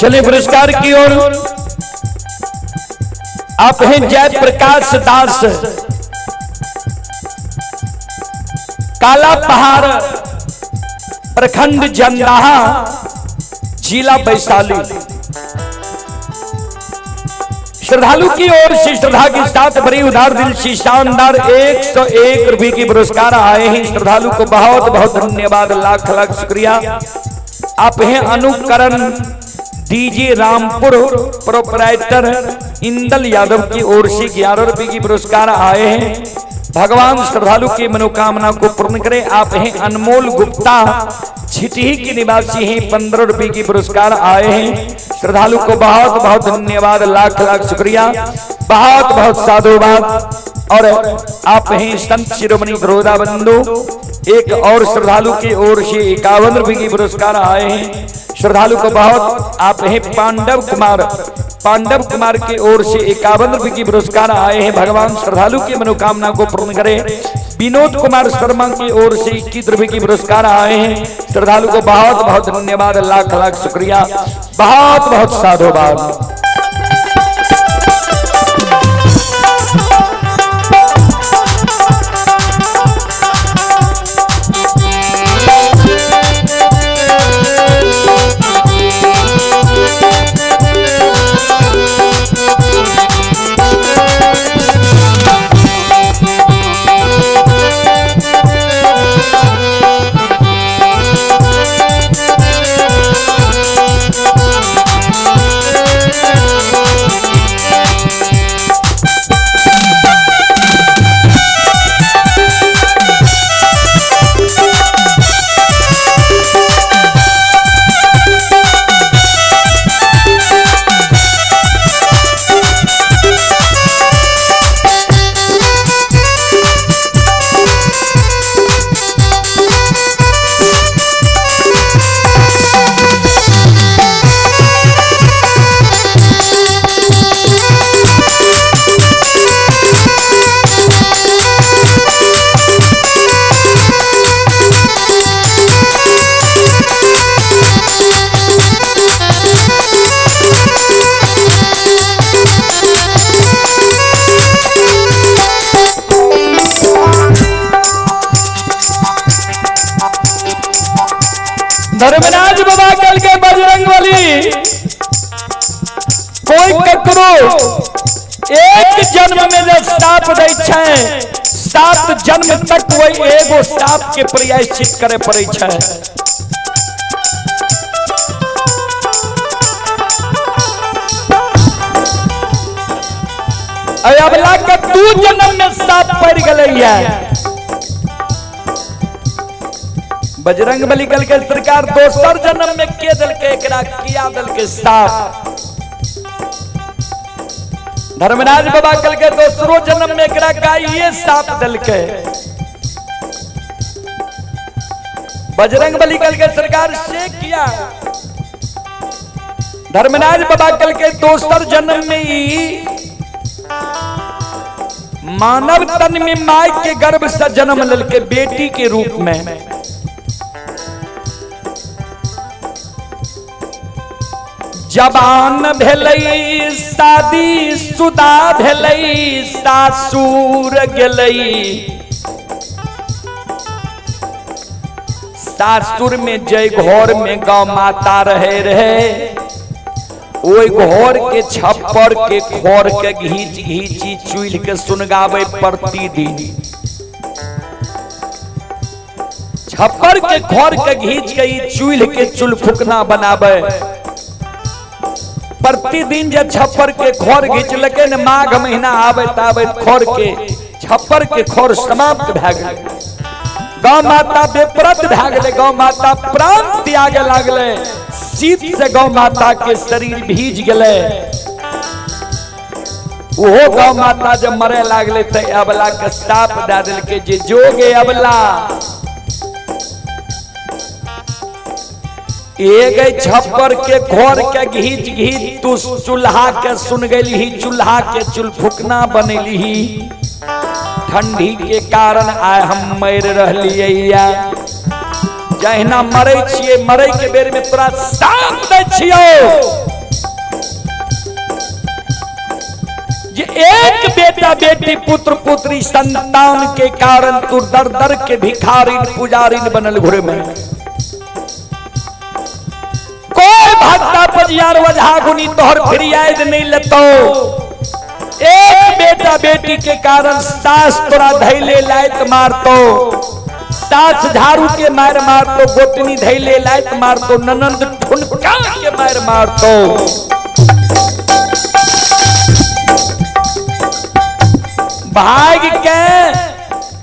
A: चले पुरस्कार की ओर। आप हैं जय प्रकाश दास, काला पहाड़, प्रखंड जंदाहा, जिला वैशाली। श्रद्धालु की ओर से श्रद्धा के साथ बड़ी उदार दिल से शानदार 101 रुपए की पुरस्कार आए हैं। श्रद्धालु को बहुत बहुत धन्यवाद, लाख लाख शुक्रिया। आप हैं अनुकरण डीजे रामपुर प्रोपराइटर इंदल यादव की ओर से 11 रुपए की पुरस्कार आए हैं। भगवान श्रद्धालु की मनोकामना को पूर्ण करे। आप हैं अनमोल गुप्ता, छिटही के निवासी हैं, 15 रुपए की पुरस्कार आए हैं। श्रद्धालु को बहुत बहुत धन्यवाद, लाख लाख शुक्रिया, बहुत बहुत साधुवाद। और आप हैं संत शिरोमणि द्रोदा बंधु, एक और श्रद्धालु की ओर से 51 रुपए की पुरस्कार आए हैं। श्रद्धालु को बहुत। आप हैं पांडव कुमार, पांडव कुमार की ओर से 51 रुपए की पुरस्कार आए हैं। भगवान श्रद्धालु की मनोकामना को पूर्ण करे। विनोद कुमार शर्मा की ओर से 21 रुपए की पुरस्कार आए हैं। श्रद्धालु को बहुत बहुत धन्यवाद, लाख लाख शुक्रिया, बहुत बहुत साधुवाद। धर्मराज बाबा कल के बजरंग बली कोई ककरो एक जन्म में जब साप दै छै, 7 जन्म तक वही एगो साप के प्रायश्चित करे पड़े छै। अबला के 2 जन्म में साप पड़ गए। बजरंग बली कल के सरकार दोसर जन्म में के दल के एकरा किया दल के साप। धर्मराज बाबा कल के दोसरो जन्म में एकरा गाइये साप दल के। बजरंग बली कल के सरकार से किया। धर्मराज बाबा कल के दोसर जन्म में ही मानव तन में माय के गर्भ से जन्म ललके बेटी के रूप में। जवान भेलै, शादी शुदा भेलै, सासुर गेलै। सासुर में जय घर में गौ माता रहे रहे, ओई घर के छप्पर के खोर के घींच घींची चूल्ह के सुनगावे प्रतिदिन। छप्पर के खोर के घींच के चूल्ह के चूल फुकना बनावे प्रतिदिन। जब छप्पर के खोर घिचलके न माघ महीना आबैत आबैत खोर के छप्पर के खोर समाप्त भए गेलै। गौ माता बेपरत भए गेलै। गौ माता प्राण त्यागे लागलै। शीत से गौ माता के शरीर भीज गेलै। ओहो गौ माता जब मरे लागलै तऽ अबला के साप दए देलकै जे जोगे अबला एक छप्पर के खोर के घींच घींच तू चूल्हा के सुन गई, चूल्हा के चूल फुकना बनेली। ठंडी के कारण आय हम मर रहलियै। जहिना मरे छियै, मरे के बेर में तोरा साप दै छियौ। जे एक बेटा बेटी पुत्र पुत्री संतान के कारण तू दर दर के भिखारिन पुजारिन बनल घुरे में। कोई भक्ता पजियार वजहा गुनी तोहर फरियाद नहीं लेतो। एक बेटा बेटी के कारण सास तोरा धैले लायत मारतो, सास झाड़ू के मार मारतो, गोतनी धैले लायत मारतो, ननंद ठुनका के मार मारतो। भाग के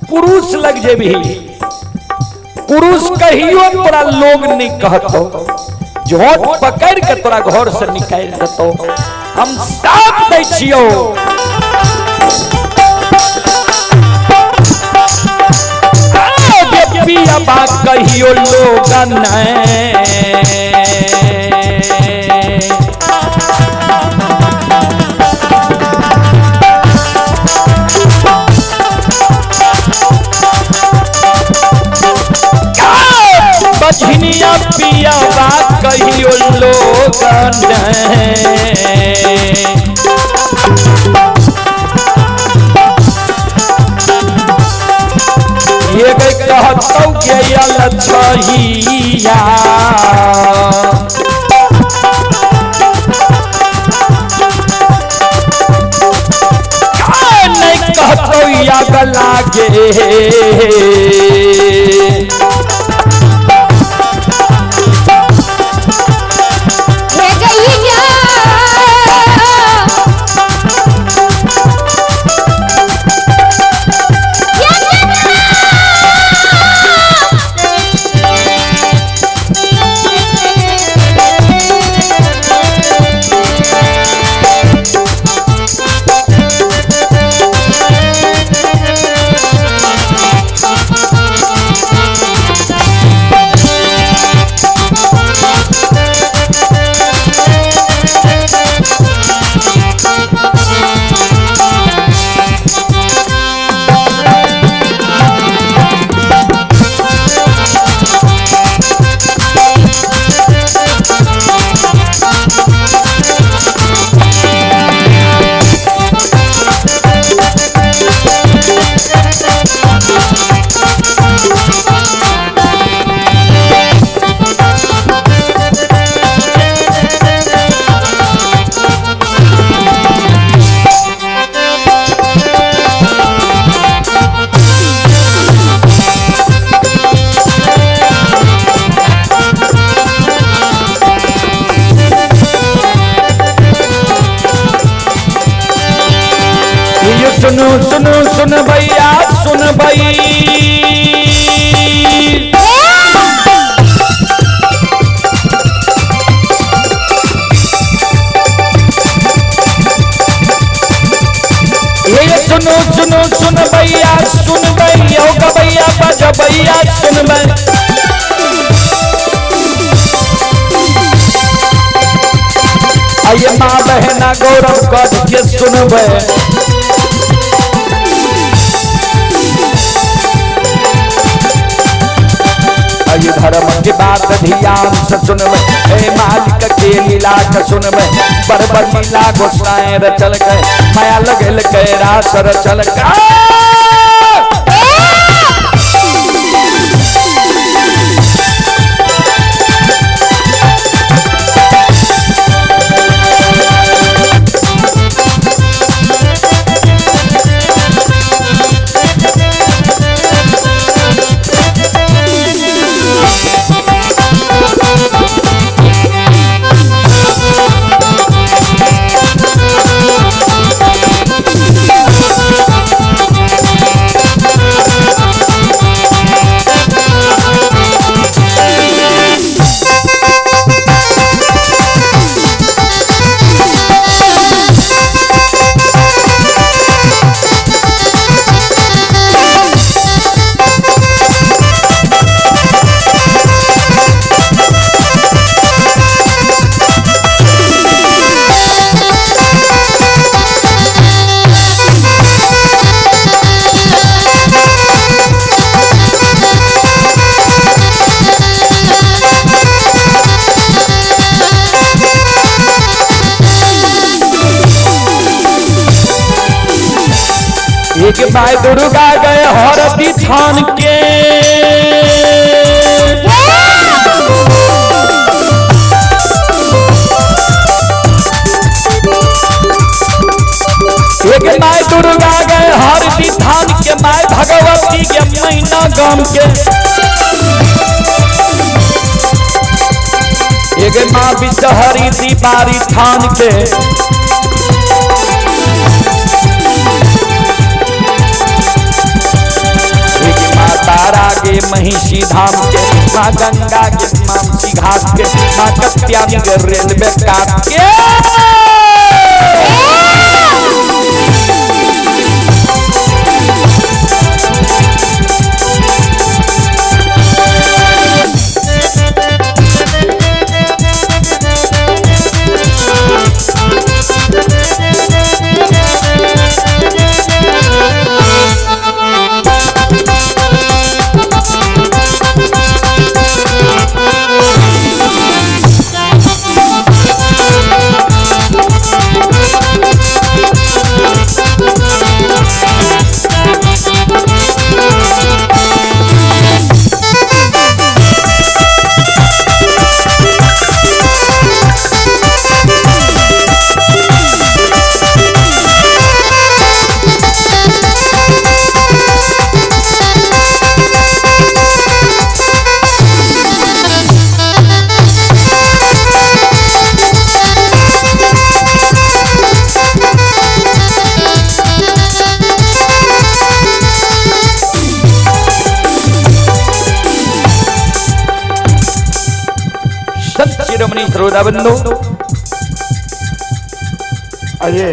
A: पुरुष लग जेबही, पुरुष कहियो तोरा लोग नहीं कहतो, झोट पकड़ के तोरा घर से निकाल देतो। हम साफ दै छियो। पिया कहियो लोग नहीं, बझनिया पिया कहियो लोग नहीं। ये गई कहतौ के लछहिया, नहीं कहतौ या गला गे। सुनो सुनो सुन भैया सुन भाई, ये सुनो सुनो सुन भैया सुन भाई, होगा भैया बज भैया सुन भाई। आइए माँ बहना गौरव कर के सुन भाई। धर्म के बात ध्यान से सुनबै, ए मालिक के लीला के सुनबै, बरबर लीला गोसाई रचल के, माया लगल के रास रचल के। एक my Durga गए हरदी थान के। एक my Durga गए हरदी थान के, my Bhagwati के मैना गाम के। एक माँ बिसहरी दीपारी थान के। एक माँ तारा के महिषी धाम के, माँ गंगा के मामसी घाट के, माँ कत्यानी के रेलवे काट के। शिरोमणि श्रोता बंधु,
C: आइए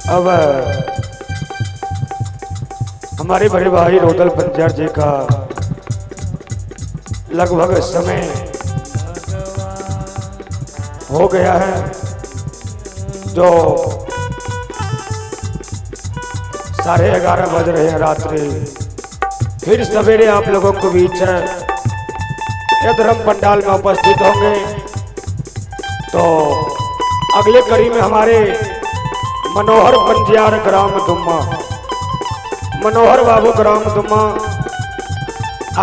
C: अब हमारे बड़े भाई रोदल पंचार जी का लगभग समय हो गया है, जो 11:30 बज रहे हैं रात्रि। फिर सवेरे आप लोगों के बीच यह धर्म पंडाल में उपस्थित होंगे। तो अगले कड़ी में हमारे मनोहर पंजियार ग्राम दुम्मा, मनोहर बाबू ग्राम दुम्मा,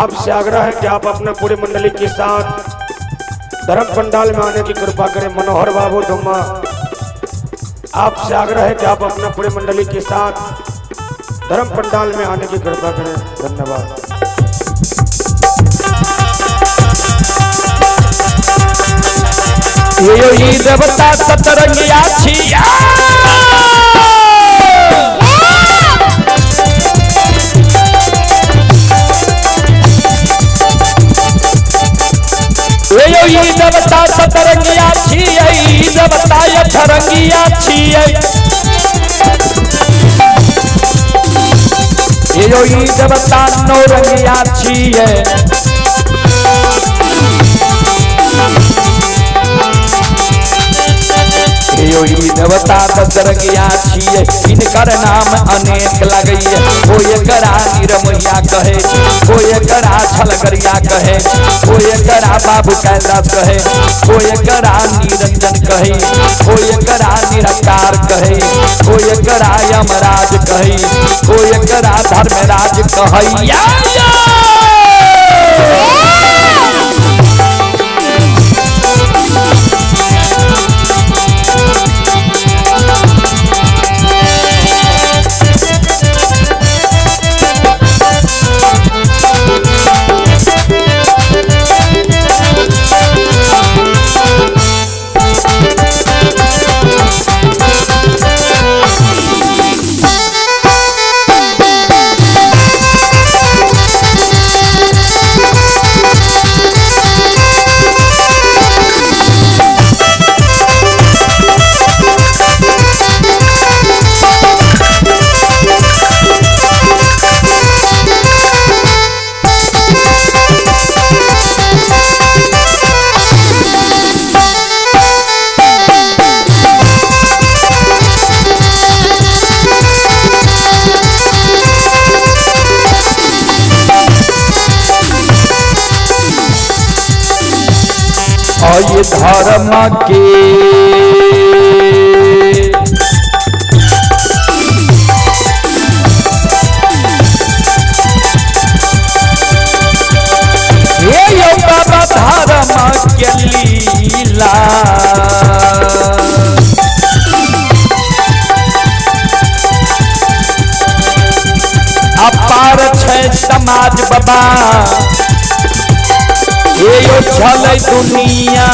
C: आपसे आग्रह है कि आप अपने पूरी मंडली के साथ धर्म पंडाल में आने की कृपा करें। मनोहर बाबू दुम्मा, आपसे आग्रह है कि आप अपने पूरी मंडली के साथ धर्म पंडाल में आने की कृपा करें। धन्यवाद।
A: ये देवता सतरंगिया छिया। ये देवता सतरंगिया छिया, देवता अठरंगिया छिया। ये देवता नौरंगिया छिया। देवता दशरंगिया छियै, इनकर नाम अनेक लगैया। कोई एकरा निरमैया कहे, कोई एकरा छलगरिया कहे, कोई एकरा बाबू कैलाश कहे, कोई एकरा निरंजन कहे, कोई एकरा निराकार कहे, कोई एकरा यमराज कहे, कोई एकरा धर्मराज कहैया। ये धर्म के हे यो छलै दुनिया।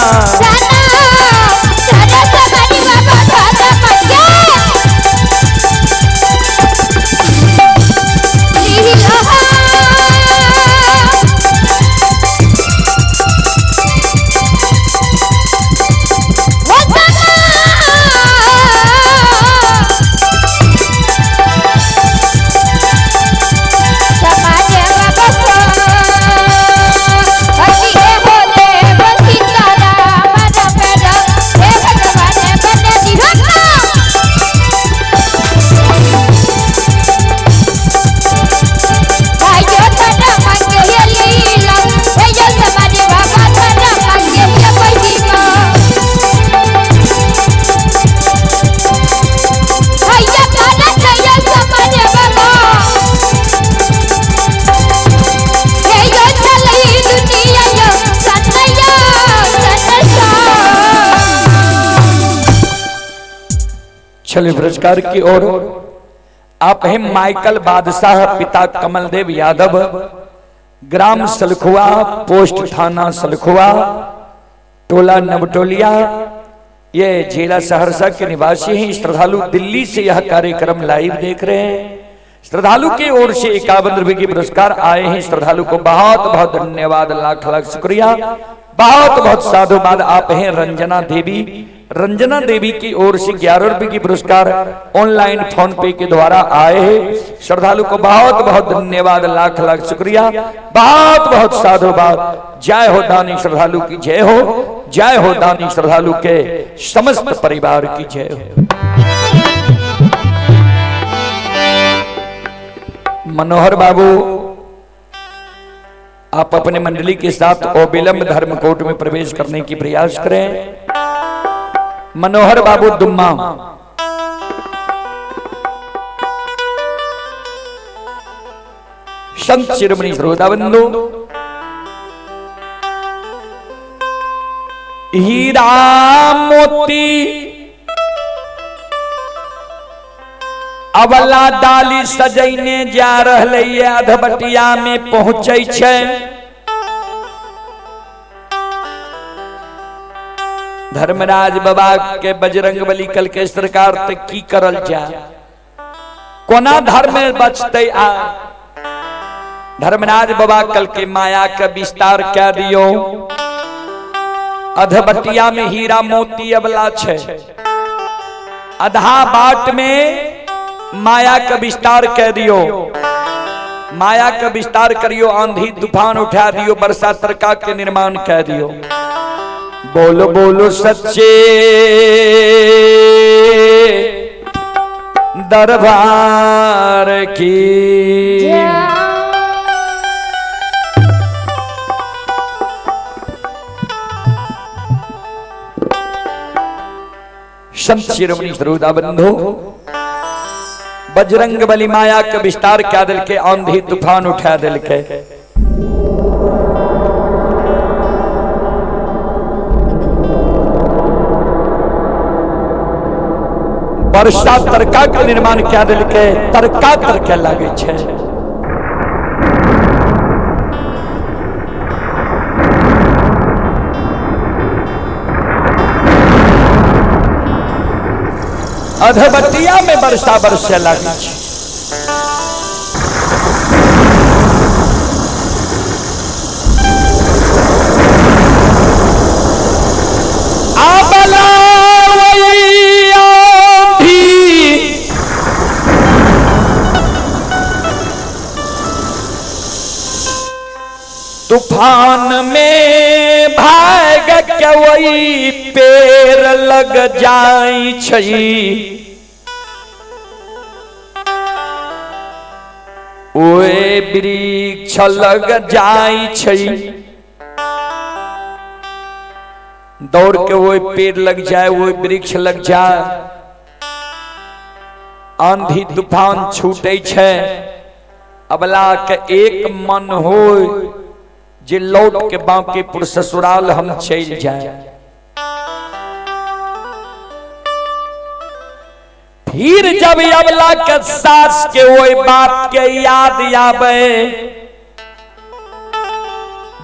A: चलिए पुरस्कार की ओर। आप हैं माइकल बादशाह, पिता कमलदेव यादव, ग्राम सलखुआ, पोस्ट थाना सलखुआ, टोला नवटोलिया, ये जिला सहरसा के निवासी हैं। श्रद्धालु दिल्ली से यह कार्यक्रम लाइव देख रहे हैं। श्रद्धालु की ओर से 51 रुपए के पुरस्कार आए हैं। श्रद्धालु को बहुत बहुत धन्यवाद, लाख लाख शुक्रिया, बहुत बहुत साधुवाद। आप हैं रंजना देवी, रंजना देवी की ओर से 11 रुपए की पुरस्कार ऑनलाइन फोन पे के द्वारा आए हैं। श्रद्धालु को बहुत बहुत धन्यवाद, लाख लाख शुक्रिया, बहुत बहुत साधुवाद। जय हो दानी श्रद्धालु की जय हो, जय हो दानी श्रद्धालु के समस्त परिवार की जय हो। मनोहर बाबू, आप अपने मंडली के साथ अविलंब धर्मकोट में प्रवेश करने की प्रयास करें। मनोहर बाबू दुम्मा, संत शिरोमणि श्रोता बंधु, हीरा मोती अबला डाली सजैने जा रहलै, अधबटिया में पहुंचै छै। धर्मराज बाबा के बजरंग बली कल के सरकार ते की करल जा, कोना धर्म में बचते आ। धर्मराज बाबा कल के माया के विस्तार कह दियो। अधबटिया में हीरा मोती अबला छै, आधा बाट में माया का विस्तार कह दियो। माया का विस्तार करियो, आंधी तूफान उठा दियो, बरसा तरका के निर्माण कह दियो। बोलो बोलो सच्चे दरबार की। संत शिरोमणि श्रोता बंधु, बजरंग बली माया के विस्तार क्या दिल के, आंधी तूफान उठा दिल के। वर्षा तरका के निर्माण क्या दिल के, तरका तरके लागे छे। अधबटिया में वर्षा बरसे लागे छे। आबला वही आंधी तूफान में भाग के वही पेड़ लग जाई छई। ओए वृक्ष लग जाई छई, दौड़ के वो पेड़ लग जाए, वो वृक्ष लग जाए। आंधी तूफान छूटे छे, अबला के एक मन हो जे लौट के बांकीपुर ससुराल हम चल जाए। फिर जब अबला के सास के वही बात के याद आवे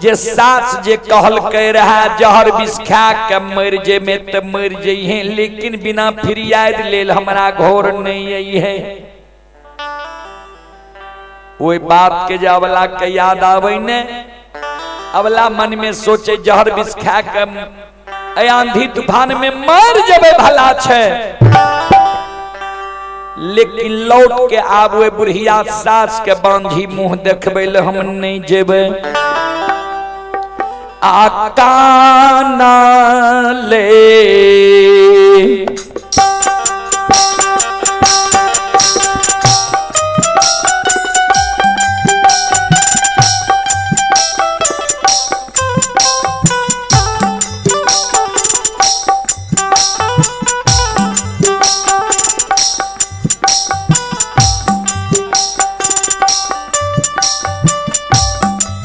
A: जे सास जे कहलकै रहे जहर विष खा के मरि जेमे तऽ मरि जइहे, लेकिन बिना फिरियाद लेल हमरा घर नहीं अइहे। ओहि बात के जे अबला के याद आबै ने, अबला मन में सोचे जहर विष खा के आंधी तूफान में मर जेबै भला छै, लेकिन लौट के आब ओहि बुढ़िया सास के बांझी मुंह देखबै ले हम नहीं जेबै। आ काना ले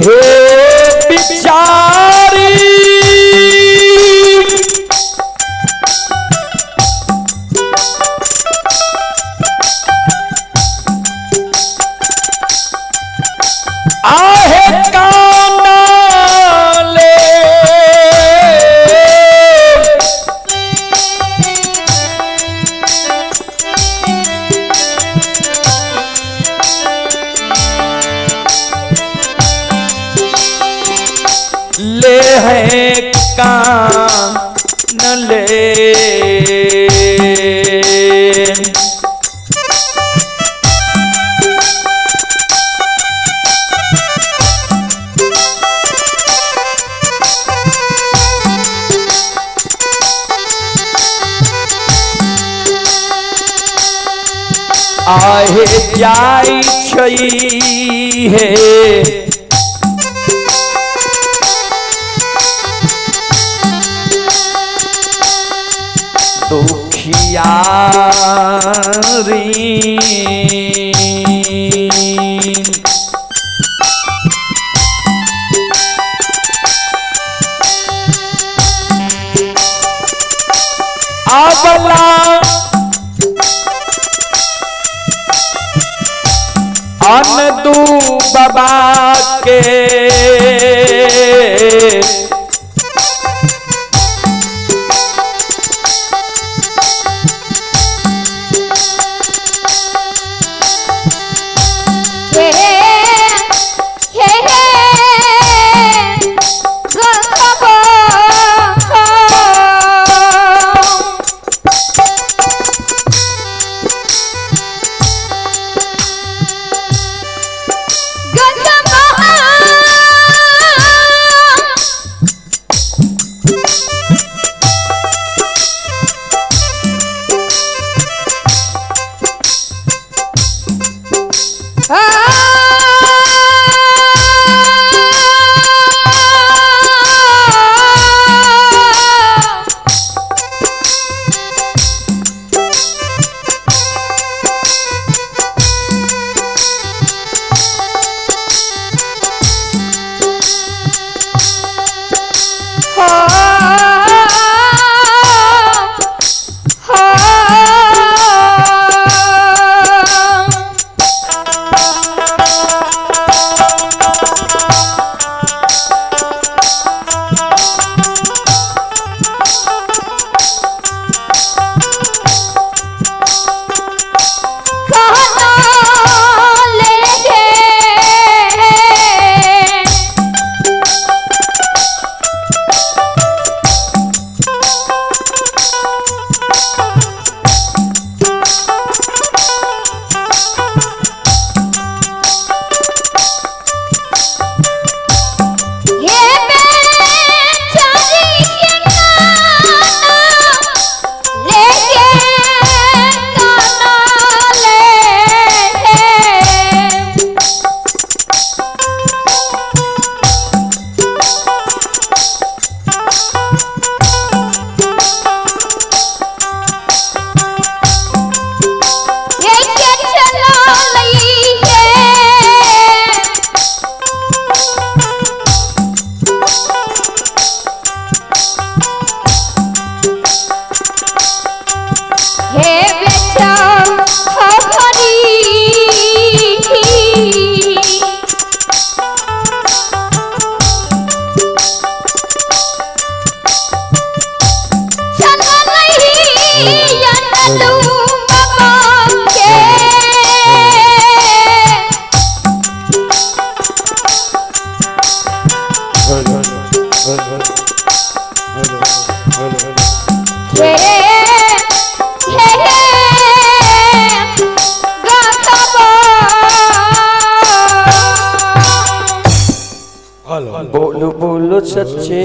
A: हे बिचारी आहे काना ले ले है कान ले आहे जाई छई हे दुखियारी। अबला अन दू बाबा के
B: हे हे हे गंगबो। गंगबो। लालू बाबा के। हे हे गाथबो।
C: बोलो बोलो सच्चे